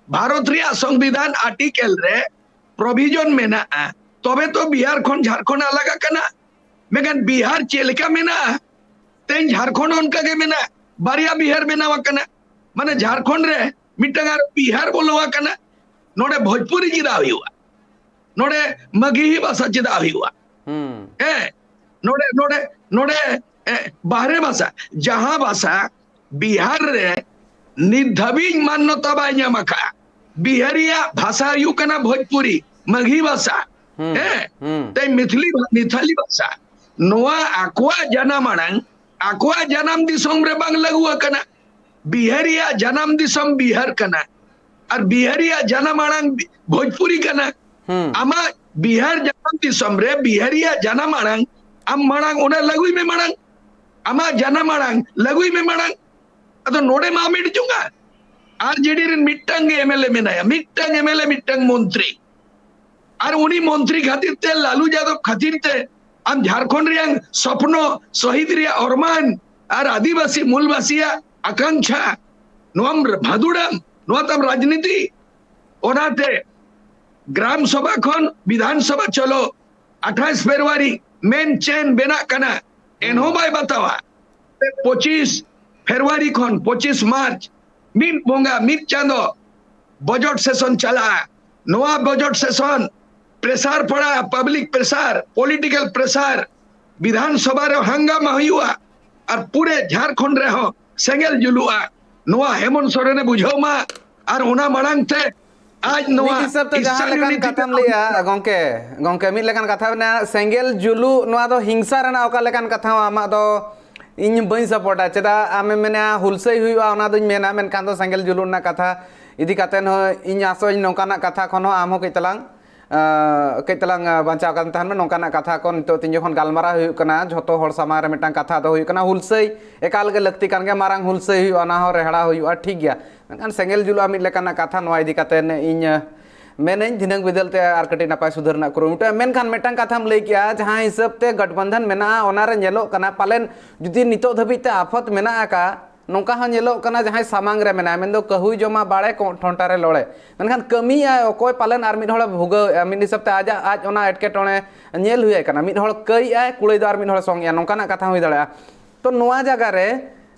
ᱵᱷᱟᱨᱚᱛ ᱨᱮᱭᱟᱜ ᱥᱚᱝᱵᱤᱫᱷᱟᱱ ᱟᱨᱴᱤᱠᱮᱞ ᱨᱮ ᱯᱨᱚᱵᱷᱤᱡᱚᱱ ᱢᱮᱱᱟᱜᱼᱟ, ᱛᱚᱵᱮ ᱛᱚ ᱵᱤᱦᱟᱨ ᱠᱷᱚᱱ ᱡᱷᱟᱲᱠᱷᱚᱸᱰ ᱟᱞᱟᱜ ᱟᱠᱟᱱᱟ᱾ ᱢᱮᱱᱠᱷᱟᱱ ᱵᱤᱦᱟᱨ ᱪᱮᱫ ᱞᱮᱠᱟ ᱢᱮᱱᱟᱜᱼᱟ, ᱛᱮᱦᱮᱧ ᱡᱷᱟᱲᱠᱷᱚᱸᱰ ᱚᱱᱠᱟ ᱜᱮ ᱢᱮᱱᱟᱜᱼᱟ᱾ ᱵᱟᱨᱭᱟ ᱵᱤᱦᱟᱨ ᱵᱮᱱᱟᱣ ᱟᱠᱟᱱᱟ, ᱢᱟᱱᱮ ᱡᱷᱟᱲᱠᱷᱚᱸᱰ ᱨᱮ ᱢᱤᱫᱴᱟᱝ ᱟᱨ ᱵᱤᱦᱟᱨ ᱵᱚᱞᱚ ᱟᱠᱟᱱᱟ᱾ ᱱᱚᱰᱮ ᱵᱷᱳᱡᱽᱯᱩᱨᱤ ᱪᱮᱫᱟᱜ ᱦᱩᱭᱩᱜᱼᱟ? ᱱᱚᱰᱮ ᱢᱟᱜᱦᱤ ᱵᱷᱟᱥᱟ ᱪᱮᱫᱟᱜ ᱦᱩᱭᱩᱜᱼᱟ? ᱦᱩᱸ᱾ ᱦᱮᱸ, ᱱᱚᱰᱮ, ᱱᱚᱰᱮ, ᱱᱚᱰᱮ, ᱮ, ᱵᱟᱦᱨᱮ ᱵᱷᱟᱥᱟ, ᱡᱟᱦᱟᱸ ᱵᱷᱟᱥᱟ ᱵᱤᱦᱟᱨ ᱨᱮ ᱱᱤᱛ ᱫᱷᱟᱹᱵᱤᱡ ᱢᱟᱱᱱᱚᱛᱟ ᱵᱟᱭ ᱧᱟᱢ ᱟᱠᱟᱫᱼᱟ, ᱵᱤᱦᱟᱨᱤᱭᱟᱜ ᱵᱷᱟᱥᱟ ᱦᱩᱭᱩᱜ ᱠᱟᱱᱟ ᱵᱷᱳᱡᱽᱯᱩᱨᱤ, ᱢᱟᱜᱦᱤ ᱵᱷᱟᱥᱟ᱾ ᱦᱩᱸ, ᱦᱮᱸ, ᱦᱩᱸ᱾ ᱛᱮ ᱢᱤᱛᱷᱤᱞᱤ ᱵᱷᱟ-, ᱢᱤᱛᱷᱟᱞᱤ ᱵᱷᱟᱥᱟ᱾ ᱱᱚᱣᱟ ᱟᱠᱚᱣᱟᱜ ᱡᱟᱱᱟᱢ ᱟᱲᱟᱝ, ᱟᱠᱚᱣᱟᱜ ᱡᱟᱱᱟᱢ ᱫᱤᱥᱚᱢ ᱨᱮ ᱵᱟᱝ ᱞᱟᱹᱜᱩ ᱟᱠᱟᱱᱟ᱾ ᱵᱤᱦᱟᱨᱤᱭᱟᱜ ᱡᱟᱱᱟᱢ ᱫᱤᱥᱚᱢ ᱵᱤᱦᱟᱨ ᱠᱟᱱᱟ, ᱟᱨ ᱵᱤᱦᱟᱨᱤᱭᱟᱜ ᱡᱟᱱᱟᱢ ᱟᱲᱟᱝ ᱵᱷᱳᱡᱽᱯᱩᱨᱤ ᱠᱟᱱᱟ᱾ ᱦᱩᱸ᱾ ᱟᱢᱟᱜ ᱵᱤᱦᱟᱨ ᱡᱟᱱᱟᱢ ᱫᱤᱥᱚᱢ ᱨᱮ ᱵᱤᱦᱟᱨᱤᱭᱟᱜ ᱡᱟᱱᱟᱢ ᱟᱲᱟᱝ ᱟᱢ ᱢᱟᱲᱟᱝ ᱚᱱᱟ ᱞᱟᱹᱜᱩᱭ ᱢᱮ ᱢᱟᱲᱟᱝ᱾ ᱟᱢᱟᱜ ᱡᱟᱱᱟᱢ ᱟᱲᱟᱝ ᱞᱟᱹᱜᱩᱭ ᱢᱮ ᱢᱟᱲᱟᱝ᱾ ᱟᱫᱚ ᱱᱚᱰᱮ ᱢᱟ ᱢᱤᱫ ᱡᱚᱝᱟ᱾ ᱟᱨᱡᱮᱰᱤ ᱨᱮᱱ ᱢᱤᱫᱴᱟᱝ ᱜᱮ ᱮᱢᱮᱞᱮ ᱢᱮᱱᱟᱭᱟ, ᱢᱤᱫᱴᱟᱝ ᱮᱢᱮᱞᱮ, ᱢᱤᱫᱴᱟᱝ ᱢᱚᱱᱛᱨᱤ᱾ ᱟᱨ ᱩᱱᱤ ᱢᱚᱱᱛᱨᱤ ᱠᱷᱟᱹᱛᱤᱨ ᱛᱮ, ᱞᱟᱞᱩ ᱡᱟᱫᱚᱵ ᱠᱷᱟᱹᱛᱤᱨ ᱛᱮ ᱟᱢ ᱡᱷᱟᱲᱠᱷᱚᱸᱰ ᱨᱮᱭᱟᱝ ᱥᱚᱯᱱᱚ, ᱥᱚᱦᱤᱫ ᱨᱮᱭᱟᱜ ᱚᱨᱢᱟᱱ ᱟᱨ ᱟᱹᱫᱤᱵᱟᱹᱥᱤ ᱢᱩᱞᱵᱟᱹᱥᱤᱭᱟᱜ ᱟᱠᱟᱝᱠᱷᱟ, ᱱᱚᱣᱟᱢ ᱵᱷᱟᱫᱩᱲᱟᱢ, ᱱᱚᱣᱟ ᱛᱟᱢ ᱨᱟᱡᱽᱱᱤᱛᱤ᱾ ᱚᱱᱟᱛᱮ ᱜᱨᱟᱢ ᱥᱚᱵᱷᱟ ᱠᱷᱚᱱ ᱵᱤᱫᱷᱟᱱ ᱥᱚᱵᱷᱟ ᱪᱚᱞᱚ, ᱟᱴᱷᱟᱥ ᱯᱷᱮᱵᱽᱨᱩᱣᱟᱨᱤ ᱢᱮᱱ ᱪᱮᱱ ᱵᱮᱱᱟᱜ ᱠᱟᱱᱟ, ᱮᱱᱦᱚᱸ ᱵᱟᱭ ᱵᱟᱛᱟᱣᱟ᱾ ᱯᱚᱸᱪᱤᱥ ᱯᱷᱮᱵᱽᱨᱩᱣᱟᱨᱤ ᱠᱷᱚᱱ ᱯᱚᱸᱪᱤᱥ ᱢᱟᱨᱪ, ᱢᱤᱫ ᱵᱚᱸᱜᱟ, ᱢᱤᱫ ᱪᱟᱸᱫᱚ ᱵᱚᱡᱚᱴ ᱥᱮᱥᱚᱱ ᱪᱟᱞᱟᱜᱼᱟ᱾ ᱱᱚᱣᱟ ᱵᱚᱡᱚᱴ ᱥᱮᱥᱚᱱ ᱯᱨᱮᱥᱟᱨ ᱯᱟᱲᱟᱜᱼᱟ, ᱯᱟᱵᱽᱞᱤᱠ ᱯᱨᱮᱥᱟᱨ, ᱯᱚᱞᱤᱴᱤᱠᱟᱞ ᱯᱨᱮᱥᱟᱨ᱾ ᱵᱤᱫᱷᱟᱱ ᱥᱚᱵᱷᱟ ᱨᱮ ᱦᱟᱝᱜᱟᱢᱟ ᱦᱩᱭᱩᱜᱼᱟ ᱟᱨ ᱯᱩᱨᱟᱹ ᱡᱷᱟᱲᱠᱷᱚᱸᱰ ᱨᱮᱦᱚᱸ ᱥᱮᱸᱜᱮᱞ ᱡᱩᱞᱩᱜᱼᱟ᱾ ᱱᱚᱣᱟ ᱦᱮᱢᱚᱱᱛ ᱥᱚᱨᱮᱱᱮ ᱵᱩᱡᱷᱟᱹᱣ ᱢᱟ ᱟᱨ ᱚᱱᱟ ᱢᱟᱲᱟᱝ ᱛᱮ ᱟᱡ ᱱᱚᱣᱟ ᱢᱤᱫ ᱦᱤᱥᱟᱹᱵ ᱛᱮ ᱡᱟᱦᱟᱸ ᱤᱥᱴᱟᱨᱱ ᱞᱮᱠᱟᱱ ᱤᱭᱩᱱᱤᱴᱤ ᱠᱟᱛᱷᱟᱢ ᱨᱮᱱᱟᱜ ᱞᱟᱹᱭᱟ ᱜᱚᱝᱠᱮ, ᱜᱚᱝᱠᱮ, ᱢᱤᱫ ᱞᱮᱠᱟᱱ ᱠᱟᱛᱷᱟ ᱢᱮᱱᱟᱜᱼᱟ, ᱥᱮᱸᱜᱮᱞ ᱡᱩᱞᱩᱜ, ᱱᱚᱣᱟ ᱫᱚ ᱦᱤᱝᱥᱟ ᱨᱮᱱᱟᱜ ᱚᱠᱟ ᱞᱮᱠᱟᱱ ᱠᱟᱛᱷᱟ ᱦᱚᱸ ᱟᱢᱟᱜ ᱫᱚ ᱤᱧ ᱵᱟᱹᱧ ᱥᱟᱯᱳᱨᱴᱟ᱾ ᱪᱮᱫᱟᱜ ᱟᱢᱮᱢ ᱢᱮᱱᱟ ᱦᱩᱞᱥᱟᱹᱭ ᱦᱩᱭᱩᱜᱼᱟ, ᱚᱱᱟ ᱫᱚᱧ ᱢᱮᱱᱟ, ᱢᱮᱱᱠᱷᱟᱱ ᱫᱚ ᱥᱮᱸᱜᱮᱞ ᱡᱩᱞᱩᱜ ᱨᱮᱱᱟᱜ ᱠᱟᱛᱷᱟ ᱤᱫᱤ ᱠᱟᱛᱮ ᱦᱚᱸ ᱤᱧ ᱟᱥᱚᱜ ᱟᱹᱧ ᱱᱚᱝᱠᱟᱱᱟᱜ ᱠᱟᱛᱷᱟ ᱠᱷᱚᱱ ᱦᱚᱸ ᱟᱢ ᱦᱚᱸ ᱠᱟᱹᱡ ᱛᱟᱞᱟᱝ, ᱟᱸ, ᱠᱟᱹᱡ ᱛᱟᱞᱟᱝ, ᱟᱸ, ᱵᱟᱧᱪᱟᱣ ᱠᱟᱛᱮ ᱛᱟᱦᱮᱱ ᱢᱮ᱾ ᱱᱚᱝᱠᱟᱱᱟᱜ ᱠᱟᱛᱷᱟ ᱠᱚ ᱱᱤᱛᱚᱜ ᱛᱤᱧ ᱡᱚᱠᱷᱚᱱ ᱜᱟᱞᱢᱟᱨᱟᱣ ᱦᱩᱭᱩᱜ ᱠᱟᱱᱟ, ᱡᱷᱚᱛᱚ ᱦᱚᱲ ᱥᱟᱢᱟᱝ ᱨᱮ ᱢᱤᱫᱴᱟᱝ ᱠᱟᱛᱷᱟ ᱫᱚ ᱦᱩᱭᱩᱜ ᱠᱟᱱᱟ, ᱦᱩᱞᱥᱟᱹᱭ ᱮᱠᱟᱞ ᱜᱮ ᱞᱟᱹᱠᱛᱤ ᱠᱟᱱ ᱜᱮᱭᱟ, ᱢᱟᱨᱟᱝ ᱦᱩᱞᱥᱟᱹᱭ ᱦᱩᱭᱩᱜᱼᱟ, ᱚᱱᱟ ᱦᱚᱸ ᱨᱮᱦᱲᱟ ᱦᱩᱭᱩᱜᱼᱟ, ᱴᱷᱤᱠ ᱜᱮᱭᱟ᱾ ᱢᱮᱱᱠᱷᱟᱱ ᱥᱮᱸᱜᱮᱞ ᱡᱩᱞᱩᱜᱼᱟ ᱢᱤᱫ ᱞᱮᱠᱟᱱᱟᱜ ᱠᱟᱛᱷᱟ, ᱱᱚᱣᱟ ᱤᱫᱤ ᱠᱟᱛᱮ ᱤᱧ, ᱟᱸ, ᱢᱮᱱᱟᱹᱧ ᱫᱷᱤᱱᱟᱹᱝ ᱵᱤᱫᱟᱹᱞ ᱛᱮ ᱟᱨ ᱠᱟᱹᱴᱤᱡ ᱱᱟᱯᱟᱭ ᱥᱩᱫᱷᱟᱹᱨ ᱨᱮᱱᱟᱜ ᱠᱩᱨᱩᱢᱩᱴᱩ᱾ ᱢᱮᱱᱠᱷᱟᱱ ᱢᱤᱫᱴᱟᱝ ᱠᱟᱛᱷᱟᱢ ᱞᱟᱹᱭ ᱠᱮᱜᱼᱟ, ᱡᱟᱦᱟᱸ ᱦᱤᱥᱟᱹᱵ ᱛᱮ ᱜᱚᱴᱵᱚᱱᱫᱷᱚᱱ ᱢᱮᱱᱟᱜᱼᱟ, ᱚᱱᱟ ᱨᱮ ᱧᱮᱞᱚᱜ ᱠᱟᱱᱟ ᱯᱟᱞᱮᱱ ᱡᱩᱫᱤ ᱱᱤᱛᱚᱜ ᱫᱷᱟᱹᱵᱤᱡ ᱛᱮ ᱟᱯᱷᱚᱛ ᱢᱮᱱᱟᱜ ᱟᱠᱟᱫ, ᱱᱚᱝᱠᱟ ᱦᱚᱸ ᱧᱮᱞᱚᱜ ᱠᱟᱱᱟ ᱡᱟᱦᱟᱸᱭ ᱥᱟᱢᱟᱝ ᱨᱮ ᱢᱮᱱᱟᱭᱟ, ᱢᱮᱱᱫᱚ ᱠᱟᱹᱦᱩᱭ ᱡᱚᱢᱟ ᱵᱟᱲᱮ ᱠᱚ ᱴᱷᱚᱱᱴᱟ ᱨᱮ ᱞᱚᱲᱮ, ᱢᱮᱱᱠᱷᱟᱱ ᱠᱟᱹᱢᱤᱭᱟᱭ ᱚᱠᱚᱭ ᱯᱟᱞᱮᱱ ᱟᱨ ᱢᱤᱫ ᱦᱚᱲᱮ ᱵᱷᱩᱜᱟᱹᱣᱮᱫᱼᱟ, ᱢᱤᱫ ᱦᱤᱥᱟᱹᱵ ᱛᱮ ᱟᱡᱟᱜ, ᱟᱡ ᱚᱱᱟ ᱮᱴᱠᱮᱴᱚᱬᱮ ᱧᱮᱞ ᱦᱩᱭᱟᱭ ᱠᱟᱱᱟ, ᱢᱤᱫ ᱦᱚᱲ ᱠᱟᱹᱭᱮᱫᱼᱟᱭ, ᱠᱩᱲᱟᱹᱭ ᱫᱚ ᱟᱨ ᱢᱤᱫ ᱦᱚᱲᱮ ᱥᱚᱝᱮᱜᱼᱟ, ᱱᱚᱝᱠᱟᱱᱟᱜ ᱠᱟᱛᱷᱟ ᱦᱩᱭ ᱫᱟᱲᱮᱭᱟᱜᱼᱟ᱾ ᱛᱚ ᱱᱚᱣᱟ ᱡᱟᱭᱜᱟ ᱨᱮ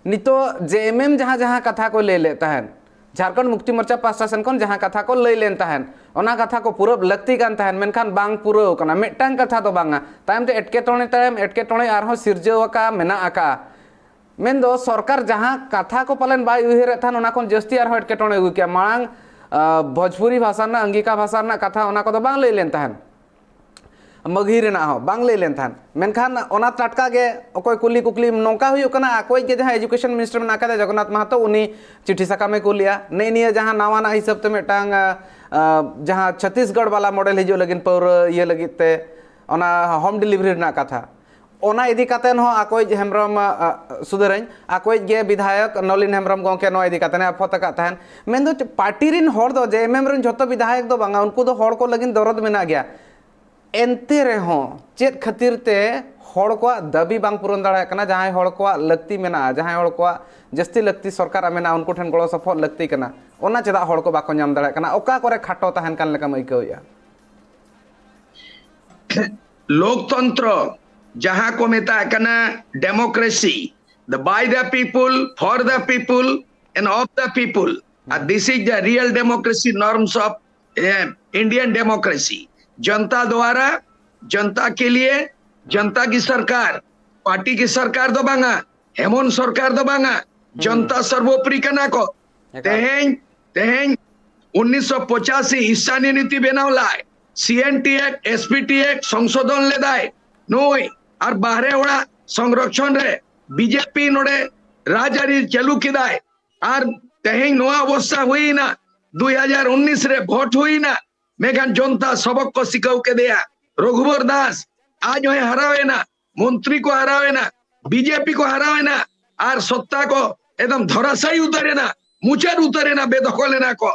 ᱱᱤᱛᱚᱜ ᱡᱮ ᱮᱢ ᱮᱢ ᱡᱟᱦᱟᱸ ᱡᱟᱦᱟᱸ ᱠᱟᱛᱷᱟ ᱠᱚ ᱞᱟᱹᱭ ᱞᱮᱫ ᱛᱟᱦᱮᱸᱫ, ᱡᱷᱟᱲᱠᱷᱚᱸᱰ ᱢᱩᱠᱛᱤ ᱢᱳᱨᱪᱟ ᱯᱟᱦᱴᱟ ᱥᱮᱱ ᱠᱷᱚᱱ ᱡᱟᱦᱟᱸ ᱠᱟᱛᱷᱟ ᱠᱚ ᱞᱟᱹᱭ ᱞᱮᱱ ᱛᱟᱦᱮᱸᱫ, ᱚᱱᱟ ᱠᱟᱛᱷᱟ ᱠᱚ ᱯᱩᱨᱟᱹᱣ ᱞᱟᱹᱠᱛᱤ ᱠᱟᱱ ᱛᱟᱦᱮᱸᱫ, ᱢᱮᱱᱠᱷᱟᱱ ᱵᱟᱝ ᱯᱩᱨᱟᱹᱣ ᱠᱟᱱᱟ᱾ ᱢᱤᱫᱴᱟᱝ ᱠᱟᱛᱷᱟ ᱫᱚ ᱵᱟᱝᱟ, ᱛᱟᱭᱚᱢ ᱛᱮ ᱮᱴᱠᱮᱴᱚᱬᱮ ᱛᱟᱭᱚᱢ ᱮᱴᱠᱮᱴᱚᱬᱮ ᱟᱨᱦᱚᱸ ᱥᱤᱨᱡᱟᱹᱣ ᱟᱠᱟ ᱢᱮᱱᱟᱜ ᱟᱠᱟᱜᱼᱟ᱾ ᱢᱮᱱᱫᱚ ᱥᱚᱨᱠᱟᱨ ᱡᱟᱦᱟᱸ ᱠᱟᱛᱷᱟ ᱠᱚ ᱯᱟᱞᱮᱱ ᱵᱟᱭ ᱩᱭᱦᱟᱹᱨᱮᱫ ᱛᱟᱦᱮᱸᱫ, ᱚᱱᱟ ᱠᱷᱚᱱ ᱡᱟᱹᱥᱛᱤ ᱟᱨᱦᱚᱸ ᱮᱴᱠᱮᱴᱚᱬᱮ ᱟᱹᱜᱩ ᱠᱮᱜᱼᱟ᱾ ᱢᱟᱲᱟᱝ, ᱟ, ᱵᱷᱳᱡᱽᱯᱩᱨᱤ ᱵᱷᱟᱥᱟ ᱨᱮᱱᱟᱜ, ᱟᱝᱜᱤᱠᱟ ᱵᱷᱟᱥᱟ ᱨᱮᱱᱟᱜ ᱠᱟᱛᱷᱟ, ᱚᱱᱟ ᱠᱚᱫᱚ ᱵᱟᱝ ᱞᱟᱹᱭ ᱞᱮᱱ ᱛᱟᱦᱮᱸᱫ᱾ ᱢᱟᱹᱜᱷᱤ ᱨᱮᱱᱟᱜ ᱦᱚᱸ ᱵᱟᱝ ᱞᱟᱹᱭ ᱞᱮᱱ ᱛᱟᱦᱮᱸᱫ᱾ ᱢᱮᱱᱠᱷᱟᱱ ᱚᱱᱟ ᱴᱟᱴᱠᱟ ᱜᱮ ᱚᱠᱚᱭ ᱠᱩᱞᱤ ᱠᱩᱠᱞᱤ ᱱᱚᱝᱠᱟ ᱦᱩᱭᱩᱜ ᱠᱟᱱᱟ, ᱟᱠᱚᱭᱤᱡ ᱜᱮ ᱡᱟᱦᱟᱸ education minister ᱢᱮᱱᱟᱜ ᱟᱠᱟᱫᱮᱭᱟ ᱡᱚᱜᱚᱱᱱᱟᱛᱷ ᱢᱟᱦᱟᱛᱚ, ᱩᱱᱤ ᱪᱤᱴᱷᱤ ᱥᱟᱠᱟᱢᱮ ᱠᱩᱞᱮᱜᱼᱟ᱾ ᱱᱮᱜᱼᱮ ᱱᱤᱭᱟᱹ ᱡᱟᱦᱟᱸ ᱱᱟᱣᱟᱱᱟᱜ ᱦᱤᱥᱟᱹᱵ ᱛᱮ ᱢᱤᱫᱴᱟᱝ, ᱟ, ᱟ, ᱡᱟᱦᱟᱸ ᱪᱷᱚᱛᱤᱥᱜᱚᱲ ᱵᱟᱞᱟ model ᱦᱤᱡᱩᱜ ᱞᱟᱹᱜᱤᱫ ᱯᱟᱹᱣᱨᱟᱹ ᱤᱭᱟᱹ ᱞᱟᱹᱜᱤᱫ ᱛᱮ, ᱚᱱᱟ home delivery ᱨᱮᱱᱟᱜ ᱠᱟᱛᱷᱟ, ᱚᱱᱟ ᱤᱫᱤ ᱠᱟᱛᱮ ᱦᱚᱸ ᱟᱠᱚᱭᱤᱡ ᱦᱮᱢᱵᱨᱚᱢ, ᱟ, ᱟ, ᱥᱩᱫᱷᱟᱹᱨᱟᱹᱧ, ᱟᱠᱚᱭᱤᱡ ᱜᱮ ᱵᱤᱫᱷᱟᱭᱚᱠ ᱱᱚᱞᱤᱱ ᱦᱮᱢᱵᱨᱚᱢ ᱜᱚᱢᱠᱮ ᱱᱚᱣᱟ ᱤᱫᱤ ᱠᱟᱛᱮ ᱮ ᱟᱯᱷᱚᱛ ᱟᱠᱟᱫ ᱛᱟᱦᱮᱸᱱ᱾ ᱢᱮᱱᱫᱚ ᱪᱮᱫ, ᱯᱟᱨᱴᱤ ᱨᱮᱱ ᱦᱚᱲ ᱫᱚ, ᱡᱮ ᱮᱢ ᱮᱢ ᱨᱮᱱ ᱡᱷᱚᱛᱚ ᱵᱤᱫᱷᱟᱭᱚᱠ ᱫᱚ ᱵᱟᱝᱟ, ᱩᱱᱠᱩ ᱫᱚ ᱦᱚᱲ ᱠᱚ ᱞᱟᱹᱜᱤᱫ ᱫᱚᱨᱚᱫ ᱢᱮᱱᱟᱜ ᱜᱮᱭᱟ᱾ ᱮᱱᱛᱮ ᱨᱮᱦᱚᱸ ᱪᱮᱫ ᱠᱷᱟᱹᱛᱤᱨ ᱛᱮ ᱦᱚᱲ ᱠᱚᱣᱟᱜ ᱫᱟᱹᱵᱤ ᱵᱟᱝ ᱯᱩᱨᱚᱱ ᱫᱟᱲᱮᱭᱟᱜ ᱠᱟᱱᱟ? ᱡᱟᱦᱟᱸᱭ ᱦᱚᱲ ᱠᱚᱣᱟᱜ ᱞᱟᱹᱠᱛᱤ ᱢᱮᱱᱟᱜᱼᱟ, ᱡᱟᱦᱟᱸᱭ ᱦᱚᱲ ᱠᱚᱣᱟᱜ ᱡᱟᱹᱥᱛᱤ ᱞᱟᱹᱠᱛᱤ ᱥᱚᱨᱠᱟᱨᱟᱜ ᱢᱮᱱᱟᱜᱼᱟ, ᱩᱱᱠᱩ ᱴᱷᱮᱱ ᱜᱚᱲᱚ ᱥᱚᱯᱚᱦᱚᱫ ᱞᱟᱹᱠᱛᱤ ᱠᱟᱱᱟ, ᱚᱱᱟ ᱪᱮᱫᱟᱜ ᱦᱚᱲ ᱠᱚ ᱵᱟᱠᱚ ᱧᱟᱢ ᱫᱟᱲᱮᱭᱟᱜ ᱠᱟᱱᱟ? ᱚᱠᱟ ᱠᱚᱨᱮ ᱠᱷᱟᱴᱚ ᱛᱟᱦᱮᱱ ᱠᱟᱱ ᱞᱮᱠᱟᱢ ᱟᱹᱭᱠᱟᱹᱣᱮᱫᱼᱟ? ᱞᱳᱠᱛᱚᱱᱛᱨᱚ, ᱡᱟᱦᱟᱸ ᱠᱚ ᱢᱮᱛᱟᱜ ᱠᱟᱱᱟ democracy, the by the people, for the people and of the people, and this is the real democracy norms of, eh, Indian democracy. जनता द्वारा, जनता के लिए, जनता की सरकार, पार्टी की सरकार ᱫᱚ ᱵᱟᱝᱟ, ᱮᱢᱚᱱ ᱥᱚᱨᱠᱟᱨ ᱫᱚ ᱵᱟᱝᱟ, ᱡᱚᱱᱛᱟ ᱥᱚᱨᱵᱚᱯᱨᱤ ᱠᱟᱱᱟ ᱠᱚ᱾ ᱛᱮᱦᱮᱧ, ᱛᱮᱦᱮᱧ ᱩᱱᱤᱥᱥᱚ ᱯᱚᱸᱪᱟᱥᱤ ᱤᱥᱟᱱᱤ ᱱᱤᱛᱤ ᱵᱮᱱᱟᱣ ᱞᱟᱭ, C N T act, S P T act ᱥᱚᱝᱥᱳᱫᱷᱚᱱ ᱞᱮᱫᱟᱭ ᱱᱩᱭ, ᱟᱨ ᱵᱟᱦᱨᱮ ᱚᱲᱟᱜ ᱥᱚᱝᱨᱚᱠᱷᱚᱱ ᱨᱮ ᱵᱤ ᱡᱮ ᱯᱤ ᱱᱚᱰᱮ ᱨᱟᱡᱽᱟᱹᱨᱤ ᱪᱟᱹᱞᱩ ᱠᱮᱫᱟᱭ᱾ ᱟᱨ ᱛᱮᱦᱮᱧ ᱱᱚᱣᱟ ᱚᱵᱚᱥᱛᱟ ᱦᱩᱭᱱᱟ, ᱫᱩᱭ ᱦᱟᱡᱟᱨ ᱩᱱᱤᱥ ᱨᱮ ᱵᱷᱳᱴ ᱦᱩᱭᱱᱟ, ᱢᱮᱱᱠᱷᱟᱱ ᱡᱚᱱᱛᱟ ᱥᱚᱵᱚᱠ ᱠᱚ ᱥᱤᱠᱷᱟᱹᱣ ᱠᱮᱫᱮᱭᱟ᱾ ᱨᱚᱜᱷᱩᱵᱚᱨ ᱫᱟᱥ ᱟᱡ ᱦᱚᱸᱭ ᱦᱟᱨᱟᱣᱮᱱᱟ, ᱢᱚᱱᱛᱨᱤ ᱠᱚ ᱦᱟᱨᱟᱣᱮᱱᱟ, ᱵᱤ ᱡᱮ ᱯᱤ ᱠᱚ ᱦᱟᱨᱟᱣᱮᱱᱟ, ᱟᱨ ᱥᱚᱛᱛᱟ ᱠᱚ ᱮᱠᱫᱚᱢ ᱫᱷᱚᱨᱟᱥᱟᱭᱤ ᱩᱛᱟᱹᱨᱮᱱᱟ, ᱢᱩᱪᱟᱹᱫ ᱩᱛᱟᱹᱨᱮᱱᱟ, ᱵᱮᱫᱚᱠᱷᱚᱞ ᱮᱱᱟ ᱠᱚ᱾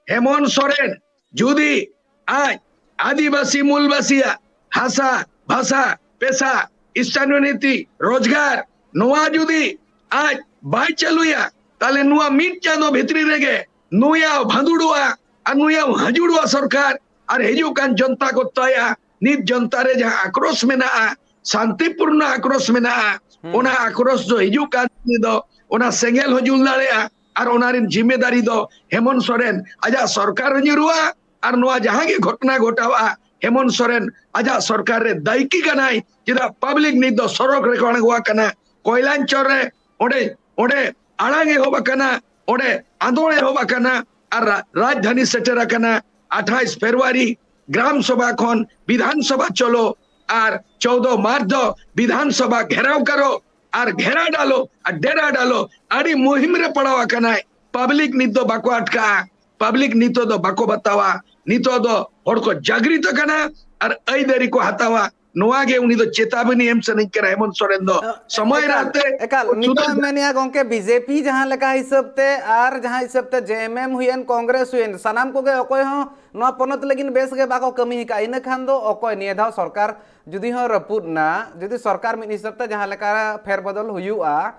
ᱦᱮᱢᱚᱱᱛ ᱥᱚᱨᱮᱱ ᱡᱩᱫᱤ ᱟᱡ ᱟᱹᱫᱤᱵᱟᱹᱥᱤ ᱢᱩᱞᱵᱟᱹᱥᱤᱭᱟᱜ ᱦᱟᱥᱟ, ᱵᱷᱟᱥᱟ, ᱯᱮᱥᱟ, ᱥᱛᱷᱟᱱᱤᱭᱚ ᱱᱤᱛᱤ, ᱨᱳᱡᱽᱜᱟᱨ, ᱱᱚᱣᱟ ᱡᱩᱫᱤ ᱟᱡ ᱵᱟᱭ ᱪᱟᱹᱞᱩᱭᱟ, ᱛᱟᱦᱞᱮ ᱱᱚᱣᱟ ᱢᱤᱫ ᱪᱟᱸᱫᱚ ᱵᱷᱤᱛᱨᱤ ᱨᱮᱜᱮ ᱱᱩᱭᱟᱜ ᱵᱷᱟᱸᱫᱩᱲᱚᱜᱼᱟ ᱟᱨ ᱱᱩᱭᱟᱜ ᱦᱟᱹᱡᱩᱲᱚᱜᱼᱟ ᱥᱚᱨᱠᱟᱨ, ᱟᱨ ᱦᱤᱡᱩᱜ ᱠᱟᱱ ᱡᱚᱱᱛᱟ ᱠᱚ ᱛᱟᱭᱟ᱾ ᱱᱤᱛ ᱡᱚᱱᱛᱟ ᱨᱮ ᱡᱟᱦᱟᱸ ᱟᱠᱨᱳᱥ ᱢᱮᱱᱟᱜᱼᱟ, ᱥᱟᱱᱛᱤᱯᱩᱨᱱᱚ ᱟᱠᱨᱳᱥ ᱢᱮᱱᱟᱜᱼᱟ, ᱦᱩᱸ᱾ ᱚᱱᱟ ᱟᱠᱨᱳᱥ ᱫᱚ ᱦᱤᱡᱩᱜ ᱠᱟᱱ ᱫᱤᱱ ᱫᱚ ᱚᱱᱟ ᱥᱮᱸᱜᱮᱞ ᱦᱚᱸ ᱡᱩᱞ ᱫᱟᱲᱮᱭᱟᱜᱼᱟ᱾ ᱟᱨ ᱚᱱᱟ ᱨᱮᱱ ᱡᱤᱢᱢᱮᱫᱟᱨᱤ ᱫᱚ ᱦᱮᱢᱚᱱᱛ ᱥᱚᱨᱮᱱ ᱟᱡᱟᱜ ᱥᱚᱨᱠᱟᱨ ᱨᱮ ᱧᱩᱨᱩᱜᱼᱟ᱾ ᱟᱨ ᱱᱚᱣᱟ ᱡᱟᱦᱟᱸ ᱜᱮ ᱜᱷᱚᱴᱚᱱᱟ ᱜᱷᱚᱴᱟᱣᱟ, ᱦᱮᱢᱚᱱᱛ ᱥᱚᱨᱮᱱ ᱟᱡᱟᱜ ᱥᱚᱨᱠᱟᱨ ᱨᱮ ᱫᱟᱭᱠᱤ ᱠᱟᱱᱟᱭ᱾ ᱪᱮᱫᱟᱜ ᱯᱟᱵᱽᱞᱤᱠ ᱱᱤᱛ ᱫᱚ ᱥᱚᱲᱚᱠ ᱨᱮᱠᱚ ᱟᱬᱜᱚ ᱟᱠᱟᱱᱟ, ᱠᱚᱭᱞᱟᱧᱪᱚᱨ ᱨᱮ ᱚᱸᱰᱮ, ᱚᱸᱰᱮ ᱟᱲᱟᱝ ᱮᱦᱚᱵ ᱟᱠᱟᱱᱟ, ᱚᱸᱰᱮ ᱟᱸᱫᱳᱲ ᱮᱦᱚᱵ ᱟᱠᱟᱱᱟ᱾ ᱟᱨ ᱨᱟ-, ᱨᱟᱡᱽᱫᱷᱟᱱᱤ ᱥᱮᱴᱮᱨ ᱟᱠᱟᱱᱟ ᱟᱴᱷᱟᱭᱤᱥ ᱯᱷᱮᱵᱽᱨᱩᱣᱟᱨᱤ, ᱜᱨᱟᱢ ᱥᱚᱵᱷᱟ ᱠᱷᱚᱱ ᱵᱤᱫᱷᱟᱱ ᱥᱚᱵᱷᱟ ᱪᱚᱞᱚ, ᱟᱨ ᱪᱳᱫᱚ ᱢᱟᱨᱪ ᱫᱚ ᱵᱤᱫᱷᱟᱱ ᱥᱚᱵᱷᱟ ᱜᱷᱮᱨᱟᱣ ᱠᱟᱨᱚ, ᱟᱨ ᱜᱷᱮᱨᱟ ᱰᱟᱞᱚ, ᱟᱨ ᱰᱮᱨᱟ ᱰᱟᱞᱚ, ᱟᱹᱰᱤ ᱢᱩᱦᱤᱢ ᱨᱮ ᱯᱟᱲᱟᱣ ᱟᱠᱟᱱᱟᱭ᱾ ᱯᱟᱵᱽᱞᱤᱠ ᱱᱤᱛ ᱫᱚ ᱵᱟᱠᱚ ᱟᱴᱠᱟᱜᱼᱟ, ᱯᱟᱵᱽᱞᱤᱠ ᱱᱤᱛᱚᱜ ᱫᱚ ᱵᱟᱠᱚ ᱵᱟᱛᱟᱣᱟ᱾ ᱱᱤᱛᱚᱜ ᱫᱚ ᱦᱚᱲ ᱠᱚ ᱡᱟᱜᱽᱨᱤᱛ ᱟᱠᱟᱱᱟ ᱟᱨ ᱟᱹᱭᱫᱟᱹᱨᱤ ᱠᱚ ᱦᱟᱛᱟᱣᱟ᱾ ᱱᱚᱣᱟ ᱜᱮ ᱩᱱᱤ ᱫᱚ ᱪᱮᱛᱟᱵᱟᱹᱱᱤ ᱮᱢ ᱥᱟᱱᱟᱧ ᱠᱟᱱᱟ ᱦᱮᱢᱚᱱᱛ ᱥᱚᱨᱮᱱ ᱫᱚ᱾ ᱮ-, ᱥᱚᱢᱚᱭ ᱮᱠᱟᱞ, ᱨᱮ ᱮᱠᱟᱞ, ᱱᱤᱛᱚᱜ ᱥᱩᱫᱷᱟᱹ ᱮᱢ ᱢᱮᱱᱮᱜᱼᱟ ᱜᱚᱝᱠᱮ, ᱵᱤ ᱡᱮ ᱯᱤ ᱡᱟᱦᱟᱸ ᱞᱮᱠᱟ ᱦᱤᱥᱟᱹᱵ ᱛᱮ ᱟᱨ ᱡᱟᱦᱟᱸ ᱦᱤᱥᱟᱹᱵ ᱛᱮ ᱡᱮ ᱮᱢ ᱮᱢ ᱦᱩᱭᱮᱱ, ᱠᱚᱝᱜᱨᱮᱥ ᱦᱩᱭᱮᱱ, ᱥᱟᱱᱟᱢ ᱠᱚᱜᱮ ᱚᱠᱚᱭ ᱦᱚᱸ ᱱᱚᱣᱟ ᱯᱚᱱᱚᱛ ᱞᱟᱹᱜᱤᱫ ᱵᱮᱥ ᱜᱮ ᱵᱟᱠᱚ ᱠᱟᱹᱢᱤ ᱟᱠᱟᱫᱼᱟ᱾ ᱤᱱᱟᱹ ᱠᱷᱟᱱ ᱫᱚ ᱚᱠᱚᱭ ᱱᱤᱭᱟᱹ ᱫᱷᱟᱣ ᱥᱚᱨᱠᱟᱨ ᱡᱩᱫᱤ ᱦᱚᱸ ᱨᱟᱹᱯᱩᱫ ᱮᱱᱟ, ᱡᱩᱫᱤ ᱥᱚᱨᱠᱟᱨ ᱢᱤᱫ ᱦᱤᱥᱟᱹᱵ ᱛᱮ ᱡᱟᱦᱟᱸ ᱞᱮᱠᱟ ᱯᱷᱮᱨ ᱵᱚᱫᱚᱞ ᱦᱩᱭᱩᱜᱼᱟ,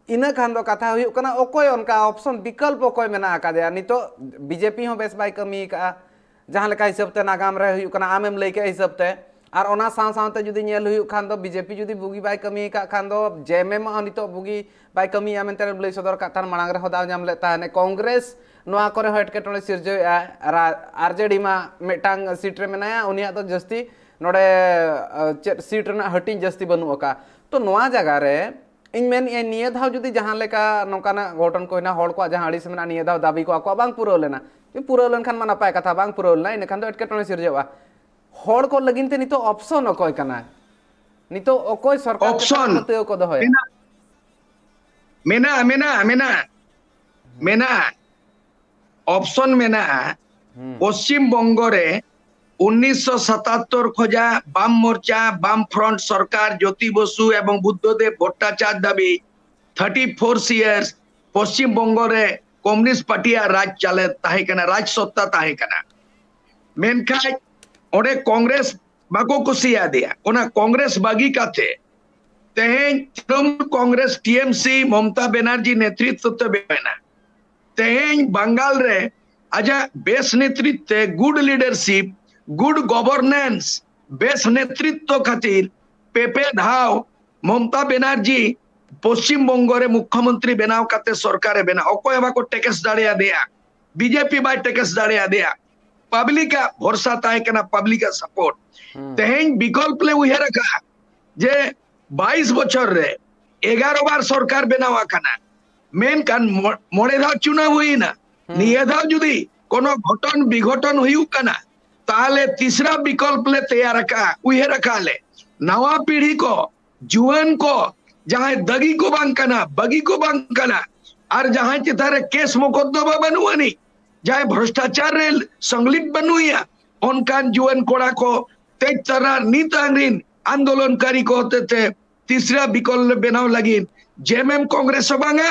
ᱤᱱᱟᱹ ᱠᱷᱟᱱ ᱫᱚ ᱠᱟᱛᱷᱟ ᱦᱩᱭᱩᱜ ᱠᱟᱱᱟ, ᱚᱠᱚᱭ ᱚᱱᱠᱟ ᱚᱯᱥᱚᱱ, ᱵᱤᱠᱚᱞᱯ ᱚᱠᱚᱭ ᱢᱮᱱᱟᱜ ᱟᱠᱟᱫᱮᱭᱟ? ᱱᱤᱛᱚᱜ ᱵᱤ ᱡᱮ ᱯᱤ ᱦᱚᱸ ᱵᱮᱥ ᱵᱟᱭ ᱠᱟᱹᱢᱤ ᱟᱠᱟᱫᱼᱟ, ᱡᱟᱦᱟᱸ ᱞᱮᱠᱟ ᱦᱤᱥᱟᱹᱵ ᱛᱮ ᱱᱟᱜᱟᱢ ᱨᱮ ᱦᱩᱭᱩᱜ ᱠᱟᱱᱟ, ᱟᱢᱮᱢ ᱞᱟᱹᱭ ᱠᱮᱫ ᱦᱤᱥᱟᱹᱵ ᱛᱮ᱾ ᱟᱨ ᱚᱱᱟ ᱥᱟᱶ ᱥᱟᱶᱛᱮ ᱡᱩᱫᱤ ᱧᱮᱞ ᱦᱩᱭᱩᱜ ᱠᱷᱟᱱ ᱫᱚ, ᱵᱤ ᱡᱮ ᱯᱤ ᱡᱩᱫᱤ ᱵᱩᱜᱤ ᱵᱟᱭ ᱠᱟᱹᱢᱤ ᱟᱠᱟᱫ ᱠᱷᱟᱱ ᱫᱚ, ᱡᱮ ᱮᱢ ᱮᱢ ᱦᱚᱸ ᱱᱤᱛᱚᱜ ᱵᱩᱜᱤ ᱵᱟᱭ ᱠᱟᱹᱢᱤᱭᱟ ᱢᱮᱱᱛᱮ ᱞᱟᱹᱭ ᱥᱚᱫᱚᱨ ᱠᱟᱜ ᱛᱟᱦᱮᱱ, ᱢᱟᱲᱟᱝ ᱨᱮᱦᱚᱸ ᱫᱟᱣ ᱧᱟᱢ ᱞᱮᱫ ᱛᱟᱦᱮᱱ᱾ ᱠᱚᱝᱜᱨᱮᱥ ᱱᱚᱣᱟ ᱠᱚᱨᱮ ᱦᱚᱸ ᱮᱴᱠᱮᱴᱚᱬᱮ ᱥᱤᱨᱡᱟᱹᱣᱮᱫᱼᱟ᱾ ᱟᱨ ᱟᱨ ᱡᱮ ᱰᱤ ᱢᱟ ᱢᱤᱫᱴᱟᱝ ᱥᱤᱴ ᱨᱮ ᱢᱮᱱᱟᱭᱟ, ᱩᱱᱤᱭᱟᱜ ᱫᱚ ᱡᱟᱹᱥᱛᱤ ᱱᱚᱰᱮ, ᱟ, ᱪᱮᱫ ᱥᱤᱴ ᱨᱮᱱᱟᱜ ᱦᱟᱹᱴᱤᱧ ᱡᱟᱹᱥᱛᱤ ᱵᱟᱹᱱᱩᱜ ᱟᱠᱟᱫᱼᱟ᱾ ᱛᱚ ᱱᱚᱣᱟ ᱡᱟᱭᱜᱟ ᱨᱮ ᱤᱧ ᱢᱮᱱᱮᱫᱼᱟ, ᱱᱤᱭᱟᱹ ᱫᱷᱟᱣ ᱡᱩᱫᱤ ᱡᱟᱦᱟᱸ ᱞᱮᱠᱟ ᱱᱚᱝᱠᱟᱱᱟᱜ ᱜᱷᱚᱴᱚᱱ ᱠᱚ ᱦᱩᱭᱱᱟ, ᱦᱚᱲ ᱠᱚᱣᱟᱜ ᱡᱟᱦᱟᱸ ᱟᱹᱲᱤᱥ ᱢᱮᱱᱟᱜᱼᱟ, ᱱᱤᱭᱟᱹ ᱫᱷᱟᱣ ᱫᱟᱹᱵᱤ ᱠᱚ ᱟᱠᱚᱣᱟᱜ ᱵᱟᱝ ᱯᱩᱨᱟᱹᱣ ᱞᱮᱱᱟ, ᱡᱩᱫᱤ ᱯᱩᱨᱟᱹᱣ ᱞᱮᱱᱠᱷᱟᱱ ᱢᱟ ᱱᱟᱯᱟᱭ ᱠᱟᱛᱷᱟ, ᱵᱟᱝ ᱯᱩᱨᱟᱹᱣ ᱞᱮᱱᱟ, ᱤᱱᱟᱹ ᱠᱷᱟᱱ ᱫᱚ ᱮᱴᱠᱮᱴᱚᱬᱮ ᱥᱤᱨᱡᱟᱹᱜᱼᱟ᱾ ᱦᱚᱲ ᱠᱚ ᱞᱟᱹᱜᱤᱫ ᱛᱮ ᱱᱤᱛᱚᱜ ᱚᱯᱥᱚᱱ ᱚᱠᱚᱭ ᱠᱟᱱᱟ? ᱱᱤᱛᱚᱜ ᱚᱠᱚᱭ ᱥᱚᱨᱠᱟᱨ ᱪᱮᱛᱟᱱ ᱨᱮ ᱚᱯᱥᱚᱱ ᱯᱟᱹᱛᱭᱟᱹᱣ ᱠᱚ ᱫᱚᱦᱚᱭᱟ? ᱢᱮᱱᱟᱜ, ᱢᱮᱱᱟᱜᱼᱟ, ᱢᱮᱱᱟᱜᱼᱟ, ᱢᱮᱱᱟᱜᱼᱟ, ᱢᱮᱱᱟᱜᱼᱟ᱾ ᱚᱯᱥᱚᱱ ᱢᱮᱱᱟᱜᱼᱟ᱾ ᱦᱩᱸ᱾ ᱯᱚᱥᱪᱤᱢ ᱵᱚᱝᱜᱚ ᱨᱮ ᱩᱱᱤᱥᱥᱚ ᱥᱟᱛᱟᱛᱛᱚᱨ ᱠᱷᱚᱱᱟᱜ ᱵᱟᱢ ᱢᱳᱨᱪᱟ, ᱵᱟᱢ ᱯᱷᱨᱚᱱᱴ ᱥᱚᱨᱠᱟᱨ, ᱡᱳᱛᱤ ᱵᱚᱥᱩ ᱮᱵᱚᱝ ᱵᱩᱫᱽᱫᱷᱚᱫᱮᱵ ᱵᱷᱚᱴᱴᱟᱪᱟᱨ ᱫᱷᱟᱹᱵᱤᱡ thirty four years Paschim Banga ᱨᱮ ᱠᱚᱢᱩᱱᱤᱥᱴ ᱯᱟᱨᱴᱤᱭᱟᱜ ᱨᱟᱡᱽ ᱪᱟᱞᱮ ᱛᱟᱦᱮᱸ ᱠᱟᱱᱟ, ᱨᱟᱡᱽ ᱥᱚᱛᱛᱟ ᱛᱟᱦᱮᱸ ᱠᱟᱱᱟ᱾ ᱢᱮᱱᱠᱷᱟᱱ ᱚᱸᱰᱮ ᱠᱚᱝᱜᱨᱮᱥ ᱵᱟᱠᱚ ᱠᱩᱥᱤᱭᱟᱫᱮᱭᱟ᱾ ᱚᱱᱟ ᱠᱚᱝᱜᱨᱮᱥ ᱵᱟᱹᱜᱤ ᱠᱟᱛᱮ ᱛᱮᱦᱮᱧ ᱛᱨᱤᱱᱢᱩᱞ ᱠᱚᱝᱜᱨᱮᱥ, ᱴᱤ ᱮᱢ ᱥᱤ, ᱢᱚᱢᱛᱟ ᱵᱮᱱᱟᱨᱡᱤ ᱱᱮᱛᱨᱤᱛᱵ ᱛᱮ ᱵᱮᱱᱟᱣ ᱮᱱᱟ᱾ ᱛᱮᱦᱮᱧ ᱵᱟᱝᱜᱟᱞ ᱨᱮ ᱟᱡᱟᱜ ᱵᱮᱥ ᱱᱮᱛᱨᱤᱛᱵ ᱛᱮ, ᱜᱩᱰ ᱞᱤᱰᱟᱨᱥᱤᱯ, ᱜᱩᱰ ᱜᱚᱵᱷᱚᱨᱱᱮᱱᱥ, ᱵᱮᱥ ᱱᱮᱛᱨᱤᱛᱵ ᱠᱷᱟᱹᱛᱤᱨ ᱯᱮ ᱯᱮ ᱫᱷᱟᱣ ᱢᱚᱢᱛᱟ ᱵᱮᱱᱟᱨᱡᱤ ᱯᱚᱥᱪᱤᱢ ᱵᱚᱝᱜᱚ ᱨᱮ ᱢᱩᱠᱷᱭᱚᱢᱚᱱᱛᱨᱤ ᱵᱮᱱᱟᱣ ᱠᱟᱛᱮ ᱥᱚᱨᱠᱟᱨᱮ ᱵᱮᱱᱟᱣ, ᱚᱠᱚᱭ ᱦᱚᱸ ᱵᱟᱠᱚ ᱴᱮᱠᱮᱥ ᱫᱟᱲᱮᱭᱟᱫᱮᱭᱟ, ᱵᱤᱡᱮᱯᱤ ᱵᱟᱭ ᱴᱮᱠᱮᱥ ᱫᱟᱲᱮᱭᱟᱫᱮᱭᱟ᱾ ᱯᱟᱵᱽᱞᱤᱠ ᱟᱜ ᱵᱷᱚᱨᱥᱟ ᱛᱟᱦᱮᱸ ᱠᱟᱱᱟ, ᱯᱟᱵᱽᱞᱤᱠ ᱟᱜ ᱥᱟᱯᱳᱨᱴ᱾ ᱦᱩᱸ᱾ ᱛᱮᱦᱮᱧ ᱵᱤᱠᱚᱞᱯ ᱞᱮ ᱩᱭᱦᱟᱹᱨ ᱟᱠᱟᱫᱼᱟ ᱡᱮ ᱵᱟᱭᱤᱥ ᱵᱚᱪᱷᱚᱨ ᱨᱮ ᱮᱜᱟᱨᱚ ᱵᱟᱨ ᱥᱚᱨᱠᱟᱨ ᱵᱮᱱᱟᱣ ᱟᱠᱟᱱᱟ, ᱢᱮᱱᱠᱷᱟᱱ ᱢᱚ-, ᱢᱚᱬᱮ ᱫᱷᱟᱣ ᱪᱩᱱᱟᱣ ᱦᱩᱭᱮᱱᱟ᱾ ᱦᱩᱸ᱾ ᱱᱤᱭᱟᱹ ᱫᱷᱟᱣ ᱡᱩᱫᱤ ᱠᱳᱱᱳ ᱜᱷᱚᱴᱚᱱ ᱵᱤᱜᱷᱚᱴᱚᱱ ᱦᱩᱭᱩᱜ ᱠᱟᱱᱟ, ᱛᱟᱦᱞᱮ ᱛᱤᱥᱨᱟ ᱵᱤᱠᱚᱞᱯ ᱞᱮ ᱛᱮᱭᱟᱨ ᱟᱠᱟᱫᱼᱟ, ᱩᱭᱦᱟᱹᱨ ᱟᱠᱟᱫ ᱞᱮ᱾ ᱱᱟᱣᱟ ᱯᱤᱲᱦᱤ ᱠᱚ, ᱡᱩᱣᱟᱹᱱ ᱠᱚ, ᱡᱟᱦᱟᱸᱭ ᱫᱟᱹᱜᱤ ᱠᱚ ᱵᱟᱝ ᱠᱟᱱᱟ, ᱵᱟᱹᱜᱤ ᱠᱚ ᱵᱟᱝ ᱠᱟᱱᱟ, ᱟᱨ ᱡᱟᱦᱟᱸᱭ ᱪᱮᱛᱟᱱ ᱨᱮ ᱠᱮᱥ ᱢᱚᱠᱚᱫᱫᱚᱢᱟ ᱵᱟᱹᱱᱩᱜ ᱟᱹᱱᱤᱡ, ᱡᱟᱦᱟᱸᱭ ᱵᱷᱨᱚᱥᱴᱟᱪᱟᱨ ᱨᱮ ᱥᱚᱝᱞᱤᱯᱛ ᱵᱟᱹᱱᱩᱜ ᱮᱭᱟ, ᱚᱱᱠᱟᱱ ᱡᱩᱣᱟᱹᱱ ᱠᱚᱲᱟ ᱠᱚ ᱛᱮᱡ ᱛᱟᱨᱟ ᱱᱤᱛ ᱟᱝᱨᱤᱱ ᱟᱱᱫᱳᱞᱚᱱᱠᱟᱨᱤ ᱠᱚ ᱦᱚᱛᱮᱛᱮ ᱛᱤᱥᱨᱟ ᱵᱤᱠᱚᱞᱯ ᱵᱮᱱᱟᱣ ᱞᱟᱹᱜᱤᱫ ᱡᱮ ᱮᱢ ᱮᱢ ᱠᱚᱝᱜᱨᱮᱥ ᱦᱚᱸ ᱵᱟᱝᱟ,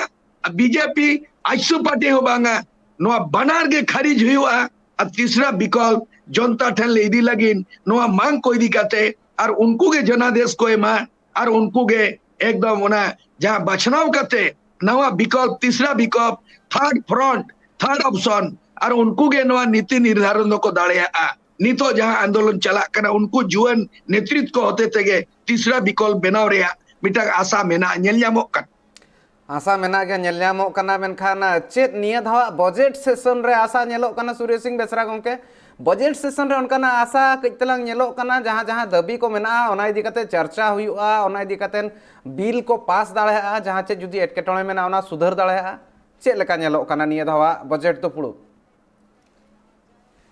ᱵᱤᱡᱮᱯᱤ ᱟᱡᱥᱩ ᱯᱟᱨᱴᱤ ᱦᱚᱸ ᱵᱟᱝᱟ, ᱱᱚᱣᱟ ᱵᱟᱱᱟᱨ ᱜᱮ ᱠᱷᱟᱨᱤᱡ ᱦᱩᱭᱩᱜᱼᱟ᱾ ᱟᱨ ᱛᱤᱥᱨᱟ ᱵᱤᱠᱚᱞᱯ ᱡᱚᱱᱛᱟ ᱴᱷᱮᱱ ᱞᱮ ᱤᱫᱤ ᱞᱟᱹᱜᱤᱫ ᱱᱚᱣᱟ ᱢᱟᱝ ᱠᱚ ᱤᱫᱤ ᱠᱟᱛᱮ ᱟᱨ ᱩᱱᱠᱩ ᱜᱮ ᱡᱚᱱᱟᱫᱮᱥ ᱠᱚ ᱮᱢᱟ᱾ ᱟᱨ ᱩᱱᱠᱩ ᱜᱮ ᱮᱠᱫᱚᱢ ᱚᱱᱟ ᱡᱟᱦᱟᱸ ᱵᱟᱪᱷᱱᱟᱣ ᱠᱟᱛᱮ ᱱᱟᱣᱟ ᱵᱤᱠᱚᱞᱯ, ᱛᱤᱥᱨᱟ ᱵᱤᱠᱚᱞᱯ, ᱛᱷᱟᱨᱰ ᱯᱷᱨᱚᱱᱴ, ᱛᱷᱟᱨᱰ ᱚᱯᱥᱚᱱ, ᱟᱨ ᱩᱱᱠᱩ ᱜᱮ ᱱᱚᱣᱟ ᱱᱤᱛᱤ ᱱᱤᱨᱫᱷᱟᱨᱚᱱ ᱫᱚᱠᱚ ᱫᱟᱲᱮᱭᱟᱜᱼᱟ᱾ ᱱᱤᱛᱚᱜ ᱡᱟᱦᱟᱸ ᱟᱱᱫᱳᱞᱚᱱ ᱪᱟᱞᱟᱜ ᱠᱟᱱᱟ, ᱩᱱᱠᱩ ᱡᱩᱣᱟᱹᱱ ᱱᱮᱛᱨᱤᱛ ᱠᱚ ᱦᱚᱛᱮ ᱛᱮᱜᱮ ᱛᱤᱥᱨᱟ ᱵᱤᱠᱚᱞᱯ ᱵᱮᱱᱟᱣ ᱨᱮᱭᱟᱜ ᱢᱤᱫᱴᱟᱝ ᱟᱥᱟ ᱢᱮᱱᱟᱜᱼᱟ, ᱧᱮᱞ ᱧᱟᱢᱚᱜ ᱠᱟᱱᱟ᱾ ᱟᱥᱟ ᱢᱮᱱᱟᱜ ᱜᱮ ᱧᱮᱞ ᱧᱟᱢᱚᱜ ᱠᱟᱱᱟ, ᱢᱮᱱᱠᱷᱟᱱ ᱪᱮᱫ ᱱᱤᱭᱟᱹ ᱫᱷᱟᱣᱟᱜ ᱵᱟᱡᱮᱴ ᱥᱮᱥᱚᱱ ᱨᱮ ᱟᱥᱟ ᱧᱮᱞᱚᱜ ᱠᱟᱱᱟ ᱥᱩᱨᱭᱚ ᱥᱤᱝ ᱵᱮᱥᱨᱟ ᱜᱚᱢᱠᱮ? ᱵᱟᱡᱮᱴ ᱥᱮᱥᱚᱱ ᱨᱮ ᱚᱱᱠᱟᱱᱟᱜ ᱟᱥᱟ ᱠᱟᱹᱡ ᱛᱟᱞᱟᱝ ᱧᱮᱞᱚᱜ ᱠᱟᱱᱟ, ᱡᱟᱦᱟᱸ ᱡᱟᱦᱟᱸ ᱫᱟᱹᱵᱤ ᱠᱚ ᱢᱮᱱᱟᱜᱼᱟ ᱚᱱᱟ ᱤᱫᱤ ᱠᱟᱛᱮ ᱪᱟᱨᱪᱟ ᱦᱩᱭᱩᱜᱼᱟ, ᱚᱱᱟ ᱤᱫᱤ ᱠᱟᱛᱮ ᱵᱤᱞ ᱠᱚ ᱯᱟᱥ ᱫᱟᱲᱮᱭᱟᱜᱼᱟ, ᱡᱟᱦᱟᱸ ᱪᱮᱫ ᱡᱩᱫᱤ ᱮᱴᱠᱮᱴᱚᱬᱮ ᱢᱮᱱᱟᱜᱼᱟ ᱚᱱᱟ ᱥᱩᱫᱷᱟᱹᱨ ᱫᱟᱲᱮᱭᱟᱜᱼᱟ᱾ ᱪᱮᱫ ᱞᱮᱠᱟ ᱧᱮᱞᱚᱜ ᱠᱟᱱᱟ ᱱᱤᱭᱟᱹ ᱫᱷᱟᱣᱟᱜ ᱵᱟᱡᱮᱴ ᱫᱩᱯᱲᱩᱵ?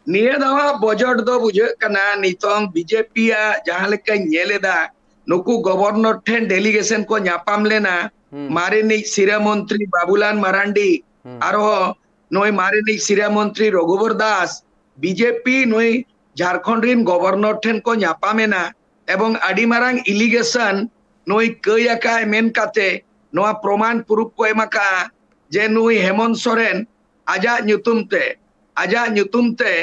ᱱᱤᱭᱟᱹ ᱫᱷᱟᱣᱟᱜ ᱵᱟᱡᱮᱴ ᱫᱚ ᱵᱩᱡᱷᱟᱹᱜ ᱠᱟᱱᱟ, ᱱᱤᱛᱚᱝ ᱵᱤᱡᱮᱯᱤ ᱟᱜ ᱡᱟᱦᱟᱸ ᱞᱮᱠᱟᱧ ᱧᱮᱞ ᱮᱫᱟ, ᱱᱩᱠᱩ ᱜᱚᱵᱚᱨᱱᱚᱨ ᱴᱷᱮᱱ ᱰᱮᱞᱤᱜᱮᱥᱚᱱ ᱠᱚ ᱧᱟᱯᱟᱢ ᱞᱮᱱᱟ, ᱦᱩᱸ᱾ ᱢᱟᱨᱮᱱᱤᱡ ᱥᱤᱨᱟᱹ ᱢᱚᱱᱛᱨᱤ ᱵᱟᱵᱩᱞᱟᱞ ᱢᱟᱨᱟᱱᱰᱤ, ᱦᱩᱸ᱾ ᱟᱨᱦᱚᱸ ᱱᱩᱭ ᱢᱟᱨᱮᱱᱤᱡ ᱥᱤᱨᱟᱹ ᱢᱚᱱᱛᱨᱤ ᱨᱚᱜᱷᱩᱵᱚᱨ ᱫᱟᱥ, ᱵᱤᱡᱮᱯᱤ ᱱᱩᱭ ᱡᱷᱟᱲᱠᱷᱚᱸᱰ ᱨᱤᱱ ᱜᱚᱵᱚᱨᱱᱚᱨ ᱴᱷᱮᱱ ᱠᱚ ᱧᱟᱯᱟᱢ ᱮᱱᱟ ᱮᱵᱚᱝ ᱟᱹᱰᱤ ᱢᱟᱨᱟᱝ ᱤᱞᱤᱜᱮᱥᱚᱱ ᱱᱩᱭ ᱠᱟᱹᱭ ᱟᱠᱟᱫ ᱢᱮᱱ ᱠᱟᱛᱮ ᱱᱚᱣᱟ ᱯᱨᱚᱢᱟᱱ ᱯᱩᱨᱩᱯ ᱠᱚ ᱮᱢ ᱟᱠᱟᱫᱼᱟ ᱡᱮ ᱱᱩᱭ ᱦᱮᱢᱚᱱᱛ ᱥᱚᱨᱮᱱ ᱟᱡᱟᱜ ᱧᱩᱛᱩᱢ ᱛᱮ, ᱟᱡᱟᱜ ᱧᱩᱛᱩᱢ ᱛᱮ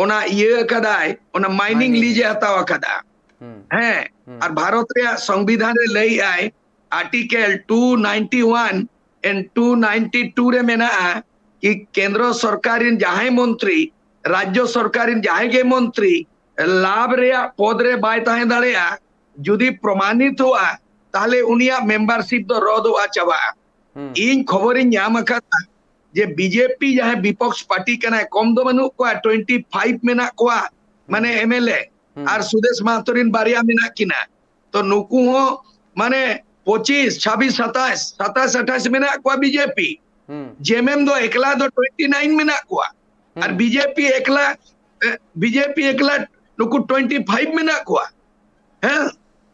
ᱚᱱᱟ ᱤᱭᱟᱹ ᱟᱠᱟᱫᱟᱭ, ᱚᱱᱟ ᱢᱟᱭᱱᱤᱝ Mining. ᱞᱤᱡ ᱮ ᱦᱟᱛᱟᱣ ᱟᱠᱟᱫᱟ᱾ ᱦᱩᱸ᱾ ᱦᱮᱸ, ᱦᱩᱸ᱾ ᱟᱨ ᱵᱷᱟᱨᱚᱛ ᱨᱮᱭᱟᱜ ᱥᱚᱝᱵᱤᱫᱷᱟᱱ ᱨᱮ ᱞᱟᱹᱭ ᱟᱭ, article two ninety one and two ninety two ᱨᱮ ᱢᱮᱱᱟᱜᱼᱟ ᱠᱤ ᱠᱮᱱᱫᱨᱚ ᱥᱚᱨᱠᱟᱨ ᱨᱤᱱ ᱡᱟᱦᱟᱸᱭ ᱢᱚᱱᱛᱨᱤ, ᱨᱟᱡᱽᱡᱚ ᱥᱚᱨᱠᱟᱨ ᱨᱤᱱ ᱡᱟᱦᱟᱸᱭ ᱜᱮ ᱢᱚᱱᱛᱨᱤ ᱞᱟᱵᱷ ᱨᱮᱭᱟᱜ ᱯᱚᱫ ᱨᱮ ᱵᱟᱭ ᱛᱟᱦᱮᱸ ᱫᱟᱲᱮᱭᱟᱜᱼᱟ, ᱡᱩᱫᱤ ᱯᱨᱚᱢᱟᱱᱤᱛᱚᱜᱼᱟ, ᱛᱟᱦᱞᱮ ᱩᱱᱤᱭᱟᱜ ᱢᱮᱢᱵᱟᱨᱥᱤᱯ ᱫᱚ ᱨᱚᱫᱚᱜᱼᱟ, ᱪᱟᱵᱟᱜᱼᱟ᱾ ᱦᱩᱸ᱾ ᱤᱧ ᱠᱷᱚᱵᱚᱨᱤᱧ ᱧᱟᱢ ᱟᱠᱟᱫᱟ ᱡᱮ ᱵᱤᱡᱮᱯᱤ ᱡᱟᱦᱟᱸᱭ ᱵᱤᱯᱚᱠᱥ ᱯᱟᱨᱴᱤ ᱠᱟᱱᱟᱭ, ᱠᱚᱢ ᱫᱚ ᱵᱟᱹᱱᱩᱜ ᱠᱚᱣᱟ, ᱴᱩᱭᱮᱱᱴᱤ ᱯᱷᱟᱭᱤᱵᱷ ᱢᱮᱱᱟᱜ ᱠᱚᱣᱟ, ᱢᱟᱱᱮ ᱮᱢᱮᱞᱮ, ᱦᱩᱸ᱾ ᱟᱨ ᱥᱩᱫᱮᱥ ᱢᱟᱦᱟᱛᱚ ᱨᱤᱱ ᱵᱟᱨᱭᱟ ᱢᱮᱱᱟᱜ ᱠᱤᱱᱟ᱾ ᱛᱚ ᱱᱩᱠᱩ ᱦᱚᱸ ᱢᱟᱱᱮ ᱯᱚᱸᱪᱤᱥ, ᱪᱷᱟᱵᱵᱤᱥ, ᱥᱟᱛᱟᱥ, ᱥᱟᱛᱟᱥ, ᱟᱴᱷᱟᱥ ᱢᱮᱱᱟᱜ ᱠᱚᱣᱟ ᱵᱤᱡᱮᱯᱤ᱾ ᱦᱩᱸ᱾ ᱡᱮᱢᱮᱢ ᱫᱚ ᱮᱠᱞᱟ ᱫᱚ ᱴᱩᱭᱮᱱᱴᱤ ᱱᱟᱭᱤᱱ ᱢᱮᱱᱟᱜ ᱠᱚᱣᱟ᱾ ᱟᱨ ᱦᱩᱸ᱾ ᱵᱤᱡᱮᱯᱤ ᱮᱠᱞᱟ, ᱮ, ᱵᱤᱡᱮᱯᱤ ᱮᱠᱞᱟ ᱱᱩᱠᱩ ᱴᱩᱭᱮᱱᱴᱤ ᱯᱷᱟᱭᱤᱵᱷ ᱢᱮᱱᱟᱜ ᱠᱚᱣᱟ᱾ ᱦᱮᱸ,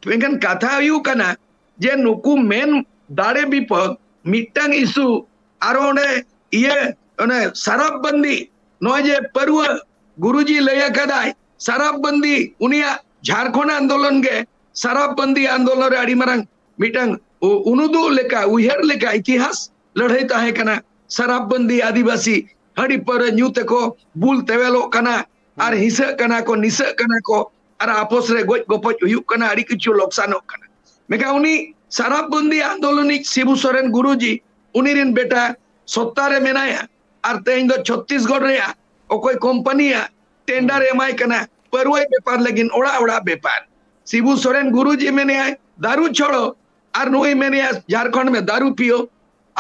ᱢᱮᱱᱠᱷᱟᱱ ᱠᱟᱛᱷᱟ ᱦᱩᱭᱩᱜ ᱠᱟᱱᱟ ᱡᱮ ᱱᱩᱠᱩ ᱢᱮᱱ ᱫᱟᱲᱮ ᱵᱤᱯᱚᱠ ᱢᱤᱫᱴᱟᱝ ᱤᱥᱩ, ᱟᱨᱚ ᱚᱸᱰᱮ ᱤᱭᱟᱹ, ᱚᱱᱮ ᱥᱟᱨᱟᱯ ᱵᱟᱱᱫᱤ, ᱱᱚᱜᱼᱚᱭ ᱡᱮ ᱯᱟᱹᱨᱣᱟᱹ ᱜᱩᱨᱩᱡᱤ ᱞᱟᱹᱭ ᱟᱠᱟᱫᱟᱭ, ᱥᱟᱨᱟᱯ ᱵᱟᱱᱫᱤ ᱩᱱᱤᱭᱟᱜ ᱡᱷᱟᱲᱠᱷᱚᱸᱰ ᱟᱱᱫᱳᱞᱚᱱ ᱜᱮ ᱥᱟᱨᱟᱯ ᱵᱟᱱᱫᱤ ᱟᱱᱫᱳᱞᱚᱱ ᱨᱮ ᱟᱹᱰᱤ ᱢᱟᱨᱟᱝ ᱢᱤᱫᱴᱟᱝ ᱩ-, ᱩᱱᱩᱫᱩᱜ ᱞᱮᱠᱟ, ᱩᱭᱦᱟᱹᱨ ᱞᱮᱠᱟ ᱤᱛᱤᱦᱟᱥ ᱞᱟᱹᱲᱦᱟᱹᱭ ᱛᱟᱦᱮᱸ ᱠᱟᱱᱟ᱾ ᱥᱟᱨᱟᱯ ᱵᱟᱱᱫᱤ ᱟᱹᱫᱤᱵᱟᱹᱥᱤ ᱦᱟᱺᱰᱤ ᱯᱟᱹᱣᱨᱟᱹ ᱧᱩ ᱛᱮᱠᱚ ᱵᱩᱞ ᱛᱮᱣᱮᱞᱚᱜ ᱠᱟᱱᱟ ᱟᱨ ᱦᱤᱸᱥᱟᱹᱜ ᱠᱟᱱᱟ ᱠᱚ, ᱱᱤᱥᱟᱹᱜ ᱠᱟᱱᱟ ᱠᱚ ᱟᱨ ᱟᱯᱚᱥ ᱨᱮ ᱜᱚᱡ ᱜᱚᱯᱚᱡ ᱦᱩᱭᱩᱜ ᱠᱟᱱᱟ, ᱟᱹᱰᱤ ᱠᱤᱪᱷᱩ ᱞᱚᱠᱥᱟᱱᱚᱜ ᱠᱟᱱᱟ᱾ ᱢᱮᱱᱠᱷᱟᱱ ᱩᱱᱤ ᱥᱟᱨᱟᱯ ᱵᱟᱱᱫᱤ ᱟᱱᱫᱳᱞᱚᱱᱤᱡ ᱥᱤᱵᱩ ᱥᱚᱨᱮᱱ ᱜᱩᱨᱩᱡᱤ, ᱩᱱᱤ ᱨᱮᱱ ᱵᱮᱴᱟ ᱥᱚᱛᱛᱟ ᱨᱮ ᱢᱮᱱᱟᱭᱟ, ᱟᱨ ᱛᱮᱦᱮᱧ ᱫᱚ ᱪᱷᱚᱛᱛᱤᱥᱜᱚᱲ ᱨᱮᱭᱟᱜ ᱚᱠᱚᱭ ᱠᱳᱢᱯᱟᱱᱤᱭᱟᱜ ᱴᱮᱱᱰᱟᱨ ᱮᱢᱟᱭ ᱠᱟᱱᱟ ᱯᱟᱹᱨᱣᱟᱹᱭ ᱵᱮᱯᱟᱨ ᱞᱟᱹᱜᱤᱫ, ᱚᱲᱟᱜ ᱚᱲᱟᱜ ᱵᱮᱯᱟᱨ᱾ ᱥᱤᱵᱩ ᱥᱚᱨᱮᱱ ᱜᱩᱨᱩᱡᱤ ᱢᱮᱱᱮᱭᱟᱭ ᱫᱟᱨᱩ ᱪᱷᱚᱲᱚ, ᱟᱨ ᱱᱩᱭ ᱢᱮᱱᱮᱭᱟ ᱡᱷᱟᱲᱠᱷᱚᱸᱰ ᱢᱮ ᱫᱟᱨᱩ ᱯᱤᱭᱳ,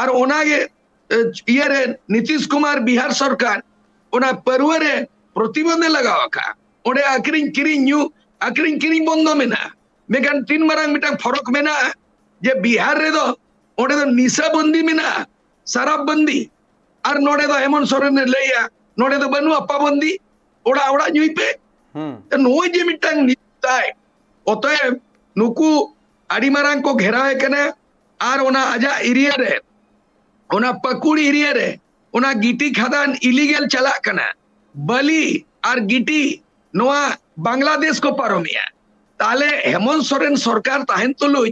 ᱟᱨ ᱚᱱᱟᱜᱮ ᱤᱭᱟᱹᱨᱮ ᱱᱤᱛᱤᱥ ᱠᱩᱢᱟᱨ ᱵᱤᱦᱟᱨ ᱥᱚᱨᱠᱟᱨ ᱚᱱᱟ ᱯᱟᱹᱨᱣᱟᱹ ᱨᱮ ᱯᱨᱚᱛᱤᱵᱚᱱᱫᱷ ᱮ ᱞᱟᱜᱟᱣ ᱟᱠᱟᱫᱼᱟ᱾ ᱚᱸᱰᱮ ᱟᱹᱠᱷᱨᱤᱧ ᱠᱤᱨᱤᱧ ᱧᱩ, ᱟᱹᱠᱷᱨᱤᱧ ᱠᱤᱨᱤᱧ ᱵᱚᱱᱫᱚ ᱢᱮᱱᱟᱜᱼᱟ᱾ ᱢᱮᱱᱠᱷᱟᱱ ᱛᱤᱱ ᱢᱟᱨᱟᱝ ᱢᱤᱫᱴᱟᱝ ᱯᱷᱚᱨᱚᱠ ᱢᱮᱱᱟᱜᱼᱟ ᱡᱮ ᱵᱤᱦᱟᱨ ᱨᱮᱫᱚ ᱚᱸᱰᱮ ᱫᱚ ᱱᱤᱥᱟ ᱵᱚᱱᱫᱤ ᱢᱮᱱᱟᱜᱼᱟ, ᱥᱟᱨᱟᱵ ᱵᱚᱱᱫᱤ, ᱟᱨ ᱱᱚᱰᱮ ᱫᱚ ᱦᱮᱢᱚᱱᱛ ᱥᱚᱨᱮᱱ ᱮ ᱞᱟᱹᱭᱟ ᱱᱚᱰᱮ ᱫᱚ ᱵᱟᱹᱱᱩᱜᱼᱟ ᱯᱟᱵᱚᱱᱫᱤ, ᱚᱲᱟᱜ ᱚᱲᱟᱜ ᱧᱩᱭ ᱯᱮ᱾ ᱦᱩᱸ᱾ ᱱᱚᱜᱼᱚᱭ ᱡᱮ ᱢᱤᱫᱴᱟᱝ ᱱᱤᱛᱟᱭ, ᱚᱛᱚᱭᱮᱵ ᱱᱩᱠᱩ ᱟᱹᱰᱤ ᱢᱟᱨᱟᱝ ᱠᱚ ᱜᱷᱮᱨᱟᱣᱮ ᱠᱟᱱᱟ᱾ ᱟᱨ ᱚᱱᱟ ᱟᱡᱟᱜ ᱮᱨᱤᱭᱟ ᱨᱮ, ᱚᱱᱟ ᱯᱟᱹᱠᱩᱲ ᱮᱨᱤᱭᱟ ᱨᱮ ᱚᱱᱟ ᱜᱤᱴᱤ ᱠᱷᱟᱫᱟᱱ ᱤᱞᱤᱜᱮᱞ ᱪᱟᱞᱟᱜ ᱠᱟᱱᱟ᱾ ᱵᱟᱹᱞᱤ ᱟᱨ ᱜᱤᱴᱤ ᱱᱚᱣᱟ ᱵᱟᱝᱞᱟᱫᱮᱥ ᱠᱚ ᱯᱟᱨᱚᱢᱮᱜᱼᱟ᱾ ᱛᱟᱦᱞᱮ ᱦᱮᱢᱚᱱᱛ ᱥᱚᱨᱮᱱ ᱥᱚᱨᱠᱟᱨ ᱛᱟᱦᱮᱱ ᱛᱩᱞᱩᱡ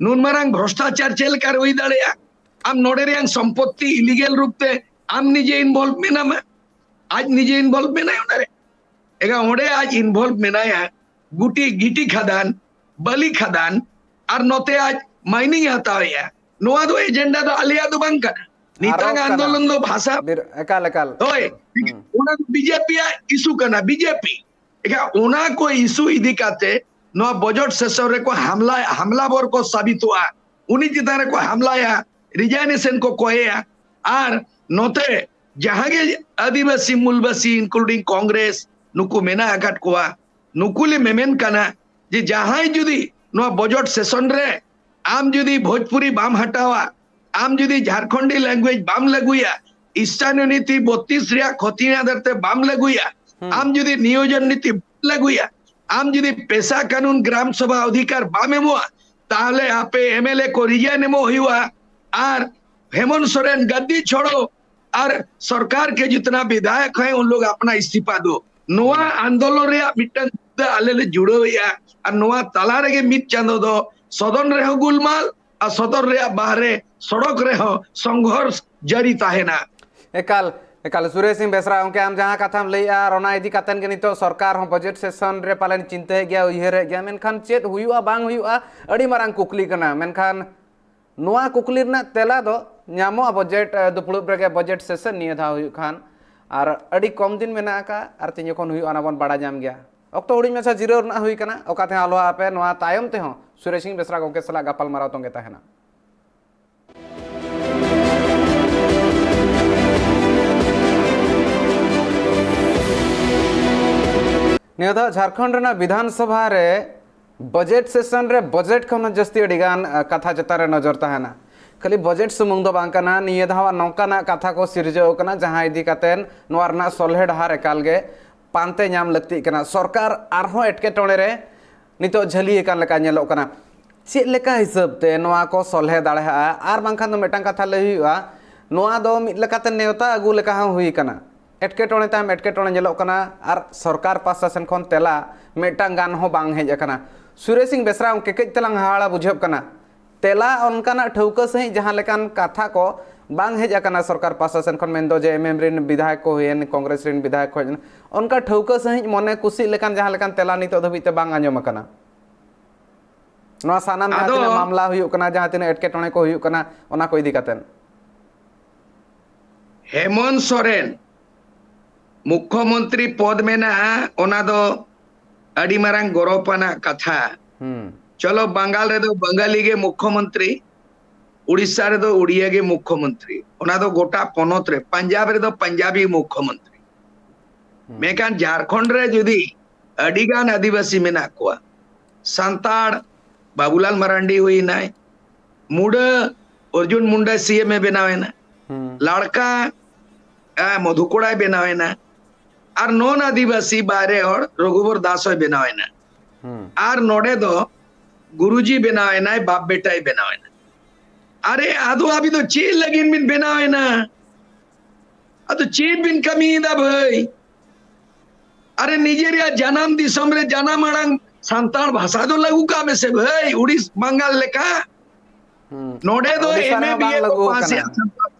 ᱱᱩᱱ ᱢᱟᱨᱟᱝ ᱵᱷᱨᱚᱥᱴᱟᱪᱟᱨ ᱪᱮᱫ ᱞᱮᱠᱟ ᱦᱩᱭ ᱫᱟᱲᱮᱭᱟᱜᱼᱟ? ᱟᱢ ᱱᱚᱰᱮ ᱨᱮᱭᱟᱝ ᱥᱚᱢᱯᱚᱛᱛᱤ ᱤᱞᱤᱜᱮᱞ ᱨᱩᱯ ᱛᱮ ᱟᱢ ᱱᱤᱡᱮ ᱤᱱᱵᱷᱚᱞᱵ ᱢᱮᱱᱟᱢᱟ, ᱟᱡ ᱱᱤᱡᱮ ᱤᱱᱵᱷᱚᱞᱵ ᱢᱮᱱᱟᱭᱟ ᱚᱸᱰᱮ ᱨᱮ᱾ ᱮᱜᱟ ᱚᱸᱰᱮ ᱟᱡ ᱤᱱᱵᱷᱚᱞᱵ ᱢᱮᱱᱟᱭᱟ, ᱜᱩᱴᱤ ᱜᱤᱴᱤ ᱠᱷᱟᱫᱟᱱ, ᱵᱟᱹᱞᱤ ᱠᱷᱟᱫᱟᱱ, ᱟᱨ ᱱᱚᱛᱮ ᱟᱡ ᱢᱟᱭᱱᱤᱝ ᱮ ᱦᱟᱛᱟᱣᱮᱜᱼᱟ᱾ ᱱᱚᱣᱟ ᱫᱚ ᱮᱡᱮᱱᱰᱟ ᱫᱚ ᱟᱞᱮᱭᱟᱜ ᱫᱚ ᱵᱟᱝ ᱠᱟᱱᱟ᱾ ᱱᱤᱛᱟᱝ ᱟᱨᱚ ᱠᱟᱱᱟ᱾ ᱟᱱᱫᱳᱞᱚᱱ ᱫᱚ ᱵᱷᱟᱥᱟ ᱵᱤᱨ-, ᱮᱠᱟᱞ, ᱮᱠᱟᱞ᱾ ᱦᱳᱭ, ᱦᱩᱸ᱾ ᱚᱱᱟ ᱫᱚ ᱵᱤᱡᱮᱯᱤ ᱟᱜ ᱤᱥᱩ ᱠᱟᱱᱟ, ᱵᱤᱡᱮᱯᱤ᱾ ᱮᱠᱷᱟᱱ ᱚᱱᱟ ᱠᱚ ᱤᱥᱩ ᱤᱫᱤ ᱠᱟᱛᱮ ᱱᱚᱣᱟ ᱵᱚᱡᱚᱴ ᱥᱮᱥᱚᱱ ᱨᱮᱠᱚ ᱦᱟᱢᱞᱟ, ᱦᱟᱢᱞᱟᱵᱚᱨ ᱠᱚ ᱥᱟᱵᱤᱛᱚᱜᱼᱟ, ᱩᱱᱤ ᱪᱮᱛᱟᱱ ᱨᱮᱠᱚ ᱦᱟᱢᱞᱟᱭᱟ, ᱨᱤᱡᱟᱭᱱᱮᱥᱚᱱ ᱠᱚ ᱠᱚᱭᱮᱭᱟ᱾ ᱟᱨ ᱱᱚᱛᱮ ᱡᱟᱦᱟᱸ ᱜᱮ ᱟᱹᱫᱤᱵᱟᱹᱥᱤ, ᱢᱩᱞᱵᱟᱹᱥᱤ, including ᱠᱚᱝᱜᱨᱮᱥ, ᱱᱩᱠᱩ ᱢᱮᱱᱟᱜ ᱟᱠᱟᱫ ᱠᱚᱣᱟ, ᱱᱩᱠᱩ ᱞᱮ ᱢᱮᱢᱮᱱ ᱠᱟᱱᱟ ᱡᱮ ᱡᱟᱦᱟᱸᱭ ᱡᱩᱫᱤ ᱱᱚᱣᱟ ᱵᱚᱡᱚᱴ ᱥᱮᱥᱚᱱ ᱨᱮ ᱟᱢ ᱡᱩᱫᱤ ᱵᱷᱳᱡᱽᱯᱩᱨᱤ ᱵᱟᱢ ᱦᱟᱴᱟᱣᱟ, ᱟᱢ ᱡᱩᱫᱤ ᱡᱷᱟᱨᱠᱷᱚᱸᱰᱤ language ᱵᱟᱢ ᱞᱟᱹᱜᱩᱭᱟ, ᱤᱥᱴᱟᱱᱩ ᱱᱤᱛᱤ ᱵᱚᱛᱛᱤᱥ ᱨᱮᱭᱟᱜ ᱠᱷᱚᱛᱤ ᱟᱫᱷᱟᱨ ᱛᱮ ᱵᱟᱢ ᱞᱟᱹᱜᱩᱭᱟ, ᱦᱩᱸ᱾ ᱟᱢ ᱡᱩᱫᱤ ᱱᱤᱭᱳᱡᱚᱱ ᱱᱤᱛᱤ ᱵᱟᱢ ᱞᱟᱹᱜᱩᱭᱟ, ᱟᱢ ᱡᱩᱫᱤ ᱯᱮᱥᱟ ᱠᱟᱱᱩᱱ ᱜᱨᱟᱢ ᱥᱚᱵᱷᱟ ᱚᱫᱷᱤᱠᱟᱨ ᱵᱟᱢ ᱮᱢᱚᱜᱼᱟ, ᱛᱟᱦᱞᱮ ᱟᱯᱮ ᱮᱢᱮᱞᱮ ᱠᱚ ᱨᱤᱡᱟᱭᱤᱱ ᱮᱢᱚᱜ ᱦᱩᱭᱩᱜᱼᱟ᱾ ᱟᱨ ᱦᱮᱢᱚᱱᱛ ᱥᱚᱨᱮᱱ ᱜᱟᱫᱽᱫᱤ ᱪᱷᱚᱲᱚ, ᱟᱨ ᱥᱚᱨᱠᱟᱨ ᱠᱮ ᱡᱤᱛᱱᱟ ᱵᱤᱫᱷᱟᱭᱚᱠ ᱦᱟᱭ ᱩᱱ ᱞᱳᱜ ᱟᱯᱱᱟ ᱤᱥᱛᱤᱯᱷᱟ ᱫᱚ᱾ ᱱᱚᱣᱟ ᱦᱩᱸ᱾ ᱟᱱᱫᱳᱞᱚᱱ ᱨᱮᱭᱟᱜ ᱢᱤᱫᱴᱟᱝ ᱢᱩᱫᱽᱫᱟᱹ ᱟᱞᱮ ᱞᱮ ᱡᱩᱲᱟᱹᱣᱮᱜᱼᱟ᱾ ᱟᱨ ᱱᱚᱣᱟ ᱛᱟᱞᱟ ᱨᱮᱜᱮ ᱢᱤᱫ ᱪᱟᱸᱫᱚ ᱫᱚ ᱥᱚᱫᱚᱱ ᱨᱮᱦᱚᱸ ᱜᱩᱞᱢᱟᱞ ᱟᱨ ᱥᱚᱫᱚᱱ ᱨᱮᱭᱟᱜ ᱵᱟᱦᱨᱮ ᱥᱚᱲᱚᱠ ᱨᱮᱦᱚᱸ ᱥᱚᱝᱜᱷᱚᱨᱥ ᱡᱟᱹᱨᱤ ᱛᱟᱦᱮᱱᱟ᱾ ᱮᱠᱟᱞ, ᱮᱠᱟᱞ᱾ ᱥᱩᱨᱮᱥ ᱥᱤᱝ ᱵᱮᱥᱨᱟ, ᱜᱚᱢᱠᱮ, ᱟᱢ ᱡᱟᱦᱟᱸ ᱠᱟᱛᱷᱟᱢ ᱞᱟᱹᱭᱮᱜᱼᱟ, ᱟᱨ ᱚᱱᱟ ᱤᱫᱤ ᱠᱟᱛᱮᱱ ᱜᱮ ᱱᱤᱛᱚᱜ ᱥᱚᱨᱠᱟᱨ ᱦᱚᱸ ᱵᱚᱡᱮᱴ ᱥᱮᱥᱚᱱ ᱨᱮ ᱯᱟᱞᱮᱱ ᱪᱤᱱᱛᱟᱹᱭᱮᱫ ᱜᱮᱭᱟ, ᱩᱭᱦᱟᱹᱨᱮᱫ ᱜᱮᱭᱟ, ᱢᱮᱱᱠᱷᱟᱱ ᱪᱮᱫ ᱦᱩᱭᱩᱜᱼᱟ ᱵᱟᱝ ᱦᱩᱭᱩᱜᱼᱟ, ᱟᱹᱰᱤ ᱢᱟᱨᱟᱝ ᱠᱩᱠᱞᱤ ᱠᱟᱱᱟ᱾ ᱢᱮᱱᱠᱷᱟᱱ ᱱᱚᱣᱟ ᱠᱩᱠᱞᱤ ᱨᱮᱱᱟᱜ ᱛᱮᱞᱟ ᱫᱚ ᱧᱟᱢᱚᱜᱼᱟ ᱵᱚᱡᱮᱴ, ᱮ, ᱫᱩᱯᱲᱩᱵ ᱨᱮᱜᱮ, ᱵᱚᱡᱮᱴ ᱥᱮᱥᱚᱱ ᱱᱤᱭᱟᱹ ᱫᱷᱟᱣ ᱦᱩᱭᱩᱜ ᱠᱷᱟᱱ᱾ ᱟᱨ ᱟᱹᱰᱤ ᱠᱚᱢ ᱫᱤᱱ ᱢᱮᱱᱟᱜ ᱟᱠᱟᱫ, ᱟᱨ ᱛᱤᱱ ᱡᱚᱠᱷᱚᱱ ᱦᱩᱭᱩᱜᱼᱟ, ᱚᱱᱟ ᱵᱚᱱ ᱵᱟᱲᱟᱭ ᱧᱟᱢ ᱜᱮᱭᱟ᱾ ᱚᱠᱛᱚ ᱦᱩᱰᱤᱧ ᱢᱟᱪᱷᱟ ᱡᱤᱨᱟᱹᱣ ᱨᱮᱱᱟᱜ ᱦᱩᱭ ᱠᱟᱱᱟ, ᱚᱠᱟ ᱛᱮᱦᱚᱸ ᱟᱞᱚ ᱟᱯᱮ ᱱᱚᱣᱟ ᱛᱟᱭᱚᱢ ᱛᱮᱦᱚᱸ ᱥᱩᱨᱮᱥ ᱥᱤᱝ ᱵᱮᱥᱨᱟ ᱜᱚᱢᱠᱮ ᱥᱟᱞᱟᱜ ᱜᱟᱯᱟᱞ ᱢᱟᱨᱟᱣ ᱛᱚᱸᱜᱮ ᱛᱟᱦᱮᱱᱟ᱾ ᱱᱤᱭᱟᱹ ᱫᱷᱟᱣ ᱡᱷᱟᱲᱠᱷᱚᱸᱰ ᱨᱮᱱᱟᱜ ᱵᱤᱫᱷᱟᱱ ᱥᱚᱵᱷᱟ ᱨᱮ ᱵᱟᱡᱮᱴ ᱥᱮᱥᱚᱱ ᱨᱮ ᱵᱟᱡᱮᱴ ᱠᱷᱚᱱ ᱦᱚᱸ ᱡᱟᱹᱥᱛᱤ ᱟᱹᱰᱤ ᱜᱟᱱ, ᱟ, ᱠᱟᱛᱷᱟ ᱪᱮᱛᱟᱱ ᱨᱮ ᱱᱚᱡᱚᱨ ᱛᱟᱦᱮᱱᱟ᱾ ᱠᱷᱟᱹᱞᱤ ᱵᱟᱡᱮᱴ ᱥᱩᱢᱩᱝ ᱫᱚ ᱵᱟᱝ ᱠᱟᱱᱟ, ᱱᱤᱭᱟᱹ ᱫᱷᱟᱣ ᱱᱚᱝᱠᱟᱱᱟᱜ ᱠᱟᱛᱷᱟ ᱠᱚ ᱥᱤᱨᱡᱟᱹᱣ ᱠᱟᱱᱟ, ᱡᱟᱦᱟᱸ ᱤᱫᱤ ᱠᱟᱛᱮ ᱱᱚᱣᱟ ᱨᱮᱱᱟᱜ ᱥᱚᱞᱦᱮ ᱰᱟᱦᱟᱨ ᱮᱠᱟᱞ ᱜᱮ ᱯᱟᱱᱛᱮ ᱧᱟᱢ ᱞᱟᱹᱠᱛᱤᱜ ᱠᱟᱱᱟ᱾ ᱥᱚᱨᱠᱟᱨ ᱟᱨᱦᱚᱸ ᱮᱴᱠᱮᱴᱚᱬᱮ ᱨᱮ ᱱᱤᱛᱚᱜ ᱡᱷᱟᱹᱞᱤ ᱟᱠᱟᱱ ᱞᱮᱠᱟ ᱧᱮᱞᱚᱜ ᱠᱟᱱᱟ᱾ ᱪᱮᱫ ᱞᱮᱠᱟ ᱦᱤᱥᱟᱹᱵ ᱛᱮ ᱱᱚᱣᱟ ᱠᱚ ᱥᱚᱞᱦᱮ ᱫᱟᱲᱮᱭᱟᱜᱼᱟ? ᱟᱨ ᱵᱟᱝᱠᱷᱟᱱ ᱫᱚ ᱢᱤᱫᱴᱟᱝ ᱠᱟᱛᱷᱟ ᱞᱟᱹᱭ ᱦᱩᱭᱩᱜᱼᱟ, ᱱᱚᱣᱟ ᱫᱚ ᱢᱤᱫ ᱞᱮᱠᱟᱛᱮ ᱱᱮᱣᱛᱟ ᱟᱹᱜᱩ ᱞᱮᱠᱟ ᱦᱚᱸ ᱦᱩᱭ ᱠᱟᱱᱟ᱾ ᱮᱴᱠᱮᱴᱚᱬᱮ ᱛᱟᱭᱚᱢ ᱮᱴᱠᱮᱴᱚᱬᱮ ᱧᱮᱞᱚᱜ ᱠᱟᱱᱟ, ᱟᱨ ᱥᱚᱨᱠᱟᱨ ᱯᱟᱥᱴᱟ ᱥᱮᱱ ᱠᱷᱚᱱ ᱛᱮᱞᱟ ᱢᱤᱫᱴᱟᱝ ᱜᱟᱱ ᱦᱚᱸ ᱵᱟᱝ ᱦᱮᱡ ᱟᱠᱟᱱᱟ᱾ ᱥᱩᱨᱮᱥ ᱥᱤᱝ ᱵᱮᱥᱨᱟ ᱜᱚᱢᱠᱮ, ᱠᱟᱹᱡ ᱛᱮᱞᱟᱝ ᱦᱟᱦᱟᱲᱟ ᱵᱩᱡᱷᱟᱹᱜ ᱠᱟᱱᱟ᱾ ᱛᱮᱞᱟ ᱚᱱᱠᱟᱱᱟᱜ ᱴᱷᱟᱹᱣᱠᱟᱹ ᱥᱟᱺᱦᱤᱡ ᱡᱟᱦᱟᱸ ᱞᱮᱠᱟᱱ ᱠᱟᱛᱷᱟ ᱠᱚ ᱵᱟᱝ ᱦᱮᱡ ᱟᱠᱟᱱᱟ ᱥᱚᱨᱠᱟᱨ ᱯᱟᱥᱴᱟ ᱥᱮᱱ ᱠᱷᱚᱱ, ᱢᱮᱱᱫᱚ ᱡᱮ ᱮᱢ ᱮᱢ ᱨᱮᱱ ᱵᱤᱫᱷᱟᱭᱚᱠ ᱠᱚ ᱦᱩᱭᱮᱱ, ᱠᱚᱝᱜᱨᱮᱥ ᱨᱮᱱ ᱵᱤᱫᱷᱟᱭᱚᱠ ᱠᱚ ᱦᱮᱡ ᱮᱱ, ᱚᱱᱠᱟ ᱴᱷᱟᱹᱣᱠᱟᱹ ᱥᱟᱺᱦᱤᱡ ᱢᱚᱱᱮ ᱠᱩᱥᱤᱜ ᱞᱮᱠᱟᱱ ᱡᱟᱦᱟᱸ ᱞᱮᱠᱟᱱ ᱛᱮᱞᱟ ᱱᱤᱛᱚᱜ ᱫᱷᱟᱹᱵᱤᱡ ᱛᱮ ᱵᱟᱝ ᱟᱸᱡᱚᱢ ᱟᱠᱟᱱᱟ᱾ ᱱᱚᱣᱟ ᱥᱟᱱᱟᱢ ᱡᱟᱦᱟᱸ ᱟᱫᱚ ᱛᱤᱱᱟᱹᱜ ᱢᱟᱢᱞᱟ ᱦᱩᱭᱩᱜ ᱠᱟᱱᱟ, ᱡᱟᱦᱟᱸ ᱛᱤᱱᱟᱹᱜ ᱮᱴᱠᱮᱴᱚᱬᱮ ᱠᱚ ᱦᱩᱭᱩᱜ ᱠᱟᱱᱟ, ᱚᱱᱟ ᱠᱚ ᱤᱫᱤ ᱠᱟᱛᱮ᱾ ᱦᱮᱢᱚᱱᱛ ᱥᱚᱨᱮᱱ ᱢᱩᱠᱠᱷᱚᱢᱚᱱᱛᱨᱤ ᱯᱚᱫ ᱢᱮᱱᱟᱜᱼᱟ, ᱚᱱᱟ ᱫᱚ ᱟᱹᱰᱤ ᱢᱟᱨᱟᱝ ᱜᱚᱨᱚᱵᱽ ᱟᱱᱟᱜ ᱠᱟᱛᱷᱟ᱾ ᱦᱩᱸ᱾ ᱪᱚᱞᱚ, ᱵᱟᱝᱜᱟᱞ ᱨᱮᱫᱚ ᱵᱟᱝᱜᱟᱞᱤ ᱜᱮ ᱢᱩᱠᱠᱷᱚᱢᱚᱱᱛᱨᱤ, ᱩᱲᱤᱥᱥᱟ ᱨᱮᱫᱚ ᱩᱲᱤᱭᱟ ᱜᱮ ᱢᱩᱠᱠᱷᱚᱢᱚᱱᱛᱨᱤ, ᱚᱱᱟ ᱫᱚ ᱜᱚᱴᱟ ᱯᱚᱱᱚᱛ ᱨᱮ, ᱯᱟᱧᱡᱟᱵ ᱨᱮᱫᱚ ᱯᱟᱧᱡᱟᱵᱤ ᱢᱩᱠᱠᱷᱚᱢᱚᱱᱛᱨᱤ᱾ ᱦᱩᱸ᱾ ᱢᱮᱱᱠᱷᱟᱱ ᱡᱷᱟᱲᱠᱷᱚᱸᱰ ᱨᱮ ᱡᱩᱫᱤ ᱟᱹᱰᱤ ᱜᱟᱱ ᱟᱹᱫᱤᱵᱟᱹᱥᱤ ᱢᱮᱱᱟᱜ ᱠᱚᱣᱟ, ᱥᱟᱱᱛᱟᱲ, ᱵᱟᱵᱩᱞᱟᱞ ᱢᱟᱨᱟᱱᱰᱤ ᱦᱩᱭᱱᱟᱭ, ᱢᱩᱰᱟᱹ, ᱚᱨᱡᱩᱱ ᱢᱩᱱᱰᱟ ᱥᱤ ᱮᱢ ᱮ ᱵᱮᱱᱟᱣ ᱮᱱᱟ, ᱦᱩᱸ᱾ ᱞᱟᱲᱠᱟ, ᱮ, ᱢᱚᱫᱷᱩ ᱠᱚᱲᱟᱭ ᱵᱮᱱᱟᱣ ᱮᱱᱟ, ᱟᱨ ᱱᱚᱱ ᱟᱹᱫᱤᱵᱟᱹᱥᱤ ᱵᱟᱭᱨᱮ ᱦᱚᱲ ᱨᱚᱜᱷᱩᱵᱚᱨ ᱫᱟᱥ ᱦᱚᱸᱭ ᱵᱮᱱᱟᱣ ᱮᱱᱟ᱾ ᱦᱩᱸ᱾ ᱟᱨ ᱱᱚᱰᱮ ᱫᱚ ᱜᱩᱨᱩᱡᱤ ᱵᱮᱱᱟᱣ ᱮᱱᱟᱭ, ᱵᱟᱯ ᱵᱮᱴᱟᱭ ᱵᱮᱱᱟᱣ ᱮᱱᱟ᱾ ᱟᱨᱮ, ᱟᱫᱚ ᱟᱹᱵᱤᱱ ᱫᱚ ᱪᱮᱫ ᱞᱟᱹᱜᱤᱫ ᱵᱤᱱ ᱵᱮᱱᱟᱣ ᱮᱱᱟ? ᱟᱫᱚ ᱪᱮᱫ ᱵᱤᱱ ᱠᱟᱹᱢᱤᱭᱮᱫᱟ ᱵᱷᱟᱹᱭ? ᱟᱨᱮ, ᱱᱤᱡᱮᱨᱟᱜ ᱡᱟᱱᱟᱢ ᱫᱤᱥᱚᱢ ᱨᱮ ᱡᱟᱱᱟᱢ ᱟᱲᱟᱝ ᱥᱟᱱᱛᱟᱲ ᱵᱷᱟᱥᱟ ᱫᱚ ᱞᱟᱹᱜᱩ ᱠᱟᱜ ᱢᱮᱥᱮ ᱵᱷᱟᱹᱭ, ᱩᱲᱤᱥ ᱵᱟᱝᱜᱟᱞ ᱞᱮᱠᱟ᱾ ᱦᱩᱸ᱾ ᱱᱚᱰᱮ ᱫᱚ ᱳᱰᱤᱥᱟ ᱮᱢ ᱮ ᱨᱮᱦᱚᱸ ᱵᱟᱝ ᱵᱤ ᱮ ᱠᱚ ᱞᱟᱹᱜᱩ ᱯᱟᱥ ᱟᱠᱟᱱᱟ᱾ ᱮᱫ ᱥᱟᱱᱛᱟᱲ᱾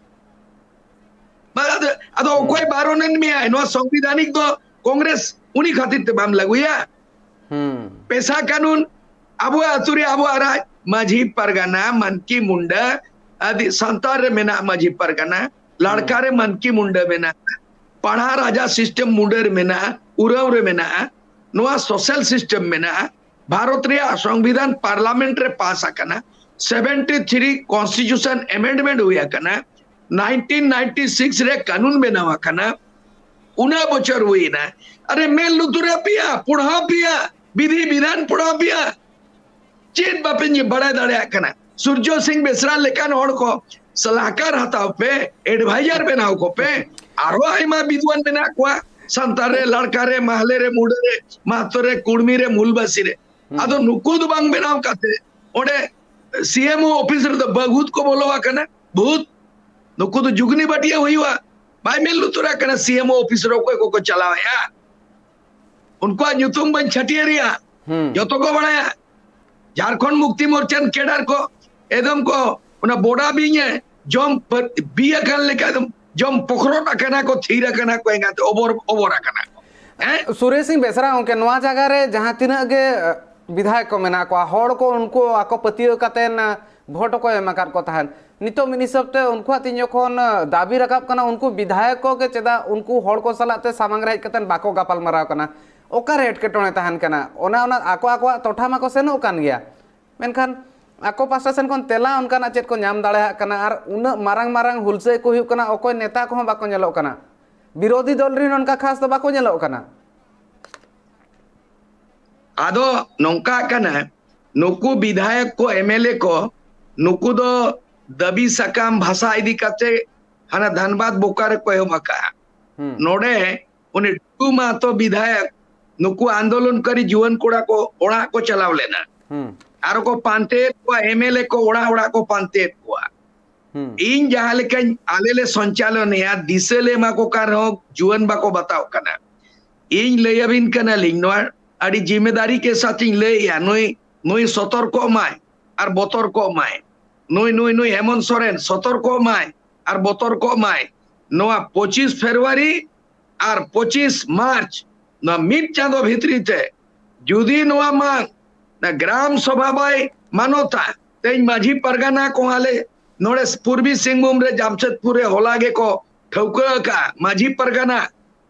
ᱵᱟ-, ᱟᱫᱚ, ᱟᱫᱚ ᱦᱩᱸ᱾ ᱚᱠᱚᱭ ᱵᱟᱨᱚᱱᱮᱱ ᱢᱮᱭᱟᱭ? ᱱᱚᱣᱟ ᱥᱚᱝᱵᱤᱫᱷᱟᱱᱤᱠ ᱫᱚ ᱠᱚᱝᱜᱨᱮᱥ ᱩᱱᱤ ᱠᱷᱟᱹᱛᱤᱨ ᱛᱮ ᱵᱟᱢ ᱞᱟᱹᱜᱩᱭᱟ? ᱦᱩᱸ᱾ ᱯᱮᱥᱟ ᱠᱟᱱᱩᱱ, ᱟᱵᱚᱣᱟᱜ ᱟᱹᱛᱩ ᱨᱮ ᱟᱵᱚᱣᱟᱜ ᱨᱟᱡᱽ, ᱢᱟᱹᱡᱷᱤ ᱯᱟᱨᱜᱟᱱᱟ, ᱢᱟᱱᱠᱤ ᱢᱩᱱᱰᱟ, ᱟᱹᱫᱤ-, ᱥᱟᱱᱛᱟᱲ ᱨᱮ ᱢᱮᱱᱟᱜ ᱢᱟᱹᱡᱷᱤ ᱯᱟᱨᱜᱟᱱᱟ, ᱞᱟᱲᱠᱟ ᱦᱩᱸ᱾ ᱨᱮ ᱢᱟᱱᱠᱤ ᱢᱩᱱᱰᱟ ᱢᱮᱱᱟᱜᱼᱟ, ᱯᱟᱲᱦᱟ ᱨᱟᱡᱟ system ᱢᱩᱱᱰᱟᱹ ᱨᱮ ᱢᱮᱱᱟᱜᱼᱟ, ᱩᱨᱟᱹᱣ ᱨᱮ ᱢᱮᱱᱟᱜᱼᱟ, ᱱᱚᱣᱟ social system ᱢᱮᱱᱟᱜᱼᱟ, ᱵᱷᱟᱨᱚᱛ ᱨᱮᱭᱟᱜ ᱥᱚᱝᱵᱤᱫᱷᱟᱱ parliament ᱨᱮ ᱯᱟᱥ ᱟᱠᱟᱱᱟ, seventy three constitution amendment ᱦᱩᱭ ᱟᱠᱟᱱᱟ, nineteen ninety six ᱨᱮ ᱠᱟᱹᱱᱩᱱ ᱵᱮᱱᱟᱣ ᱟᱠᱟᱱᱟ, ᱩᱱᱟᱹᱜ ᱵᱚᱪᱷᱚᱨ ᱦᱩᱭᱱᱟ᱾ ᱟᱨᱮ ᱢᱮᱫ ᱞᱩᱛᱩᱨ ᱟᱯᱮᱭᱟ, ᱯᱚᱲᱦᱟᱣ ᱯᱮᱭᱟ, ᱵᱤᱫᱷᱤ ᱵᱤᱫᱷᱟᱱ ᱯᱚᱲᱦᱟᱣ ᱯᱮᱭᱟ, ᱪᱮᱫ ᱵᱟᱯᱮ ᱧᱮ-, ᱵᱟᱲᱟᱭ ᱫᱟᱲᱮᱭᱟᱜ ᱠᱟᱱᱟ? ᱥᱩᱨᱡᱚ ᱥᱤᱝ ᱵᱮᱥᱨᱟ ᱞᱮᱠᱟᱱ ᱦᱚᱲ ᱠᱚ ᱥᱟᱞᱟᱦᱠᱟᱨ ᱦᱟᱛᱟᱣ ᱯᱮ, advisor ᱵᱮᱱᱟᱣ ᱠᱚᱯᱮ᱾ ᱟᱨᱦᱚᱸ ᱟᱭᱢᱟ ᱵᱤᱫᱣᱟᱱ ᱢᱮᱱᱟᱜ ᱠᱚᱣᱟ, ᱥᱟᱱᱛᱟᱲ ᱨᱮ, ᱞᱟᱲᱠᱟ ᱨᱮ, ᱢᱟᱦᱞᱮ ᱨᱮ, ᱢᱩᱰᱟᱹ ᱨᱮ, ᱢᱟᱦᱛᱚ ᱨᱮ, ᱠᱩᱲᱢᱤ ᱨᱮ, ᱢᱩᱞᱵᱟᱥᱤ ᱨᱮ᱾ ᱦᱩᱸ᱾ ᱟᱫᱚ ᱱᱩᱠᱩ ᱫᱚ ᱵᱟᱝ ᱵᱮᱱᱟᱣ ᱠᱟᱛᱮ ᱚᱸᱰᱮ ᱥᱤ ᱮᱢ ᱳ ᱚᱯᱷᱤᱥ ᱨᱮᱫᱚ ᱵᱟᱹᱦᱩᱛ ᱠᱚ ᱵᱚᱞᱚ ᱟᱠᱟᱱᱟ, ᱵᱷᱩᱛ᱾ ᱱᱩᱠᱩ ᱫᱚ ᱡᱩᱜᱽᱱᱤ ᱵᱟᱹᱴᱤᱭᱟᱹ ᱦᱩᱭᱩᱜᱼᱟ, ᱵᱟᱭ ᱢᱮᱫ ᱞᱩᱛᱩᱨᱟᱜ ᱠᱟᱱᱟ ᱥᱤ ᱮᱢ ᱳ ᱚᱯᱷᱤᱥ ᱨᱮ ᱚᱠᱚᱭ ᱠᱚᱠᱚ ᱪᱟᱞᱟᱣᱮᱫᱼᱟ᱾ ᱩᱱᱠᱩᱣᱟᱜ ᱧᱩᱛᱩᱢ ᱵᱟᱹᱧ ᱪᱷᱟᱹᱴᱭᱟᱹᱨᱮᱜᱼᱟ, ᱦᱩᱸ᱾ ᱡᱚᱛᱚ ᱠᱚ ᱵᱟᱲᱟᱭᱟ᱾ ᱡᱷᱟᱲᱠᱷᱚᱸᱰ ᱢᱩᱠᱛᱤ ᱢᱳᱨᱪᱟᱱ ᱠᱮᱰᱟᱨ ᱠᱚ ᱮᱠᱫᱚᱢ ᱠᱚ ᱚᱱᱟ ᱵᱚᱰᱟ ᱵᱤᱧ ᱮ ᱡᱚᱢ ᱯᱟᱹ-, ᱵᱤ ᱟᱠᱟᱱ ᱞᱮᱠᱟ ᱮᱠᱫᱚᱢ ᱡᱚᱢ ᱯᱚᱠᱷᱨᱚᱴ ᱟᱠᱟᱱᱟ ᱠᱚ, ᱛᱷᱤᱨ ᱟᱠᱟᱱᱟ ᱠᱚ, ᱮᱸᱜᱟᱛᱮ ᱚᱵᱚᱨ, ᱚᱵᱚᱨ ᱟᱠᱟᱱᱟ ᱠᱚ᱾ ᱦᱮᱸ? ᱥᱩᱨᱮᱥ ᱥᱤᱝ ᱵᱮᱥᱨᱟ ᱜᱚᱢᱠᱮ, ᱱᱚᱣᱟ ᱡᱟᱭᱜᱟ ᱨᱮ ᱡᱟᱦᱟᱸ ᱛᱤᱱᱟᱹᱜ ᱜᱮ, ᱟᱹ, ᱵᱤᱫᱷᱟᱭᱚᱠ ᱠᱚ ᱢᱮᱱᱟᱜ ᱠᱚᱣᱟ, ᱦᱚᱲ ᱠᱚ ᱩᱱᱠᱩ ᱟᱠᱚ ᱯᱟᱹᱛᱭᱟᱹᱣ ᱠᱟᱛᱮᱱ, ᱟᱹ, ᱵᱷᱳᱴ ᱦᱚᱸᱠᱚ ᱮᱢ ᱟᱠᱟᱫ ᱠᱚ ᱛᱟᱦᱮᱸᱫ᱾ ᱱᱤᱛᱚᱜ ᱢᱤᱫ ᱦᱤᱥᱟᱹᱵ ᱛᱮ ᱩᱱᱠᱩᱣᱟᱜ ᱛᱤᱧ ᱡᱚᱠᱷᱚᱱ, ᱟᱹ, ᱫᱟᱹᱵᱤ ᱨᱟᱠᱟᱵ ᱠᱟᱱᱟ, ᱩᱱᱠᱩ ᱵᱤᱫᱷᱟᱭᱚᱠ ᱠᱚ ᱜᱮ ᱪᱮᱫᱟᱜ ᱩᱱᱠᱩ ᱦᱚᱲ ᱠᱚ ᱥᱟᱞᱟᱜ ᱛᱮ ᱥᱟᱢᱟᱝ ᱨᱮ ᱦᱮᱡ ᱠᱟᱛᱮᱱ ᱵᱟᱠᱚ ᱜᱟᱯᱟᱞ ᱢᱟᱨᱟᱣ ᱠᱟᱱᱟ? ᱚᱠᱟᱨᱮ ᱮᱴᱠᱮᱴᱚᱬᱮ ᱛᱟᱦᱮᱱ ᱠᱟᱱᱟ? ᱚᱱᱟ, ᱚᱱᱟ ᱟᱠᱚ ᱟᱠᱚᱣᱟᱜ ᱴᱚᱴᱷᱟ ᱢᱟᱠᱚ ᱥᱮᱱᱚᱜ ᱠᱟᱱ ᱜᱮᱭᱟ, ᱢᱮᱱᱠᱷᱟᱱ ᱟᱠᱚ ᱯᱟᱥᱴᱟ ᱥᱮᱱ ᱠᱷᱚᱱ ᱛᱮᱞᱟ ᱚᱱᱠᱟᱱᱟᱜ ᱪᱮᱫ ᱠᱚ ᱧᱟᱢ ᱫᱟᱲᱮᱭᱟᱜ ᱠᱟᱱᱟ? ᱟᱨ ᱩᱱᱟᱹᱜ ᱢᱟᱨᱟᱝ ᱢᱟᱨᱟᱝ ᱦᱩᱞᱥᱟᱹᱭ ᱠᱚ ᱦᱩᱭᱩᱜ ᱠᱟᱱᱟ, ᱚᱠᱚᱭ ᱱᱮᱛᱟ ᱠᱚᱦᱚᱸ ᱵᱟᱠᱚ ᱧᱮᱞᱚᱜ ᱠᱟᱱᱟ, ᱵᱤᱨᱳᱫᱷᱤ ᱫᱚᱞ ᱨᱮᱱ ᱚᱱᱠᱟ ᱠᱷᱟᱥ ᱫᱚ ᱵᱟᱠᱚ ᱧᱮᱞᱚᱜ ᱠᱟᱱᱟ᱾ ᱟᱫᱚ ᱱᱚᱝᱠᱟ ᱠᱟᱱᱟ, ᱱᱩᱠᱩ ᱵᱤᱫᱷᱟᱭᱚᱠ ᱠᱚ, ᱮᱢ ᱮᱞ ᱮ ᱠᱚ, ᱱᱩᱠᱩ ᱫᱚ ᱫᱟᱹᱵᱤ ᱥᱟᱠᱟᱢ ᱵᱷᱟᱥᱟ ᱤᱫᱤ ᱠᱟᱛᱮ ᱦᱟᱱᱟ ᱫᱷᱟᱱᱵᱟᱫᱽ ᱵᱳᱠᱟᱨᱳ ᱠᱚ ᱮᱦᱚᱵ ᱟᱠᱟᱜᱼᱟ᱾ ᱦᱩᱸ᱾ ᱱᱚᱰᱮ ᱩᱱᱤ ᱴᱩᱰᱩ ᱢᱟᱦᱟᱛᱚ ᱵᱤᱫᱷᱟᱭᱚᱠ ᱱᱩᱠᱩ ᱟᱱᱫᱳᱞᱚᱱᱠᱟᱨᱤ ᱡᱩᱣᱟᱹᱱ ᱠᱚᱲᱟ ᱠᱚ ᱚᱲᱟᱜ ᱠᱚ ᱪᱟᱞᱟᱣ ᱞᱮᱱᱟ᱾ ᱦᱩᱸ᱾ ᱟᱨ ᱠᱚ ᱯᱟᱱᱛᱮᱭᱮᱫ ᱠᱚᱣᱟ, ᱮᱢ ᱮᱞ ᱮ ᱠᱚ ᱚᱲᱟᱜ ᱚᱲᱟᱜ ᱠᱚ ᱯᱟᱱᱛᱮᱭᱮᱫ ᱠᱚᱣᱟ᱾ ᱦᱩᱸ᱾ ᱤᱧ ᱡᱟᱦᱟᱸ ᱞᱮᱠᱟᱧ, ᱟᱞᱮ ᱞᱮ ᱥᱚᱧᱪᱟᱞᱚᱱᱮᱭᱟ, ᱫᱤᱥᱟᱹ ᱞᱮ ᱮᱢᱟ ᱠᱚ ᱠᱟᱱ ᱨᱮᱦᱚᱸ ᱡᱩᱣᱟᱹᱱ ᱵᱟᱠᱚ ᱵᱟᱛᱟᱣ ᱠᱟᱱᱟ᱾ ᱤᱧ ᱞᱟᱹᱭ ᱟᱹᱵᱤᱱ ᱠᱟᱱᱟᱞᱤᱧ, ᱱᱚᱣᱟ ᱟᱹᱰᱤ ᱡᱤᱢᱮᱫᱟᱨᱤ ᱠᱮ ᱥᱟᱛ ᱤᱧ ᱞᱟᱹᱭᱮᱜᱼᱟ, ᱱᱩᱭ, ᱱᱩᱭ ᱥᱚᱛᱚᱨᱠᱚᱜ ᱢᱟᱭ ᱟᱨ ᱵᱚᱛᱚᱨ ᱠᱚᱜ ᱢᱟᱭ᱾ ᱱᱩᱭ, ᱱᱩᱭ, ᱱᱩᱭ ᱦᱮᱢᱚᱱᱛ ᱥᱚᱨᱮᱱ ᱥᱚᱛᱚᱨᱠᱚᱜ ᱢᱟᱭ ᱟᱨ ᱵᱚᱛᱚᱨ ᱠᱚᱜ ᱢᱟᱭ᱾ ᱱᱚᱣᱟ ᱯᱚᱸᱪᱤᱥ ᱯᱷᱮᱵᱽᱨᱩᱣᱟᱨᱤ ᱟᱨ ᱯᱚᱸᱪᱤᱥ ᱢᱟᱨᱪ, ᱱᱚᱣᱟ ᱢᱤᱫ ᱪᱟᱸᱫᱚ ᱵᱷᱤᱛᱨᱤ ᱛᱮ ᱡᱩᱫᱤ ᱱᱚᱣᱟ ᱢᱟᱝ, ᱱᱟ ᱜᱨᱟᱢ ᱥᱚᱵᱷᱟ ᱵᱟᱭ ᱢᱟᱱᱚᱛᱟ, ᱛᱮᱦᱮᱧ ᱢᱟᱹᱡᱷᱤ ᱯᱟᱨᱜᱟᱱᱟ ᱠᱚᱦᱚᱸ ᱟᱞᱮ ᱱᱚᱰᱮ ᱯᱩᱨᱵᱤ ᱥᱤᱝᱵᱷᱩᱢ ᱨᱮ ᱡᱟᱢᱥᱮᱫᱽᱯᱩᱨ ᱨᱮ ᱦᱚᱞᱟ ᱜᱮᱠᱚ ᱴᱷᱟᱹᱣᱠᱟᱹ ᱟᱠᱟᱫᱼᱟ, ᱢᱟᱹᱡᱷᱤ ᱯᱟᱨᱜᱟᱱᱟ,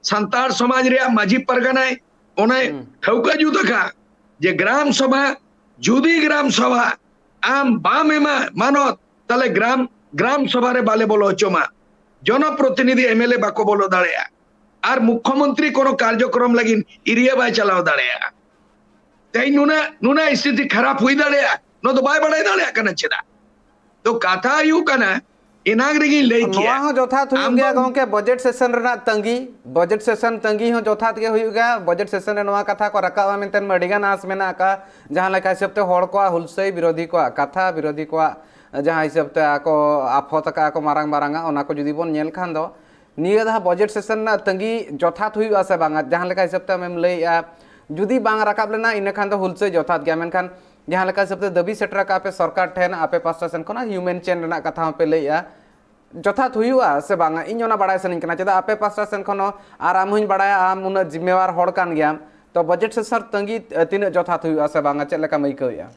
ᱥᱟᱱᱛᱟᱲ ᱥᱚᱢᱟᱡᱽ ᱨᱮᱭᱟᱜ ᱢᱟᱹᱡᱷᱤ ᱯᱟᱨᱜᱟᱱᱟᱭ ᱚᱱᱟᱭ ᱦᱩᱸ᱾ ᱴᱷᱟᱹᱣᱠᱟᱹ ᱡᱩᱛ ᱟᱠᱟᱫ ᱡᱮ ᱜᱨᱟᱢ ᱥᱚᱵᱷᱟ, ᱡᱩᱫᱤ ᱜᱨᱟᱢ ᱥᱚᱵᱷᱟ ᱟᱢ ᱵᱟᱢ ᱮᱢᱟ ᱢᱟᱱᱚᱛ, ᱛᱟᱦᱞᱮ ᱜᱨᱟᱢ, ᱜᱨᱟᱢ ᱥᱚᱵᱷᱟ ᱨᱮ ᱵᱟᱞᱮ ᱵᱚᱞᱚ ᱦᱚᱪᱚ ᱢᱟ, ᱡᱚᱱᱚᱯᱨᱚᱛᱤᱱᱤᱫᱷᱤ, ᱮᱢ ᱮᱞ ᱮ ᱵᱟᱠᱚ ᱵᱚᱞᱚ ᱫᱟᱲᱮᱭᱟᱜᱼᱟ᱾ ᱟᱨ ᱢᱩᱠᱷᱭᱚᱢᱚᱱᱛᱨᱤ ᱠᱳᱱᱳ ᱠᱟᱨᱡᱚᱠᱨᱚᱢ ᱞᱟᱹᱜᱤᱫ ᱮᱨᱤᱭᱟ ᱵᱟᱭ ᱪᱟᱞᱟᱣ ᱫᱟᱲᱮᱭᱟᱜᱼᱟ᱾ ᱛᱮᱦᱮᱧ ᱱᱩᱱᱟᱹᱜ ᱱᱩᱱᱟᱹᱜ ᱥᱛᱷᱤᱛᱤ ᱠᱷᱟᱨᱟᱯ ᱦᱩᱭ ᱫᱟᱲᱮᱭᱟᱜᱼᱟ, ᱱᱚᱣᱟ ᱫᱚ ᱵᱟᱭ ᱵᱟᱲᱟᱭ ᱫᱟᱲᱮᱭᱟᱜ ᱠᱟᱱᱟ᱾ ᱪᱮᱫᱟᱜ? ᱛᱚ ᱠᱟᱛᱷᱟ ᱦᱩᱭᱩᱜ ᱠᱟᱱᱟ, ᱮᱱᱟᱝ ᱨᱮᱜᱤᱧ ᱞᱟᱹᱭ ᱱᱚᱣᱟ ᱠᱮᱭᱟ, ᱦᱚᱸ ᱡᱚᱛᱷᱟᱛ ᱦᱩᱭᱩᱜ ᱟᱢ ᱜᱮᱭᱟ ᱫᱚ ᱜᱚᱝᱠᱮ, ᱵᱟᱡᱮᱴ ᱥᱮᱥᱚᱱ ᱨᱮᱱᱟᱜ ᱛᱟᱺᱜᱤ, ᱵᱟᱡᱮᱴ ᱥᱮᱥᱚᱱ ᱛᱟᱺᱜᱤ ᱦᱚᱸ ᱡᱚᱛᱷᱟᱛ ᱜᱮ ᱦᱩᱭᱩᱜ ᱜᱮᱭᱟ᱾ ᱵᱟᱡᱮᱴ ᱥᱮᱥᱚᱱ ᱨᱮ ᱱᱚᱣᱟ ᱠᱟᱛᱷᱟ ᱠᱚ ᱨᱟᱠᱟᱵᱼᱟ ᱢᱮᱱᱛᱮ ᱟᱹᱰᱤ ᱜᱟᱱ ᱟᱸᱥ ᱢᱮᱱᱟᱜ ᱟᱠᱟᱫᱼᱟ᱾ ᱡᱟᱦᱟᱸ ᱞᱮᱠᱟ ᱦᱤᱥᱟᱹᱵ ᱛᱮ ᱦᱚᱲ ᱠᱚᱣᱟᱜ ᱦᱩᱞᱥᱟᱹᱭ ᱵᱤᱨᱳᱫᱷᱤ ᱠᱚᱣᱟᱜ ᱠᱟᱛᱷᱟ, ᱵᱤᱨᱳᱫᱷᱤ ᱠᱚᱣᱟᱜ ᱡᱟᱦᱟᱸ ᱦᱤᱥᱟᱹᱵ ᱛᱮ ᱟᱠᱚ ᱟᱯᱷᱚᱛ ᱟᱠᱟᱫᱼᱟ ᱠᱚ ᱢᱟᱨᱟᱝ ᱢᱟᱨᱟᱝ ᱟᱜ, ᱚᱱᱟ ᱠᱚ ᱡᱩᱫᱤ ᱵᱚᱱ ᱧᱮᱞ ᱠᱷᱟᱱ ᱫᱚ, ᱱᱤᱭᱟᱹ ᱫᱷᱟᱣ ᱵᱟᱡᱮᱴ ᱥᱮᱥᱚᱱ ᱨᱮᱱᱟᱜ ᱛᱟᱺᱜᱤ ᱡᱚᱛᱷᱟᱛ ᱦᱩᱭᱩᱜᱼᱟ ᱥᱮ ᱵᱟᱝᱟ? ᱡᱟᱦᱟᱸ ᱞᱮᱠᱟ ᱦᱤᱥᱟᱹᱵ ᱛᱮ ᱟᱢᱮᱢ ᱞᱟᱹᱭᱮᱜᱼᱟ, ᱡᱩᱫᱤ ᱵᱟᱝ ᱨᱟᱠᱟᱵ ᱞᱮᱱᱟ, ᱤᱱᱟᱹ ᱠᱷᱟᱱ ᱫᱚ ᱦᱩᱞᱥᱟᱹᱭ ᱡᱚᱛᱷᱟᱛ ᱜᱮᱭᱟ, ᱢᱮᱱᱠᱷᱟᱱ ᱡᱟᱦᱟᱸ ᱞᱮᱠᱟ ᱦᱤᱥᱟᱹᱵ ᱛᱮ ᱫᱟᱹᱵᱤ ᱥᱮᱴᱮᱨ ᱟᱠᱟᱫ ᱯᱮ ᱥᱚᱨᱠᱟᱨ ᱴᱷᱮᱱ, ᱟᱯᱮ ᱯᱟᱥᱴᱟ ᱥᱮᱱ ᱠᱷᱚᱱᱟᱜ ᱦᱤᱭᱩᱢᱮᱱ ᱪᱮᱱ ᱨᱮᱱᱟᱜ ᱠᱟᱛᱷᱟ ᱦᱚᱸᱯᱮ ᱞᱟᱹᱭᱮᱜᱼᱟ, ᱡᱚᱛᱷᱟᱛ ᱦᱩᱭᱩᱜᱼᱟ ᱥᱮ ᱵᱟᱝᱟ? ᱤᱧ ᱚᱱᱟ ᱵᱟᱲᱟᱭ ᱥᱟᱱᱟᱧ ᱠᱟᱱᱟ, ᱪᱮᱫᱟᱜ ᱟᱯᱮ ᱯᱟᱥᱴᱟ ᱥᱮᱱ ᱠᱷᱚᱱ ᱦᱚᱸ, ᱟᱨ ᱟᱢ ᱦᱚᱸᱧ ᱵᱟᱲᱟᱭᱟ ᱟᱢ ᱩᱱᱟᱹᱜ ᱡᱤᱢᱢᱮᱣᱟᱨ ᱦᱚᱲ ᱠᱟᱱ ᱜᱮᱭᱟᱢ, ᱛᱚ ᱵᱟᱡᱮᱴ ᱥᱮᱥᱚᱱ ᱛᱟᱺᱜᱤ ᱛᱤᱱᱟᱹᱜ ᱡᱚᱛᱷᱟᱛ ᱦᱩᱭᱩᱜᱼᱟ ᱥᱮ ᱵᱟᱝᱟ? ᱪᱮᱫ ᱞᱮᱠᱟᱢ ᱟᱹᱭᱠᱟᱹᱣᱮᱜᱼᱟ?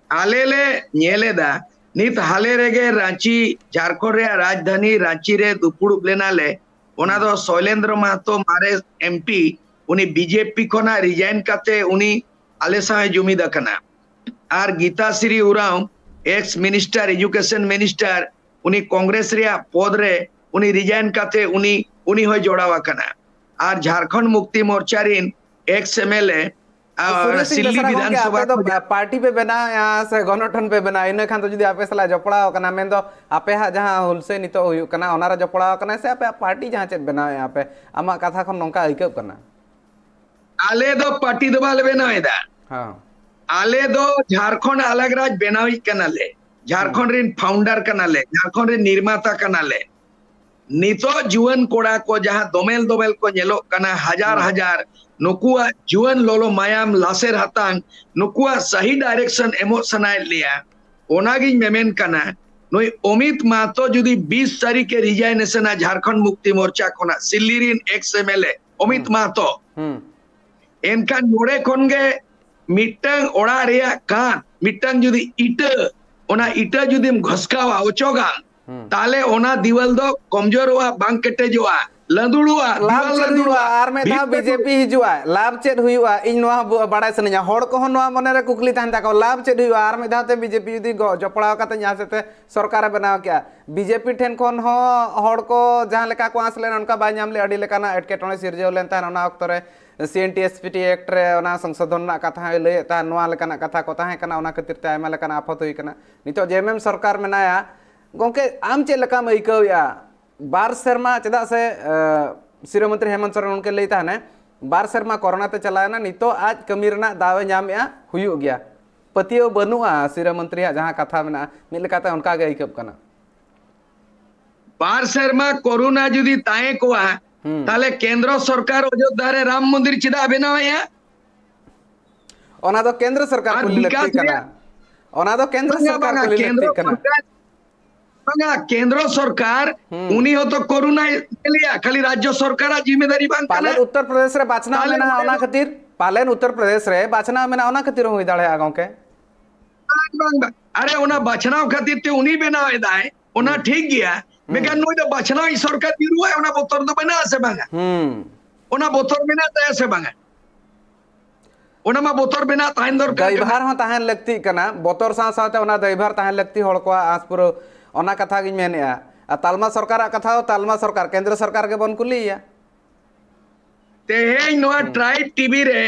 ᱟᱞᱮ ᱞᱮ ᱧᱮᱞ ᱮᱫᱟ, ᱱᱤᱛ ᱦᱟᱞᱮ ᱨᱮᱜᱮ ᱨᱟᱸᱪᱤ, ᱡᱷᱟᱲᱠᱷᱚᱸᱰ ᱨᱮᱭᱟᱜ ᱨᱟᱡᱽᱫᱷᱟᱱᱤ ᱨᱟᱸᱪᱤ ᱨᱮ ᱫᱩᱯᱩᱲᱩᱵ ᱞᱮᱱᱟᱞᱮ᱾ ᱚᱱᱟ ᱫᱚ ᱥᱚᱭᱞᱮᱱᱫᱨᱚ ᱢᱟᱦᱟᱛᱚ, ᱢᱟᱨᱮ ᱮᱢᱯᱤ, ᱩᱱᱤ ᱵᱤᱡᱮᱯᱤ ᱠᱷᱚᱱᱟᱜ ᱨᱤᱡᱟᱭᱤᱱ ᱠᱟᱛᱮ ᱩᱱᱤ ᱟᱞᱮ ᱥᱟᱶ ᱮ ᱡᱩᱢᱤᱫ ᱟᱠᱟᱱᱟ᱾ ᱟᱨ ᱜᱤᱛᱟᱥᱨᱤ ᱩᱨᱟᱣ, ᱮᱠᱥ ᱢᱤᱱᱤᱥᱴᱟᱨ, ᱮᱡᱩᱠᱮᱥᱚᱱ ᱢᱤᱱᱤᱥᱴᱟᱨ, ᱩᱱᱤ ᱠᱚᱝᱜᱨᱮᱥ ᱨᱮᱭᱟᱜ ᱯᱚᱫ ᱨᱮ ᱩᱱᱤ ᱨᱤᱡᱟᱭᱤᱱ ᱠᱟᱛᱮ ᱩᱱᱤ ᱩᱱᱤ ᱦᱚᱸᱭ ᱡᱚᱲᱟᱣ ᱟᱠᱟᱱᱟ᱾ ᱟᱨ ᱡᱷᱟᱲᱠᱷᱚᱸᱰ ᱢᱩᱠᱛᱤ ᱢᱳᱨᱪᱟ ᱨᱤᱱ ᱮᱠᱥ ᱮᱢ ᱮᱞ ᱮ, ᱟᱨ ᱥᱩᱨᱮᱥ ᱥᱤᱝ ᱥᱤᱞᱞᱤ ᱵᱮᱥᱨᱟ ᱜᱚᱢᱠᱮ, ᱵᱤᱫᱷᱟᱱ ᱥᱚᱵᱷᱟ ᱟᱯᱮ ᱫᱚ ᱠᱷᱚᱱᱟᱜ ᱯᱟᱨᱴᱤ ᱯᱮ ᱵᱮᱱᱟᱣᱮᱫᱼᱟ ᱥᱮ ᱜᱚᱱᱚᱴᱷᱚᱱ ᱯᱮ ᱵᱮᱱᱟᱣᱟ? ᱤᱱᱟᱹ ᱠᱷᱟᱱ ᱫᱚ ᱡᱩᱫᱤ ᱟᱯᱮ ᱥᱟᱞᱟᱜ ᱡᱚᱯᱲᱟᱣ ᱠᱟᱱᱟ, ᱢᱮᱱᱫᱚ ᱟᱯᱮ ᱦᱟᱸᱜ ᱡᱟᱦᱟᱸ ᱦᱩᱞᱥᱟᱹᱭ ᱱᱤᱛᱚᱜ ᱦᱩᱭᱩᱜ ᱠᱟᱱᱟ, ᱚᱱᱟᱨᱮ ᱡᱚᱯᱲᱟᱣ ᱠᱟᱱᱟᱭ ᱥᱮ ᱟᱯᱮᱭᱟᱜ ᱯᱟᱨᱴᱤ ᱡᱟᱦᱟᱸ ᱪᱮᱫ ᱵᱮᱱᱟᱣᱮᱫᱼᱟ ᱯᱮ? ᱟᱢᱟᱜ ᱠᱟᱛᱷᱟ ᱠᱷᱚᱱ ᱱᱚᱝᱠᱟ ᱟᱹᱭᱠᱟᱹᱜ ᱠᱟᱱᱟ᱾ ᱟᱞᱮ ᱫᱚ ᱯᱟᱨᱴᱤ ᱫᱚ ᱵᱟᱞᱮ ᱵᱮᱱᱟᱣ ᱮᱫᱟ᱾ ᱦᱮᱸ᱾ ᱟᱞᱮ ᱫᱚ ᱡᱷᱟᱲᱠᱷᱚᱸᱰ ᱟᱞᱟᱜᱽ ᱨᱟᱡᱽ ᱵᱮᱱᱟᱣᱤᱡ ᱠᱟᱱᱟᱞᱮ, ᱡᱷᱟᱲᱠᱷᱚᱸᱰ ᱨᱤᱱ ᱯᱷᱟᱣᱩᱱᱰᱟᱨ ᱠᱟᱱᱟᱞᱮ, ᱡᱷᱟᱲᱠᱷᱚᱸᱰ ᱨᱤᱱ ᱱᱤᱨᱢᱟᱛᱟ ᱠᱟᱱᱟᱞᱮ᱾ ᱱᱤᱛᱚᱜ ᱡᱩᱣᱟᱹᱱ ᱠᱚᱲᱟ ᱠᱚ ᱡᱟᱦᱟᱸ ᱫᱚᱢᱮᱞ ᱫᱚᱢᱮᱞ ᱠᱚ ᱧᱮᱞᱚᱜ ᱠᱟᱱᱟ, ᱦᱟᱡᱟᱨ ᱦᱮᱸ᱾ ᱦᱟᱡᱟᱨ, ᱱᱩᱠᱩᱣᱟᱜ ᱡᱩᱣᱟᱹᱱ ᱞᱚᱞᱚ ᱢᱟᱭᱟᱢ, ᱞᱟᱥᱮᱨ ᱦᱟᱛᱟᱝ, ᱱᱩᱠᱩᱣᱟᱜ ᱥᱟᱦᱤ ᱰᱟᱭᱨᱮᱠᱥᱚᱱ ᱮᱢᱚᱜ ᱥᱟᱱᱟᱭᱮᱫ ᱞᱮᱭᱟ᱾ ᱚᱱᱟᱜᱤᱧ ᱢᱮᱢᱮᱱ ᱠᱟᱱᱟ, ᱱᱩᱭ ᱚᱢᱤᱛ ᱢᱟᱦᱟᱛᱚ ᱡᱩᱫᱤ ᱵᱤᱥ ᱛᱟᱹᱨᱤᱠᱷ ᱮ ᱨᱤᱡᱟᱭᱤᱱᱮᱥᱚᱱᱟ ᱡᱷᱟᱲᱠᱷᱚᱸᱰ ᱢᱩᱠᱛᱤ ᱢᱳᱨᱪᱟ ᱠᱷᱚᱱᱟᱜ, ᱥᱤᱞᱞᱤ ᱨᱤᱱ ᱮᱠᱥ ᱮᱢ ᱮᱞ ᱮ ᱚᱢᱤᱛ ᱦᱩᱸ᱾ ᱢᱟᱦᱟᱛᱚ, ᱦᱩᱸ᱾ ᱮᱱᱠᱷᱟᱱ ᱱᱚᱰᱮ ᱠᱷᱚᱱ ᱜᱮ ᱢᱤᱫᱴᱟᱝ ᱚᱲᱟᱜ ᱨᱮᱭᱟᱜ ᱠᱟᱸᱛ, ᱢᱤᱫᱴᱟᱝ ᱡᱩᱫᱤ ᱤᱴᱟᱹ, ᱚᱱᱟ ᱤᱴᱟᱹ ᱡᱩᱫᱤᱢ ᱜᱷᱚᱥᱠᱟᱣᱟ, ᱚᱪᱚᱜᱟ, ᱦᱩᱸ᱾ ᱛᱟᱦᱞᱮ ᱚᱱᱟ ᱫᱤᱣᱟᱞ ᱫᱚ ᱠᱚᱢᱡᱳᱨᱚᱜᱼᱟ, ᱵᱟᱝ ᱠᱮᱴᱮᱡᱚᱜᱼᱟ᱾ ᱞᱟᱹᱫᱩᱲᱚᱜᱼᱟ, ᱞᱟᱵᱷ ᱫᱩᱣᱟᱨ ᱪᱮᱫ ᱦᱩᱭᱩᱜᱼᱟ? ᱞᱟᱹᱫᱩᱲᱚᱜᱼᱟ᱾ ᱟᱨ ᱢᱤᱫ ᱫᱷᱟᱣ ᱵᱷᱤᱛ ᱞᱟᱹᱫᱩᱲᱚᱜᱼᱟ᱾ ᱵᱤᱡᱮᱯᱤ ᱦᱤᱡᱩᱜᱼᱟ, ᱞᱟᱵᱷ ᱪᱮᱫ ᱦᱩᱭᱩᱜᱼᱟ? ᱤᱧ ᱱᱚᱣᱟ ᱵᱚ- ᱵᱟᱲᱟᱭ ᱥᱟᱱᱟᱧᱟ, ᱦᱚᱲ ᱠᱚᱦᱚᱸ ᱱᱚᱣᱟ ᱢᱚᱱᱮᱨᱮ ᱠᱩᱠᱞᱤ ᱛᱟᱦᱮᱱ ᱛᱟᱠᱚᱣᱟ, ᱞᱟᱵᱷ ᱪᱮᱫ ᱦᱩᱭᱩᱜᱼᱟ? ᱟᱨ ᱢᱤᱫ ᱫᱷᱟᱣ ᱛᱮ ᱵᱤᱡᱮᱯᱤ ᱡᱩᱫᱤ ᱜᱚ- ᱡᱚᱯᱲᱟᱣ ᱠᱟᱛᱮ ᱡᱟᱦᱟᱸ ᱥᱮᱫ ᱛᱮ ᱥᱚᱨᱠᱟᱨᱮ ᱵᱮᱱᱟᱣ ᱠᱮᱜᱼᱟ, ᱵᱤᱡᱮᱯᱤ ᱴᱷᱮᱱ ᱠᱷᱚᱱ ᱦᱚᱸ ᱦᱚᱲ ᱠᱚ ᱡᱟᱦᱟᱸ ᱞᱮᱠᱟ ᱠᱚ ᱟᱸᱥ ᱞᱮᱱᱟ, ᱚᱱᱠᱟ ᱵᱟᱭ ᱧᱟᱢ ᱞᱮᱫᱼᱟ᱾ ᱟᱹᱰᱤ ᱞᱮᱠᱟᱱᱟᱜ ᱮᱴᱠᱮᱴᱚᱬᱮ ᱥᱤᱨᱡᱟᱹᱣ ᱞᱮᱱ ᱛᱟᱦᱮᱸᱫ ᱚᱱᱟ ᱚᱠᱛᱚ ᱨᱮ᱾ C N T S P T act ᱨᱮ ᱚᱱᱟ ᱥᱚᱝᱥᱳᱫᱷᱚᱱ ᱨᱮᱱᱟᱜ ᱠᱟᱛᱷᱟ ᱦᱚᱸᱭ ᱞᱟᱹᱭᱮᱫ ᱛᱟᱦᱮᱸᱫ, ᱱᱚᱣᱟ ᱞᱮᱠᱟᱱᱟᱜ ᱠᱟᱛᱷᱟ ᱠᱚ ᱛᱟᱦᱮᱸ ᱠᱟᱱᱟ, ᱚᱱᱟ ᱠᱷᱟᱹᱛᱤᱨ ᱛᱮ ᱟᱭᱢᱟ ᱞᱮᱠᱟᱱᱟᱜ ᱟᱯᱷᱚᱛ ᱦᱩᱭ ᱠᱟᱱᱟ᱾ ᱱᱤᱛᱚᱜ ᱡᱮ ᱮᱢ ᱮᱢ ᱥᱚᱨᱠᱟᱨ ᱢᱮᱱᱟᱭᱟ, ᱜᱚᱢᱠᱮ, ᱟᱢ ᱪᱮᱫ ᱞᱮᱠᱟᱢ ᱟᱹᱭᱠᱟᱹᱣᱮᱫᱼᱟ? ᱵᱟᱨ ᱥᱮᱨᱢᱟ, ᱪᱮᱫᱟᱜ ᱥᱮ, ᱮ, ᱥᱤᱨᱟᱹ ᱢᱚᱱᱛᱨᱤ ᱦᱮᱢᱚᱱᱛ ᱥᱚᱨᱮᱱ ᱜᱚᱢᱠᱮ ᱞᱟᱹᱭ ᱛᱟᱦᱮᱱᱟᱭ, ᱵᱟᱨ ᱥᱮᱨᱢᱟ ᱠᱚᱨᱳᱱᱟ ᱛᱮ ᱪᱟᱞᱟᱣᱮᱱᱟ, ᱱᱤᱛᱚᱜ ᱟᱡ ᱠᱟᱹᱢᱤ ᱨᱮᱱᱟᱜ ᱫᱟᱣ ᱮ ᱧᱟᱢᱮᱜᱼᱟ, ᱦᱩᱭᱩᱜ ᱜᱮᱭᱟ᱾ ᱯᱟᱹᱛᱭᱟᱹᱣ ᱵᱟᱹᱱᱩᱜᱼᱟ ᱥᱤᱨᱟᱹ ᱢᱚᱱᱛᱨᱤᱭᱟᱜ ᱡᱟᱦᱟᱸ ᱠᱟᱛᱷᱟ ᱢᱮᱱᱟᱜᱼᱟ, ᱢᱤᱫ ᱞᱮᱠᱟᱛᱮ ᱚᱱᱠᱟ ᱜᱮ ᱟᱹᱭᱠᱟᱹᱜ ᱠᱟᱱᱟ᱾ ᱵᱟᱨ ᱥᱮᱨᱢᱟ ᱠᱚᱨᱳᱱᱟ ᱡᱩᱫᱤ ᱛᱟᱦᱮᱸ ᱠᱚᱜᱼᱟ, ᱦᱩᱸ᱾ ᱛᱟᱦᱞᱮ ᱠᱮᱱᱫᱨᱚ ᱥᱚᱨᱠᱟᱨ ᱚᱡᱳᱫᱽᱫᱷᱟ ᱨᱮ ᱨᱟᱢ ᱢᱚᱱᱫᱤᱨ ᱪᱮᱫᱟᱜ ᱵᱮᱱᱟᱣᱮᱜᱼᱟ? ᱚᱱᱟ ᱫᱚ ᱠᱮᱱᱫᱨᱚ ᱥᱚᱨᱠᱟᱨ ᱟᱨ ᱠᱩᱞᱤ ᱞᱟᱹᱠᱛᱤ ᱵᱤᱠᱟᱥ ᱠᱟᱱᱟ᱾ ᱨᱮᱭᱟᱜ ᱚᱱᱟ ᱫᱚ ᱠᱮᱱᱫᱨᱚ ᱵᱟᱝᱟ, ᱥᱚᱨᱠᱟᱨ ᱵᱟᱝᱟ, ᱠᱩᱞᱤ ᱠᱮᱱᱫᱨᱚ ᱞᱟᱹᱠᱛᱤ ᱠᱟᱱᱟ᱾ ᱥᱚᱨᱠᱟᱨ, ᱵᱟᱝᱟ, ᱠᱮᱱᱫᱨᱚ ᱥᱚᱨᱠᱟᱨ ᱦᱩᱸ᱾ ᱩᱱᱤ ᱦᱚᱸᱛᱚ ᱠᱚᱨᱳᱱᱟᱭ ᱧᱮᱞᱮᱜᱼᱟ, ᱠᱷᱟᱹᱞᱤ ᱨᱟᱡᱽᱡᱚ ᱥᱚᱨᱠᱟᱨᱟᱜ ᱡᱤᱢᱢᱮᱫᱟᱨᱤ ᱵᱟᱝ ᱠᱟᱱᱟ᱾ ᱯᱟᱞᱮᱱ ᱩᱛᱛᱚᱨ ᱯᱨᱚᱫᱮᱥ ᱨᱮ ᱵᱟᱪᱷᱱᱟᱣ ᱛᱟᱦᱞᱮ ᱢᱮᱱᱟᱜᱼᱟ, ᱚᱸᱰᱮ ᱚᱱᱟ ᱫᱚ ᱠᱷᱟᱹᱛᱤᱨ, ᱯᱟᱞᱮᱱ ᱩᱛᱛᱚᱨ ᱯᱨᱚᱫᱮᱥ ᱨᱮ ᱵᱟᱪᱷᱱᱟᱣ ᱢᱮᱱᱟᱜᱼᱟ, ᱚᱱᱟ ᱠᱷᱟᱹᱛᱤᱨ ᱦᱚᱸ ᱦᱩᱭ ᱫᱟᱲᱮᱭᱟᱜᱼᱟ, ᱜᱚᱢᱠᱮ᱾ ᱵᱟᱝ, ᱵᱟᱝ, ᱵᱟᱝ᱾ ᱟᱨᱮ, ᱚᱱᱟ ᱵᱟᱪᱷᱱᱟᱣ ᱠᱷᱟᱹᱛᱤᱨ ᱛᱮ ᱩᱱᱤ ᱵᱮᱱᱟᱣ ᱮᱫᱟᱭ, ᱚᱱᱟ ᱦᱩᱸ᱾ ᱴᱷᱤᱠ ᱜᱮᱭᱟ᱾ ᱦᱩᱸ᱾ ᱢᱮᱱᱠᱷᱟᱱ ᱱᱩᱭ ᱫᱚ ᱵᱟᱪᱷᱱᱟᱣᱤᱡ ᱥᱚᱨᱠᱟᱨ ᱧᱩᱨᱩᱜᱼᱟᱭ, ᱚᱱᱟ ᱵᱚᱛᱚᱨ ᱫᱚ ᱢᱮᱱᱟᱜᱼᱟ ᱥᱮ ᱵᱟᱝᱟ? ᱦᱩᱸ᱾ ᱚᱱᱟ ᱵᱚᱛᱚᱨ ᱢᱮᱱᱟᱜ ᱛᱟᱭᱟ ᱥᱮ ᱵᱟᱝᱟ? ᱚᱱᱟ ᱢᱟ ᱵᱚᱛᱚᱨ ᱢᱮᱱᱟᱜ ᱛᱟᱦᱮᱱ ᱫᱚᱨᱠᱟᱨ ᱠᱟᱱᱟ᱾ ᱫᱟᱭᱵᱷᱟᱨ ᱦᱚᱸ ᱛᱟᱦᱮᱱ ᱞᱟᱹᱠᱛᱤᱜ ᱠᱟᱱᱟ, ᱵᱚᱛᱚᱨ ᱥᱟᱶ ᱥᱟᱶᱛᱮ ᱚᱱᱟ ᱫᱟᱭᱵᱷᱟᱨ ᱛᱟᱦᱮᱱ ᱞᱟᱹᱠᱛᱤ ᱦᱚᱲ ᱠᱚᱣᱟᱜ ᱟᱸᱥ ᱯᱩᱨᱟᱹᱣ, ᱚᱱᱟ ᱠᱟᱛᱷᱟ ᱜᱤᱧ ᱢᱮᱱᱮᱫᱼᱟ᱾ ᱟᱨ ᱛᱟᱞᱢᱟ ᱥᱚᱨᱠᱟᱨᱟᱜ ᱠᱟᱛᱷᱟ ᱫᱚ ᱛᱟᱞᱢᱟ ᱥᱚᱨᱠᱟᱨ, ᱠᱮᱱᱫᱨᱚ ᱥᱚᱨᱠᱟᱨ ᱜᱮᱵᱚᱱ ᱠᱩᱞᱤᱭᱮᱭᱟ᱾ ᱛᱮᱦᱮᱧ ᱱᱚᱣᱟ ᱦᱩᱸ᱾ ᱴᱨᱟᱭᱤᱵᱽ ᱴᱤᱵᱷᱤ ᱨᱮ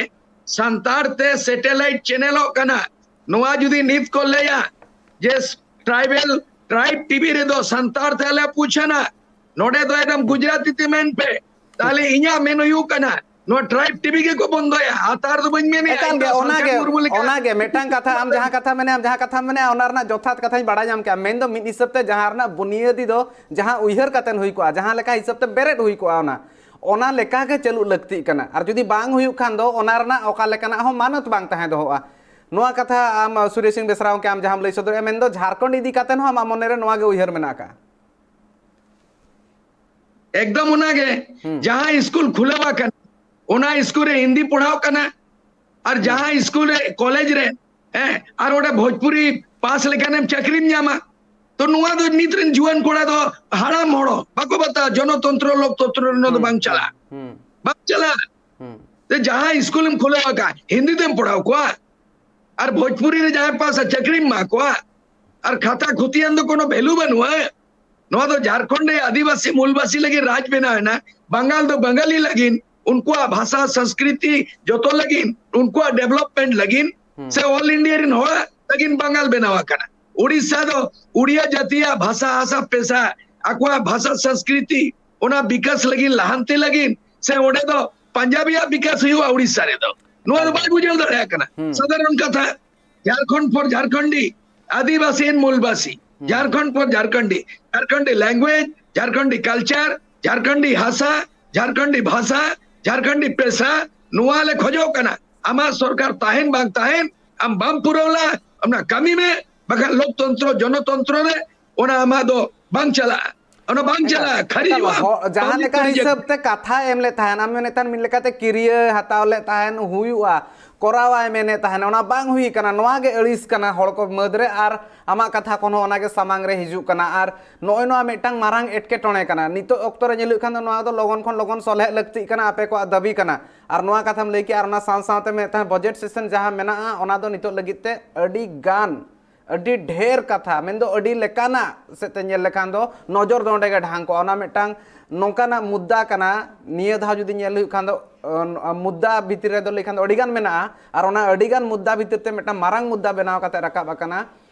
ᱥᱟᱱᱛᱟᱲ ᱛᱮ ᱥᱮᱴᱮᱞᱟᱭᱤᱴ ᱪᱮᱱᱮᱞᱚᱜ ᱠᱟᱱᱟ᱾ ᱱᱚᱣᱟ ᱡᱩᱫᱤ ᱱᱤᱛ ᱠᱚ ᱞᱟᱹᱭᱟ ᱡᱮ ᱴᱨᱟᱭᱵᱮᱞ, ᱴᱨᱟᱭᱤᱵᱽ ᱴᱤᱵᱷᱤ ᱨᱮᱫᱚ ᱥᱟᱱᱛᱟᱲ ᱛᱮ ᱟᱞᱮ ᱯᱩᱪᱷᱟᱹᱱᱟ, ᱱᱚᱰᱮ ᱫᱚ ᱮᱠᱫᱚᱢ ᱜᱩᱡᱽᱨᱟᱴᱤ ᱛᱮ ᱢᱮᱱ ᱯᱮ, ᱛᱟᱦᱞᱮ ᱤᱧᱟᱹᱜ ᱢᱮᱱ ᱦᱩᱭᱩᱜ ᱠᱟᱱᱟ, ᱱᱚᱣᱟ ᱴᱨᱟᱭᱤᱵᱽ ᱴᱤᱵᱷᱤ ᱜᱮᱠᱚ ᱵᱚᱱᱫᱚᱭᱟ᱾ ᱦᱟᱛᱟᱣ ᱫᱚ ᱵᱟᱹᱧ ᱢᱮᱱᱮᱫᱼᱟ, ᱮᱠᱟᱞ ᱜᱮ, ᱜᱚᱴᱟ ᱚᱱᱟᱜᱮ, ᱥᱟᱱᱛᱟᱲ ᱢᱩᱨᱢᱩ ᱞᱮᱠᱟ᱾ ᱚᱱᱟᱜᱮ ᱢᱤᱫᱴᱟᱝ ᱠᱟᱛᱷᱟ, ᱟᱢ ᱡᱟᱦᱟᱸ ᱠᱟᱛᱷᱟ ᱢᱮᱱᱮᱫᱼᱟ, ᱟᱢ ᱡᱟᱦᱟᱸ ᱠᱟᱛᱷᱟᱢ ᱢᱮᱱᱮᱫᱼᱟ, ᱚᱱᱟ ᱨᱮᱱᱟᱜ ᱡᱚᱛᱷᱟᱛ ᱠᱟᱛᱷᱟᱧ ᱵᱟᱲᱟᱭ ᱧᱟᱢ ᱠᱮᱫᱼᱟ᱾ ᱢᱮᱱᱫᱚ ᱢᱤᱫ ᱦᱤᱥᱟᱹᱵ ᱛᱮ ᱡᱟᱦᱟᱸ ᱨᱮᱱᱟᱜ ᱵᱩᱱᱤᱭᱟᱹᱫᱤ ᱫᱚ, ᱡᱟᱦᱟᱸ ᱩᱭᱦᱟᱹᱨ ᱠᱟᱛᱮᱱ ᱦᱩᱭ ᱠᱚᱜᱼᱟ, ᱡᱟᱦᱟᱸ ᱞᱮᱠᱟ ᱦᱤᱥᱟᱹᱵ ᱛᱮ ᱵᱮᱨᱮᱫ ᱦᱩᱭ ᱠᱚᱜᱼᱟ, ᱚᱱᱟ, ᱚᱱᱟ ᱞᱮᱠᱟ ᱜᱮ ᱪᱟᱹᱞᱩ ᱞᱟᱹᱠᱛᱤᱜ ᱠᱟᱱᱟ᱾ ᱟᱨ ᱡᱩᱫᱤ ᱵᱟᱝ ᱦᱩᱭᱩᱜ ᱠᱷᱟᱱ ᱫᱚ, ᱚᱱᱟ ᱨᱮᱱᱟᱜ ᱚᱠᱟ ᱞᱮᱠᱟᱱᱟᱜ ᱦᱚᱸ ᱢᱟᱱᱚᱛ ᱵᱟᱝ ᱛᱟᱦᱮᱸ ᱫᱚᱦᱚᱜᱼᱟ᱾ ᱱᱚᱣᱟ ᱠᱟᱛᱷᱟ ᱟᱢ, ᱥᱩᱨᱮᱥ ᱥᱤᱝ ᱵᱮᱥᱨᱟ ᱜᱚᱢᱠᱮ, ᱟᱢ ᱡᱟᱦᱟᱸᱢ ᱞᱟᱹᱭ ᱥᱚᱫᱚᱨᱮᱫᱼᱟ, ᱢᱮᱱᱫᱚ ᱡᱷᱟᱲᱠᱷᱚᱸᱰ ᱤᱫᱤ ᱠᱟᱛᱮᱱ ᱦᱚᱸ ᱟᱢᱟᱜ ᱢᱚᱱᱮᱨᱮ ᱱᱚᱣᱟ ᱜᱮ ᱩᱭᱦᱟᱹᱨ ᱢᱮᱱᱟᱜ ᱟᱠᱟᱫᱼᱟ? ᱮᱠᱫᱚᱢ ᱚᱱᱟᱜᱮ᱾ ᱦᱩᱸ᱾ ᱡᱟᱦᱟᱸ ᱥᱠᱩᱞ ᱠᱷᱩᱞᱟᱹᱣ ᱟᱠᱟᱱᱟ, ᱚᱱᱟ ᱥᱠᱩᱞ ᱨᱮ ᱦᱤᱱᱫᱤ ᱯᱟᱲᱦᱟᱣ ᱠᱟᱱᱟ, ᱟᱨ ᱦᱩᱸ᱾ ᱡᱟᱦᱟᱸ ᱥᱠᱩᱞ ᱨᱮ, ᱠᱚᱞᱮᱡᱽ ᱨᱮ, ᱦᱮᱸ, ᱟᱨ ᱚᱸᱰᱮ ᱵᱷᱳᱡᱽᱯᱩᱨᱤ ᱯᱟᱥ ᱞᱮᱠᱷᱟᱱᱮᱢ ᱪᱟᱹᱠᱨᱤᱢ ᱧᱟᱢᱟ᱾ ᱛᱚ ᱱᱚᱣᱟ ᱫᱚ ᱱᱤᱛ ᱨᱮᱱ ᱡᱩᱣᱟᱹᱱ ᱠᱚᱲᱟ ᱫᱚ ᱦᱟᱲᱟᱢ ᱦᱚᱲ ᱵᱟᱠᱚ ᱵᱟᱛᱟᱣᱟ, ᱡᱚᱱᱚᱛᱚᱱᱛᱨᱚ ᱞᱳᱠᱛᱚᱱᱛᱨᱚ ᱨᱮ ᱱᱚᱣᱟ ᱫᱚ ᱵᱟᱝ ᱪᱟᱞᱟᱜᱼᱟ, ᱵᱟᱝ ᱪᱟᱞᱟᱜᱼᱟ᱾ ᱛᱮ ᱡᱟᱦᱟᱸ ᱥᱠᱩᱞᱮᱢ ᱠᱷᱩᱞᱟᱹᱣ ᱟᱠᱟᱫ, ᱦᱤᱱᱫᱤ ᱛᱮᱢ ᱯᱚᱲᱦᱟᱣ ᱠᱚᱣᱟ, ᱟᱨ ᱵᱷᱳᱡᱽᱯᱩᱨᱤ ᱨᱮ ᱡᱟᱦᱟᱸᱭ ᱯᱟᱥᱟ ᱪᱟᱹᱠᱨᱤᱢ ᱮᱢᱟ ᱠᱚᱣᱟ, ᱟᱨ ᱠᱷᱟᱛᱟ ᱠᱷᱩᱛᱤᱭᱟᱱ ᱫᱚ ᱠᱳᱱᱳ ᱵᱷᱮᱞᱩ ᱵᱟᱹᱱᱩᱜᱼᱟ᱾ ᱱᱚᱣᱟ ᱫᱚ ᱡᱷᱟᱲᱠᱷᱚᱸᱰ ᱨᱮ ᱟᱹᱫᱤᱵᱟᱹᱥᱤ ᱢᱩᱞᱵᱟᱹᱥᱤ ᱞᱟᱹᱜᱤᱫ ᱨᱟᱡᱽ ᱵᱮᱱᱟᱣ ᱮᱱᱟ, ᱵᱟᱝᱜᱟᱞ ᱫᱚ ᱵᱟᱝᱜᱟᱞᱤ ᱞᱟᱹᱜᱤᱫ, ᱩᱱᱠᱩᱣᱟᱜ ᱵᱷᱟᱥᱟ ᱥᱚᱝᱥᱠᱨᱤᱛᱤ ᱡᱚᱛᱚ ᱞᱟᱹᱜᱤᱫ, ᱩᱱᱠᱩᱣᱟᱜ ᱰᱮᱵᱷᱞᱚᱯᱢᱮᱱᱴ ᱞᱟᱹᱜᱤᱫ, ᱥᱮ ᱚᱞ ᱤᱱᱰᱤᱭᱟ ᱨᱮᱱ ᱦᱚᱲᱟᱜ ᱞᱟᱹᱜᱤᱫ ᱵᱟᱝᱜᱟᱞ ᱵᱮᱱᱟᱣ ᱟᱠᱟᱱᱟ᱾ ᱩᱲᱤᱥᱥᱟ ᱫᱚ ᱩᱲᱤᱭᱟ ᱡᱟᱹᱛᱤᱭᱟᱜ ᱵᱷᱟᱥᱟ, ᱦᱟᱥᱟ, ᱯᱮᱥᱟ, ᱟᱠᱚᱣᱟᱜ ᱵᱷᱟᱥᱟ ᱥᱚᱝᱥᱠᱨᱤᱛᱤ, ᱚᱱᱟ ᱵᱤᱠᱟᱥ ᱞᱟᱹᱜᱤᱫ, ᱞᱟᱦᱟᱱᱛᱤ ᱞᱟᱹᱜᱤᱫ, ᱥᱮ ᱚᱸᱰᱮ ᱫᱚ ᱯᱟᱧᱡᱟᱵᱤᱭᱟᱜ ᱵᱤᱠᱟᱥ ᱦᱩᱭᱩᱜᱼᱟ ᱩᱲᱤᱥᱥᱟ ᱨᱮᱫᱚ? ᱱᱚᱣᱟ ᱫᱚ ᱵᱟᱭ ᱵᱩᱡᱷᱟᱹᱣ ᱫᱟᱲᱮᱭᱟᱜ ᱠᱟᱱᱟ᱾ ᱥᱟᱫᱷᱟᱨᱚᱱ ᱠᱟᱛᱷᱟ, ᱡᱷᱟᱲᱠᱷᱚᱸᱰ ᱯᱷᱚᱨ ᱡᱷᱟᱲᱠᱷᱚᱸᱰᱤ, ᱟᱹᱫᱤᱵᱟᱹᱥᱤ ᱢᱩᱞᱵᱟᱥᱤ, Jharkhand for Jharkhandi, Jharkhandi language, Jharkhandi culture, Jharkhandi ᱦᱟᱥᱟ, ᱡᱷᱟᱲᱠᱷᱚᱸᱰᱤ ᱵᱷᱟᱥᱟ, ᱡᱷᱟᱲᱠᱷᱚᱸᱰᱤ ᱯᱮᱥᱟ, ᱱᱚᱣᱟ ᱞᱮ ᱠᱷᱚᱡᱚᱜ ᱠᱟᱱᱟ᱾ ᱟᱢᱟᱜ ᱥᱚᱨᱠᱟᱨ ᱛᱟᱦᱮᱱ ᱵᱟᱝ ᱛᱟᱦᱮᱱ, ᱟᱢ ᱵᱟᱢ ᱯᱩᱨᱟᱹᱣ ᱞᱟ, ᱚᱱᱟ ᱠᱟᱹᱢᱤ ᱢᱮ, ᱵᱟᱠᱷᱟᱱ ᱞᱳᱠᱛᱚᱱᱛᱨᱚ, ᱡᱚᱱᱚᱛᱚᱱᱛᱨᱚ ᱨᱮ ᱚᱱᱟ ᱟᱢᱟᱜ ᱫᱚ ᱵᱟᱝ ᱪᱟᱞᱟᱜᱼᱟ, ᱚᱱᱟ ᱵᱟᱝ ᱪᱟᱞᱟᱜᱼᱟ, ᱠᱷᱟᱹᱨᱤᱡᱚᱜᱼᱟ᱾ ᱡᱟᱦᱟᱸ ᱞᱮᱠᱟ ᱦᱤᱥᱟᱹᱵ ᱛᱮ ᱠᱟᱛᱷᱟ ᱮᱢ ᱞᱮᱫ ᱛᱟᱦᱮᱱ, ᱟᱢ ᱢᱮᱱᱮᱫ ᱛᱟᱦᱮᱱ, ᱢᱤᱫ ᱞᱮᱠᱟᱛᱮ ᱠᱤᱨᱤᱭᱟᱹ ᱦᱟᱛᱟᱣ ᱞᱮᱫ ᱛᱟᱦᱮᱱ ᱦᱩᱭᱩᱜᱼᱟ, ᱠᱚᱨᱟᱣᱟᱭ ᱢᱮᱱᱮᱫ ᱛᱟᱦᱮᱱ, ᱚᱱᱟ ᱵᱟᱝ ᱦᱩᱭ ᱠᱟᱱᱟ᱾ ᱱᱚᱣᱟ ᱜᱮ ᱟᱹᱲᱤᱥ ᱠᱟᱱᱟ ᱦᱚᱲ ᱠᱚ ᱢᱟᱹᱫᱽ ᱨᱮ, ᱟᱨ ᱟᱢᱟᱜ ᱠᱟᱛᱷᱟ ᱠᱷᱚᱱ ᱦᱚᱸ ᱚᱱᱟ ᱜᱮ ᱥᱟᱢᱟᱝ ᱨᱮ ᱦᱤᱡᱩᱜ ᱠᱟᱱᱟ᱾ ᱟᱨ ᱱᱚᱜᱼᱚᱭ ᱱᱚᱣᱟ ᱢᱤᱫᱴᱟᱝ ᱢᱟᱨᱟᱝ ᱮᱴᱠᱮᱴᱚᱬᱮ ᱠᱟᱱᱟ᱾ ᱱᱤᱛᱚᱜ ᱚᱠᱛᱚ ᱨᱮ ᱧᱮᱞ ᱦᱩᱭᱩᱜ ᱠᱷᱟᱱ ᱫᱚ ᱱᱚᱣᱟ ᱫᱚ ᱞᱚᱜᱚᱱ ᱠᱷᱚᱱ ᱞᱚᱜᱚᱱ ᱥᱚᱞᱦᱮ ᱞᱟᱹᱠᱛᱤᱜ ᱠᱟᱱᱟ, ᱟᱯᱮ ᱠᱚᱣᱟᱜ ᱫᱟᱹᱵᱤ ᱠᱟᱱᱟ᱾ ᱟᱨ ᱱᱚᱣᱟ ᱠᱟᱛᱷᱟᱢ ᱞᱟᱹᱭ ᱠᱮᱜᱼᱟ, ᱟᱨ ᱚᱱᱟ ᱥᱟᱶ ᱥᱟᱶᱛᱮ ᱢᱤᱫᱴᱟᱝ ᱵᱟᱡᱮᱴ ᱥᱮᱥᱚᱱ ᱡᱟᱦᱟᱸ ᱢᱮᱱᱟᱜᱼᱟ, ᱚᱱᱟ ᱫᱚ ᱱᱤᱛᱚᱜ ᱞᱟᱹᱜᱤᱫ ᱛᱮ ᱟᱹᱰᱤ ᱜᱟᱱ, ᱟᱹᱰᱤ ᱰᱷᱮᱨ ᱠᱟᱛᱷᱟ, ᱢᱮᱱᱫᱚ ᱟᱹᱰᱤ ᱞᱮᱠᱟᱱᱟᱜ ᱥᱮᱫ ᱛᱮ ᱧᱮᱞ ᱞᱮᱠᱷᱟᱱ ᱫᱚ ᱱᱚᱡᱚᱨ ᱫᱚ ᱚᱸᱰᱮ ᱜᱮ ᱰᱷᱟᱝ ᱠᱚᱜᱼᱟ᱾ ᱚᱱᱟ ᱢᱤᱫᱴᱟᱝ ᱱᱚᱝᱠᱟᱱᱟᱜ ᱢᱩᱫᱽᱫᱟ ᱠᱟᱱᱟ, ᱱᱤᱭᱟᱹ ᱫᱷᱟᱣ ᱡᱩᱫᱤ ᱧᱮᱞ ᱦᱩᱭᱩᱜ ᱠᱷᱟᱱ ᱫᱚ, ᱟᱸ, ᱢᱩᱫᱽᱫᱟ ᱵᱷᱤᱛᱤᱨ ᱨᱮᱫᱚ ᱞᱟᱹᱭ ᱠᱷᱟᱱ ᱫᱚ ᱟᱹᱰᱤ ᱜᱟᱱ ᱢᱮᱱᱟᱜᱼᱟ, ᱟᱨ ᱚᱱᱟ ᱟᱹᱰᱤ ᱜᱟᱱ ᱢᱩᱫᱽᱫᱟ ᱵᱷᱤᱛᱤᱨ ᱛᱮ ᱢᱤᱫᱴᱟᱝ ᱢᱟᱨᱟᱝ ᱢᱩᱫᱽᱫᱟ ᱵᱮᱱᱟᱣ ᱠᱟᱛᱮ ᱨᱟᱠᱟᱵ ᱟᱠᱟᱱᱟ᱾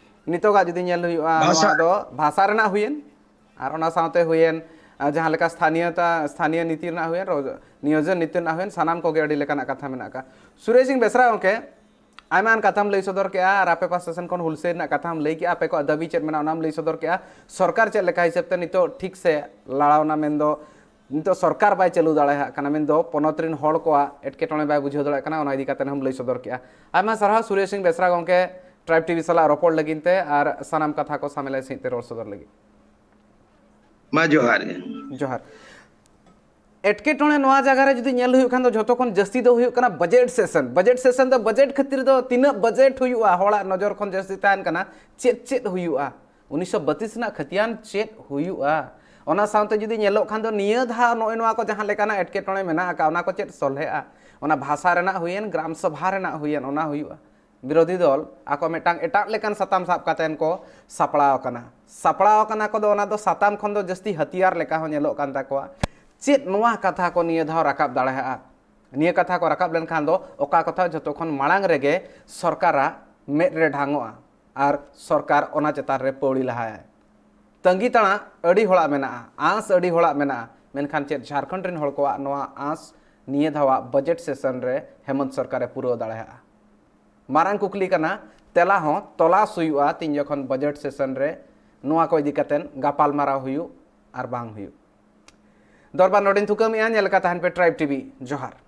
ᱱᱤᱛᱚᱜᱟᱜ ᱡᱩᱫᱤ ᱧᱮᱞ ᱦᱩᱭᱩᱜᱼᱟ, ᱵᱷᱟᱥᱟ᱾ ᱱᱚᱣᱟ ᱫᱚ ᱵᱷᱟᱥᱟ ᱨᱮᱱᱟᱜ ᱦᱩᱭᱮᱱ, ᱟᱨ ᱚᱱᱟ ᱥᱟᱶᱛᱮ ᱦᱩᱭᱮᱱ, ᱟᱸ, ᱡᱟᱦᱟᱸ ᱞᱮᱠᱟ ᱥᱛᱷᱟᱱᱤᱭᱚᱛᱟ, ᱥᱛᱷᱟᱱᱤᱭᱚ ᱱᱤᱛᱤ ᱨᱮᱱᱟᱜ ᱦᱩᱭᱮᱱ, ᱨᱚ-, ᱱᱤᱭᱳᱡᱚᱱ ᱱᱤᱛᱤ ᱨᱮᱱᱟᱜ ᱦᱩᱭᱮᱱ, ᱥᱟᱱᱟᱢ ᱠᱚᱜᱮ ᱟᱹᱰᱤ ᱞᱮᱠᱟᱱᱟᱜ ᱠᱟᱛᱷᱟ ᱢᱮᱱᱟᱜ ᱟᱠᱟᱫ᱾ ᱥᱩᱨᱮᱥ ᱥᱤᱝ ᱵᱮᱥᱨᱟ ᱜᱚᱢᱠᱮ, ᱟᱭᱢᱟ ᱜᱟᱱ ᱠᱟᱛᱷᱟᱢ ᱞᱟᱹᱭ ᱥᱚᱫᱚᱨ ᱠᱮᱜᱼᱟ, ᱟᱨ ᱟᱯᱮ ᱯᱟᱥᱴᱟ ᱥᱮᱱ ᱠᱷᱚᱱ ᱦᱩᱞᱥᱟᱹᱭ ᱨᱮᱱᱟᱜ ᱠᱟᱛᱷᱟᱢ ᱞᱟᱹᱭ ᱠᱮᱜᱼᱟ, ᱟᱯᱮ ᱠᱚᱣᱟᱜ ᱫᱟᱹᱵᱤ ᱪᱮᱫ ᱢᱮᱱᱟᱜᱼᱟ, ᱚᱱᱟᱢ ᱞᱟᱹᱭ ᱥᱚᱫᱚᱨ ᱠᱮᱜᱼᱟ᱾ ᱥᱚᱨᱠᱟᱨ ᱪᱮᱫ ᱞᱮᱠᱟ ᱦᱤᱥᱟᱹᱵ ᱛᱮ ᱱᱤᱛᱚᱜ ᱴᱷᱤᱠ ᱥᱮ ᱞᱟᱲᱟᱣᱱᱟ, ᱢᱮᱱᱫᱚ ᱱᱤᱛᱚᱜ ᱥᱚᱨᱠᱟᱨ ᱵᱟᱭ ᱪᱟᱹᱞᱩ ᱫᱟᱲᱮᱭᱟᱜ ᱠᱟᱱᱟ, ᱢᱮᱱᱫᱚ ᱯᱚᱱᱚᱛ ᱨᱮᱱ ᱦᱚᱲ ᱠᱚᱣᱟᱜ ᱮᱴᱠᱮᱴᱚᱬᱮ ᱵᱟᱭ ᱵᱩᱡᱷᱟᱹᱣ ᱫᱟᱲᱮᱭᱟᱜ ᱠᱟᱱᱟ, ᱚᱱᱟ ᱤᱫᱤ ᱠᱟᱛᱮ ᱦᱚᱸᱢ ᱞᱟᱹᱭ ᱥᱚᱫᱚᱨ ᱠᱮᱜᱼᱟ᱾ ᱟᱭᱢᱟ ᱥᱟᱨᱦᱟᱣ ᱥᱩᱨᱮᱥ ᱥᱤᱝ ᱵᱮᱥᱨᱟ ᱜᱚᱢᱠᱮ, ᱴᱨᱟᱭᱤᱵᱽ ᱴᱤᱵᱷᱤ ᱥᱟᱞᱟᱜ ᱨᱚᱯᱚᱲ ᱞᱟᱹᱜᱤᱫ ᱛᱮ ᱟᱨ ᱥᱟᱱᱟᱢ ᱠᱟᱛᱷᱟ ᱠᱚ ᱥᱟᱢᱮᱞᱟᱭ ᱥᱟᱺᱦᱤᱡ ᱛᱮ ᱨᱚᱲ ᱥᱚᱫᱚᱨ ᱞᱟᱹᱜᱤᱫ᱾ ᱢᱟ ᱡᱚᱦᱟᱨ ᱜᱮ᱾ ᱡᱚᱦᱟᱨ᱾ ᱮᱴᱠᱮᱴᱚᱬᱮ ᱱᱚᱣᱟ ᱡᱟᱭᱜᱟ ᱨᱮ ᱡᱩᱫᱤ ᱧᱮᱞ ᱦᱩᱭᱩᱜ ᱠᱷᱟᱱ ᱫᱚ ᱡᱷᱚᱛᱚ ᱠᱷᱚᱱ ᱡᱟᱹᱥᱛᱤ ᱫᱚ ᱦᱩᱭᱩᱜ ᱠᱟᱱᱟ ᱵᱟᱡᱮᱴ ᱥᱮᱥᱚᱱ᱾ ᱵᱟᱡᱮᱴ ᱥᱮᱥᱚᱱ ᱫᱚ ᱵᱟᱡᱮᱴ ᱠᱷᱟᱹᱛᱤᱨ ᱫᱚ ᱛᱤᱱᱟᱹᱜ ᱵᱟᱡᱮᱴ ᱦᱩᱭᱩᱜᱼᱟ, ᱦᱚᱲᱟᱜ ᱱᱚᱡᱚᱨ ᱠᱷᱚᱱ ᱡᱟᱹᱥᱛᱤ ᱛᱟᱦᱮᱱ ᱠᱟᱱᱟ, ᱪᱮᱫ ᱪᱮᱫ ᱦᱩᱭᱩᱜᱼᱟ? ᱩᱱᱤᱥᱥᱚ ᱵᱟᱛᱤᱥ ᱨᱮᱱᱟᱜ ᱠᱷᱟᱹᱛᱤᱭᱟᱱ ᱪᱮᱫ ᱦᱩᱭᱩᱜᱼᱟ? ᱚᱱᱟ ᱥᱟᱶᱛᱮ ᱡᱩᱫᱤ ᱧᱮᱞᱚᱜ ᱠᱷᱟᱱ ᱫᱚ ᱱᱤᱭᱟᱹ ᱫᱷᱟᱣ ᱱᱚᱜᱼᱚᱭ ᱱᱚᱣᱟ ᱠᱚ ᱡᱟᱦᱟᱸ ᱞᱮᱠᱟᱱᱟᱜ ᱮᱴᱠᱮᱴᱚᱬᱮ ᱢᱮᱱᱟᱜ ᱟᱠᱟᱫ, ᱚᱱᱟ ᱠᱚ ᱪᱮᱫ ᱥᱚᱞᱦᱮᱜᱼᱟ? ᱚᱱᱟ ᱵᱷᱟᱥᱟ ᱨᱮᱱᱟᱜ ᱦᱩᱭᱮᱱ, ᱜᱨᱟᱢ ᱥᱚᱵᱷᱟ ᱨᱮᱱᱟᱜ ᱦᱩᱭᱮᱱ, ᱚᱱᱟ ᱦᱩᱭᱩᱜᱼᱟ᱾ ᱵᱤᱨᱳᱫᱷᱤ ᱫᱚᱞ ᱟᱠᱚ ᱢᱤᱫᱴᱟᱝ ᱮᱴᱟᱜ ᱞᱮᱠᱟᱱ ᱥᱟᱛᱟᱢ ᱥᱟᱵ ᱠᱟᱛᱮᱱ ᱠᱚ ᱥᱟᱯᱲᱟᱣ ᱟᱠᱟᱱᱟ᱾ ᱥᱟᱯᱲᱟᱣ ᱟᱠᱟᱱᱟ ᱠᱚ ᱫᱚ ᱚᱱᱟ ᱫᱚ ᱥᱟᱛᱟᱢ ᱠᱷᱚᱱ ᱫᱚ ᱡᱟᱹᱥᱛᱤ ᱦᱟᱹᱛᱤᱭᱟᱨ ᱞᱮᱠᱟ ᱦᱚᱸ ᱧᱮᱞᱚᱜ ᱠᱟᱱ ᱛᱟᱠᱚᱣᱟ᱾ ᱪᱮᱫ ᱱᱚᱣᱟ ᱠᱟᱛᱷᱟ ᱠᱚ ᱱᱤᱭᱟᱹ ᱫᱷᱟᱣ ᱨᱟᱠᱟᱵ ᱫᱟᱲᱮᱭᱟᱜᱼᱟ? ᱱᱤᱭᱟᱹ ᱠᱟᱛᱷᱟ ᱠᱚ ᱨᱟᱠᱟᱵ ᱞᱮᱱᱠᱷᱟᱱ ᱫᱚ ᱚᱠᱟ ᱠᱟᱛᱷᱟ ᱡᱷᱚᱛᱚ ᱠᱷᱚᱱ ᱢᱟᱲᱟᱝ ᱨᱮᱜᱮ ᱥᱚᱨᱠᱟᱨᱟᱜ ᱢᱮᱫ ᱨᱮ ᱰᱷᱟᱝᱚᱜᱼᱟ ᱟᱨ ᱥᱚᱨᱠᱟᱨ ᱚᱱᱟ ᱪᱮᱛᱟᱱ ᱨᱮ ᱯᱟᱹᱣᱲᱤ ᱞᱟᱦᱟᱭᱟᱭ᱾ ᱛᱟᱺᱜᱤ ᱛᱟᱲᱟᱜ ᱟᱹᱰᱤ ᱦᱚᱲᱟᱜ ᱢᱮᱱᱟᱜᱼᱟ, ᱟᱸᱥ ᱟᱹᱰᱤ ᱦᱚᱲᱟᱜ ᱢᱮᱱᱟᱜᱼᱟ, ᱢᱮᱱᱠᱷᱟᱱ ᱪᱮᱫ ᱡᱷᱟᱲᱠᱷᱚᱸᱰ ᱨᱮᱱ ᱦᱚᱲ ᱠᱚᱣᱟᱜ ᱱᱚᱣᱟ ᱟᱸᱥ ᱱᱤᱭᱟᱹ ᱫᱷᱟᱣᱟᱜ ᱵᱟᱡᱮᱴ ᱥᱮᱥᱚᱱ ᱨᱮ ᱦᱮᱢᱚᱱᱛ ᱥᱚᱨᱠᱟᱨᱮ ᱯᱩᱨᱟᱹᱣ ᱫᱟᱲᱮᱭᱟᱜᱼᱟ? ᱢᱟᱨᱟᱝ ᱠᱩᱠᱞᱤ ᱠᱟᱱᱟ, ᱛᱮᱞᱟ ᱦᱚᱸ ᱛᱚᱞᱟᱥ ᱦᱩᱭᱩᱜᱼᱟ ᱛᱤᱱ ᱡᱚᱠᱷᱚᱱ ᱵᱟᱡᱮᱴ ᱥᱮᱥᱚᱱ ᱨᱮ ᱱᱚᱣᱟ ᱠᱚ ᱤᱫᱤ ᱠᱟᱛᱮ ᱜᱟᱯᱟᱞᱢᱟᱨᱟᱣ ᱦᱩᱭᱩᱜ ᱟᱨ ᱵᱟᱝ ᱦᱩᱭᱩᱜ᱾ ᱫᱚᱨᱵᱟᱨ ᱱᱚᱰᱮᱧ ᱛᱷᱩᱠᱟᱹᱢᱮᱜᱼᱟ, ᱧᱮᱞ ᱟᱠᱟᱫ ᱛᱟᱦᱮᱱ ᱯᱮ ᱴᱨᱟᱭᱤᱵᱽ ᱴᱤᱵᱷᱤ᱾ ᱡᱚᱦᱟᱨ᱾